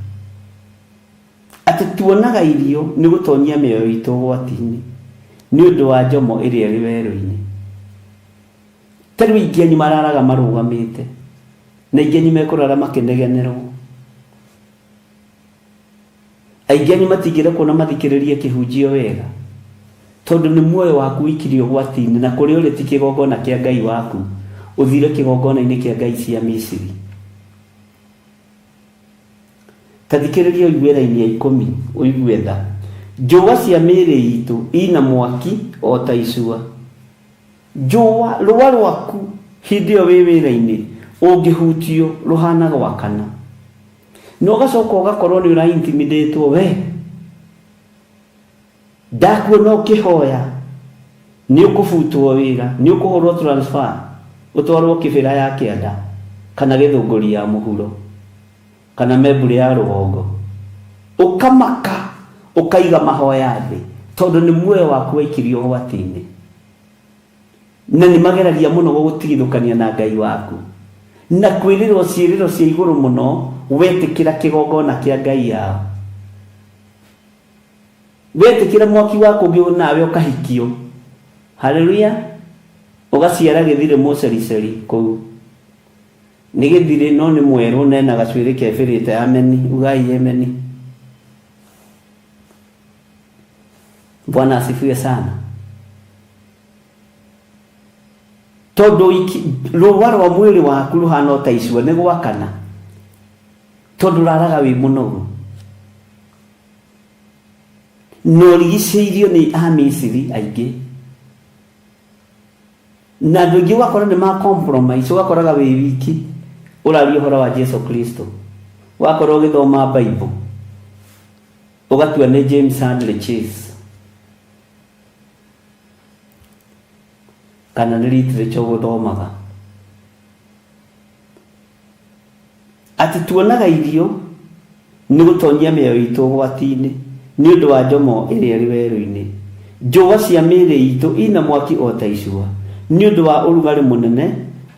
Atĩ tuonaga irio nĩ gũtonyia mĩoyo itũ ũgwati-inĩ nĩ ũndũ wa njomo ĩrĩa ĩrĩ werũ-inĩ. Ta rĩu aingĩ anyu mararaga marũgamĩte, na aingĩ anyu mekũrara makĩnegenerwo. Aingĩ anyu matingĩrekwo na mathikĩrĩrie kĩhunjio wega. Tondũ nĩ muoyo waku ũikirio ũgwati-inĩ, na kũrĩa ũrĩ ti kĩgongona kĩa Ngai waku, ũthiire kĩgongona-inĩ kĩa ngai cia Misiri. Ta thikĩrĩria ũigue raini ya ikũmi, ũigue tha. Njũa cia mĩĩrĩ itũ ina mwaki o ta icua. Njũa, rũa rwaku hĩndĩ ĩyo wĩ wĩra-inĩ ũngĩhutio rũhana gwakana. Na ũgacoka ũgakorwo nĩ ũra intimidate we. Ndakuona ũkĩhoya, nĩ ũkũbutwo wĩra, nĩ ũkũhũrwo transfer, ũtwarwo Kĩbĩra ya kĩanda, kana Gĩthũngũri ya mũhuro, kana Membure ya rũgongo. Ũkamaka, ũkaiga mahoya thĩ, tondũ nĩ muoyo waku waikirio ũgwati-inĩ. Na nĩ mageragia mũno gũgũtigithũkania na Ngai waku, na kwĩrĩrwo ciĩrĩro cia igũrũ mũno wetĩkĩra kĩgongona kĩa Ngai yao. Wetĩkĩra mwaki wa kũngĩ nawe ũkahikio. Haleluya! Ũgaciara gĩthirĩ mũcericeri kũu. Nĩ gĩthirĩ no nĩ mwerũ na ena gacuĩrĩ kebĩrĩte. Ameni. Ugai ameni. Bwana asifiwe sana. Tondũ rũa rwa mwĩrĩ waku rũhana o ta icua nĩ gwakana. Tondũ ũraraga wĩ mũnogu. Na ũrigicĩirio nĩ Amisiri aingĩ. Na andũ aingĩ ũgakora nĩ ma compromise, ũgakoraga wĩ wiki ũraria ũhoro wa Jesu Kristo. Wakorwo ũgĩthoma Bible, ũgatua nĩ James Hadley Chase. Kana nĩ literature ũgũthomaga. Atĩ tuonaga irio nĩ gũtonyia mĩoyo itũ ũgwati-inĩ nĩ ũndũ wa njomo ĩrĩa ĩrĩ werũ-inĩ. Njũa cia mĩĩrĩ itũ ina mwaki o ta icua nĩ ũndũ wa ũrugarĩ mũnene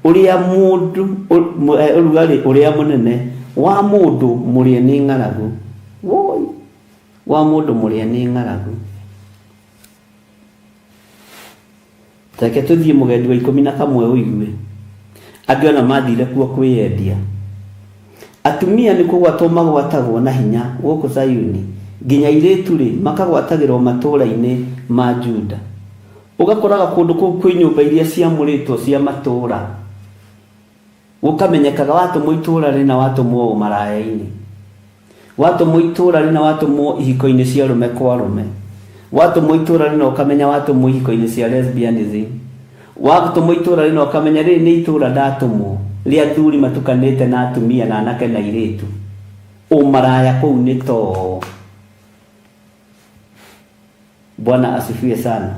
ũrĩa mũndũ ũrugarĩ ũrĩa mũnene wa mũndũ mũrĩe nĩ ng'aragu. Woi! Wa mũndũ mũrĩe nĩ ng'aragu. Ta reke tũthiĩ mũgendi wa 11 ũigue. Angĩ ona mathire kuo kwĩyendia. Atumia nĩ kũgwatwo magwatagwo na hinya gũkũ Zayuni, nginya airĩtu-rĩ, makagwatagĩrwo matũũra-inĩ ma Juda. Ũgakoraga kũndũ kũu kwĩ nyũmba iria ciamũrĩtwo cia matũũra. Gũkamenyekaga watũmwo itũũra rĩna watũmwo ũmaraya-inĩ. Watũmwo itũũra rĩna watũmwo ihiko-inĩ cia arũme kwa arũme. Watũmwo itũũra rĩna ũkamenya watũmwo ihiko-inĩ cia lesbianism. Watũmwo itũũra rĩna ũkamenya rĩrĩ nĩ itũũra ndatũmwo rĩa athuri matukanĩte na atumia na anake na airĩtu. Ũmaraya kũu nĩ too. Bwana asifiwe sana.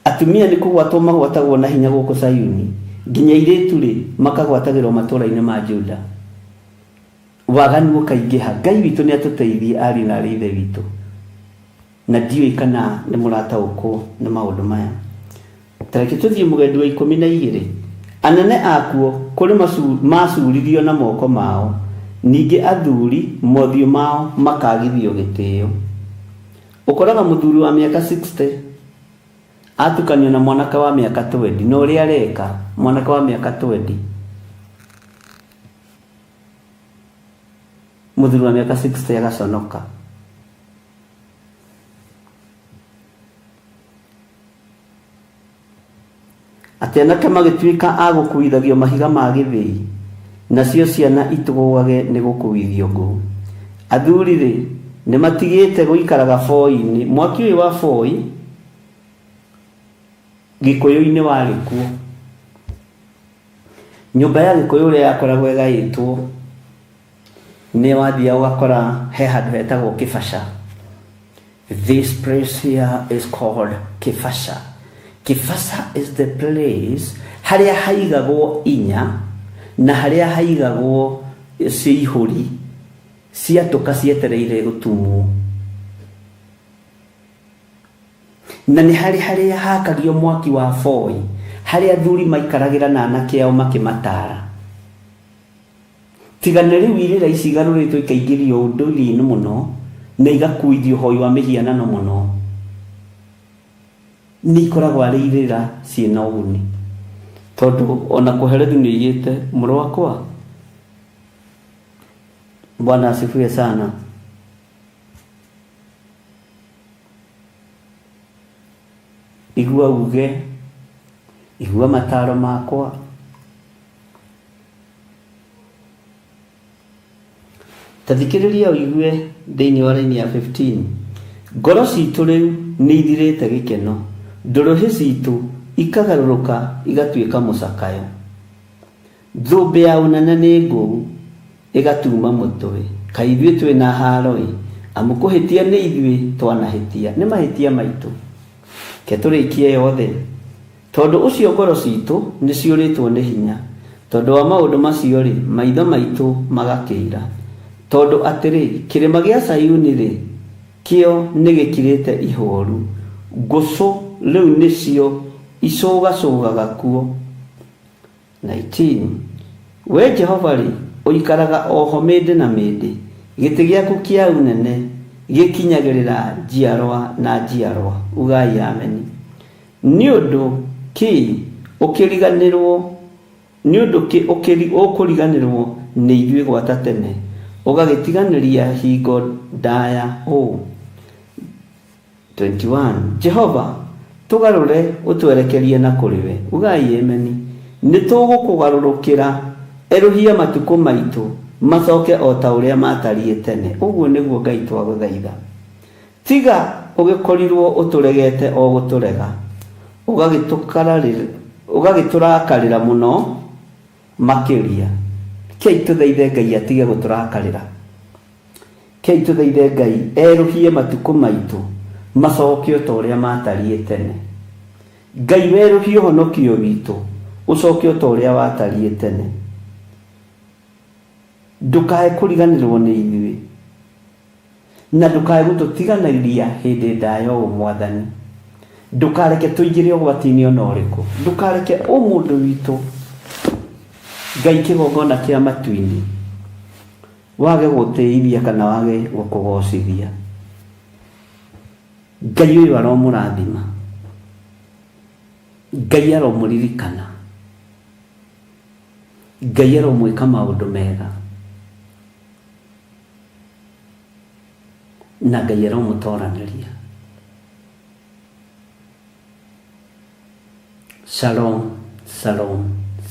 Atumia nĩ kũgwatwo magwatagwo na hinya gũkũ Zayuni, nginya airĩtu-rĩ, makagwatagĩrwo matũũra-inĩ ma Juda. Waganu ũkaingĩha. Ngai witũ nĩ atũteithie ariũ na aarĩ a Ithe witũ. Na ndiũĩ kana nĩ mũrataũkwo nĩ maũndũ maya. Ta reke tũthiĩ mũgendi wa 12. Anene akuo kũrĩ macuuririo na moko mao, ningĩ athuri mothiũ mao makaagithio gĩtĩo. Ũkoraga mũthuri wa mĩaka 60 atukanio na mwanake wa mĩaka 20 na ũrĩa areka mwanake wa mĩaka 20 mũthuri wa mĩaka 60 agaconoka. Atĩ anake magĩtuĩka a gũkuuithagio mahiga ma gĩthĩi, nacio ciana itũgũgage nĩ gũkuuithio ngũ. Athuri-rĩ, nĩmatigĩte gũikaraga boi-inĩ. Mwaki ũyũ wa boi Gĩkũyũ-inĩ warĩ kuo. Nyũmba ya Gĩkũyũ ũrĩa yakoragwo ĩgaĩtwo, nĩ wathiaga ũgakora he handũ hetagwo kĩbaca. This place here is called Kĩbaca. Kĩbaca is the place harĩa haigagwo inya na harĩa haigagwo ciihũri ciatũka cietereire gũtumwo. Na nĩ harĩ harĩa hakagio mwaki wa boi, harĩa athuri maikaragĩra na anake ao makĩmataara. Tiga nĩ rĩu irĩra ici igarũrĩtwo ikaingĩrio ũndũire-inĩ mũno na igakuithio ũhoi wa mĩhianano mũno, nĩ ikoragwo arĩ irĩra ciĩna ũguni. Tondũ ona Kohelethu nĩ oigĩte, mũrũ wakwa, Bwana asifiwe sana. Igua uge, igua mataro makwa. Ta thikĩrĩria ũigue thĩinĩ wa raini ya 15. Ngoro citũ rĩu nĩ ithirĩte gĩkeno, ndũrũhĩ citũ ikagarũrũka igatuĩka mũcakayo. Thũmbĩ ya ũnene nĩ ngũu, ĩgatuuma mũtwe. Kaĩ ithuĩ twĩ na haaro-ĩ, amu kũhĩtia nĩ ithuĩ twanahĩtia, nĩ mahĩtia maitũ. Reke tũrĩkie yothe. Tondũ ũcio ngoro ciitũ nĩciũrĩtwo nĩ hinya, tondũ wa maũndũ macio-rĩ, maitho maitũ magakĩira. Tondũ atĩrĩ, kĩrĩma gĩa Zayuni-rĩ, kĩo nĩgĩkirĩte ihooru, ngũcũ rĩu nĩcio icũgacũgaga kuo. 19 Wee Jehova-rĩ, ũikaraga o ho mĩndĩ na mĩndĩ, gĩtĩ gĩaku kĩa ũnene gĩkinyagĩrĩra njiarwa na njiarwa. Ugai Ameni. Nĩ ũndũ kĩ ũkĩriganĩrwo, nĩ ũndũ kĩ ũkũriganĩrwo nĩ ithuĩ gwata tene, ũgagĩtiganĩria hingo ndaya ũũ? 21 Jehova, tũgarũre ũtwerekerie na kũrĩ we. Ugai Ameni. Nĩ tũgũkũgarũrũkĩra, erũhia matukũ maitũ macoke o ta ũrĩa maatariĩ tene. Ũguo nĩguo Ngai twagũthaitha. Tiga ũgĩkorirwo ũtũregete o gũtũrega, ũgagĩtũrakarĩra mũno makĩria. Rekei tũthaithe Ngai atige gũtũrakarĩra. Rekei tũthaithe Ngai erũhie matukũ maitũ macoke o ta ũrĩa maatariĩ tene. Ngai werũhie ũhonokio witũ ũcoke o ta ũrĩa watariĩ tene. Ndũkae kũriganĩrwo nĩ ithuĩ. Na ndũkae gũtũtiganĩria hĩndĩ ndaya ũũ, Mwathani. Ndũkareke tũingĩre ũgwati-inĩ o na ũrĩkũ. Ndũkareke ũmũndũ witũ, Ngai kĩgongona kĩa matu-inĩ, wage gũtĩithia kana wage gũkũgocithia. Ngai ũyũ aromũrathima. Ngai aromũririkana. Ngai aromwĩka maũndũ mega. Na Ngai aromũtoranĩria. Shalom, shalom,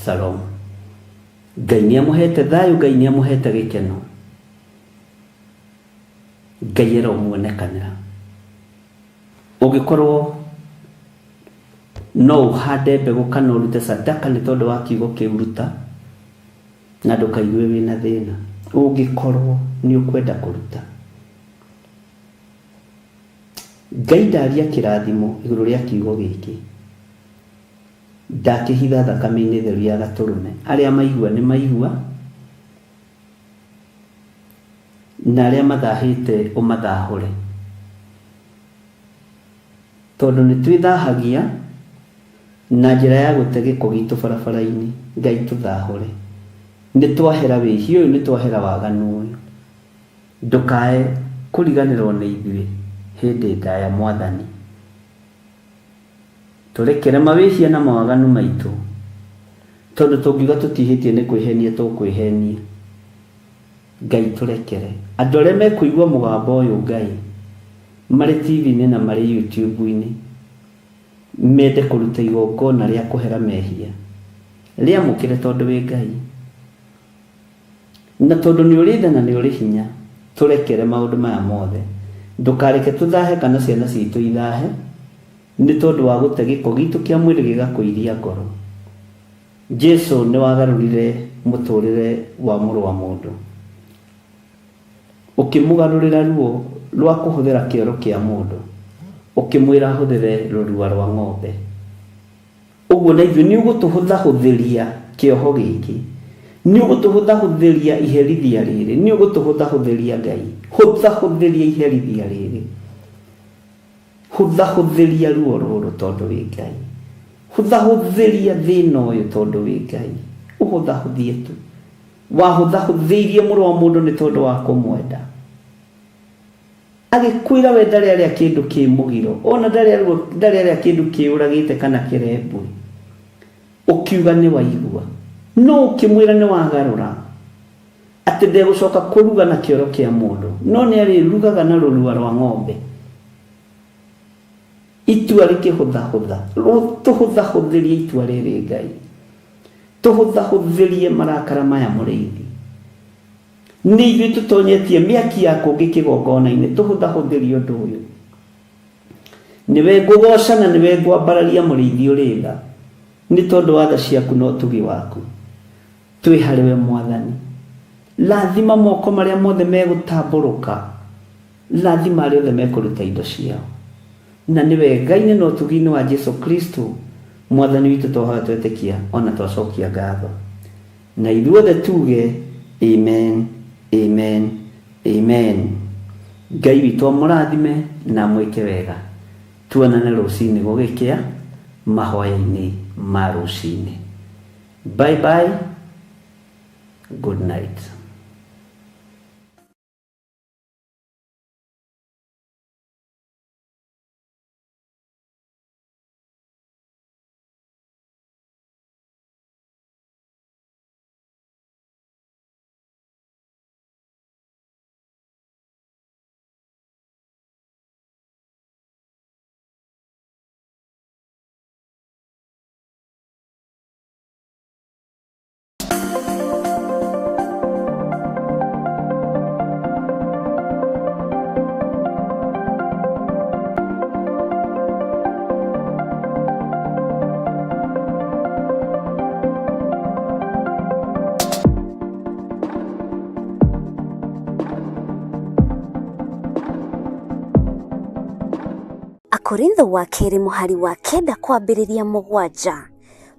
shalom. Ngai nĩ amũhete thayũ, Ngai nĩ amũhete gĩkeno. Ngai aromuonekanĩra. Ũngĩkorwo no ũhande mbegũ kana ũrute sadaka nĩ tondũ wa kiugo kĩu ruta. Na ndũkaigue wĩ na thĩna ũngĩkorwo nĩ ũkwenda kũruta. Ngai ndaria kĩrathimo igũrũ rĩa kiugo gĩkĩ. Ndakĩhitha thakame-inĩ theru ya gatũrũme. Arĩa maigua nĩ maigua, na arĩa mathahĩte ũmathahũre. Tondũ nĩ twĩthahagia na njĩra ya gũte gĩko gitũ barabara-inĩ. Ngai tũthahũre. Nĩ twahera wĩhia ũyũ, nĩ twahera waganu ũyũ. Ndũkae kũriganĩrwo nĩ ithuĩ hĩndĩ ndaya Mwathani. Tũrekere mawĩhia na mawaganu maitũ, tondũ tũngiuga tũtihĩtie nĩ kwĩhenia tũkwĩhenia. Ngai tũrekere. Andũ arĩa mekũigua mũgambo ũyũ Ngai, marĩ TV-inĩ na marĩ YouTube-inĩ, mende kũruta igongona rĩa kũhera mehia, rĩamũkĩre tondũ wĩ Ngai. Na tondũ nĩ ũrĩ tha na nĩ ũrĩ hinya, tũrekere maũndũ maya mothe. Ndũkareke tũthahe kana ciana citũ ithahe, nĩ tondũ wa gũte gĩko gitũ kĩa mwĩrĩ gĩgakũiria ngoro. Jesu nĩ wagarũrire mũtũrĩre wa mũrũ wa mũndũ. Ũkĩmũgarũrĩra ruo rwa kũhũthĩra kĩoro kĩa mũndũ, ũkĩmwĩra ahũthĩre rũrua rwa ng'ombe. Ũguo na ithuĩ nĩ ũgũtũhũthahũthĩria kĩoho gĩkĩ. Nĩ ũgũtũhũthahũthĩria iherithia rĩrĩ. Nĩ ũgũtũhũthahũthĩria Ngai. Hũthahũthĩria iherithia rĩrĩ. Hũthahũthĩria ruo rũrũ tondũ wĩ Ngai. Hũthahũthĩria thĩna ũyũ tondũ wĩ Ngai. Ũhũthahũthie tu. Wahũthahũthĩirie mũrũ wa mũndũ nĩ tondũ wa kũmwenda. Agĩkwĩra we ndarĩ arĩa kĩndũ kĩ mũgiro, ona ndarĩ ndarĩ arĩa kĩndũ kĩũragĩte kana kĩrembwe. Ũkiuga nĩ waigua. No ũkĩmwĩra nĩ wagarũra. Atĩ ndegũcoka kũruga na kĩoro kĩa mũndũ, no nĩ arĩrugaga na rũrua rwa ng'ombe. Itua rĩkĩhũthahũtha, tũhũthahũthĩrie itua rĩrĩ Ngai, tũhũthahũthĩrie marakara maya mũrĩithi. Nĩ ithuĩ tũtonyetie mĩaki ya kũngĩ kĩgongona-inĩ, tũhũthahũthĩrie ũndũ ũyũ. Nĩwe ngũgoca na nĩwe ngwambararia mũrĩithi ũrĩ tha, nĩ tondũ wa tha ciaku na ũtugi waku. Twĩ harĩ we Mwathani. Rathima moko marĩa mothe megũtambũrũka, rathima arĩa othe mekũruta indo ciao. Na nĩ wega-inĩ na ũtugi-inĩ wa Jesu Kristo Mwathani witũ twahoya twetĩkia ona twacokia ngatho. Na ithuothe tuge amen, amen, amen. Ngai witũ amũrathime na amwĩke wega. Tuonane rũcinĩ gũgĩkĩa mahoya-inĩ ma rũcinĩ. Bye bye, good night. Akorintho wa kerĩ mũhari wa 9 kwambĩrĩria 7.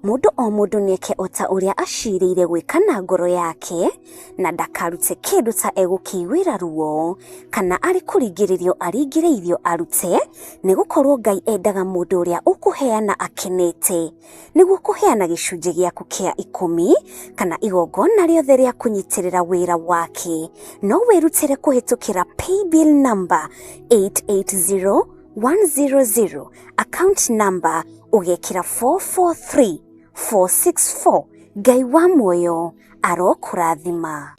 Mũndũ o mũndũ nĩeke o ta ũrĩa acirĩire gwĩka na ngoro yake, na ndakarute kĩndũ ta egũkĩiguĩra ruo, kana arĩ kũringĩrĩrio aringĩrĩirio arute, nĩgũkorwo Ngai endaga mũndũ ũrĩa ũkũheana akenete. Nĩguo kũheana gĩcunjĩ gĩaku kĩa 10 kana igongona rĩothe rĩa kũnyitĩrĩra wĩra wake, no wĩrutĩre kũhĩtũkĩra paybill number 880100, account number ũgekĩra 443464. Ngai wa muoyo arokũrathima.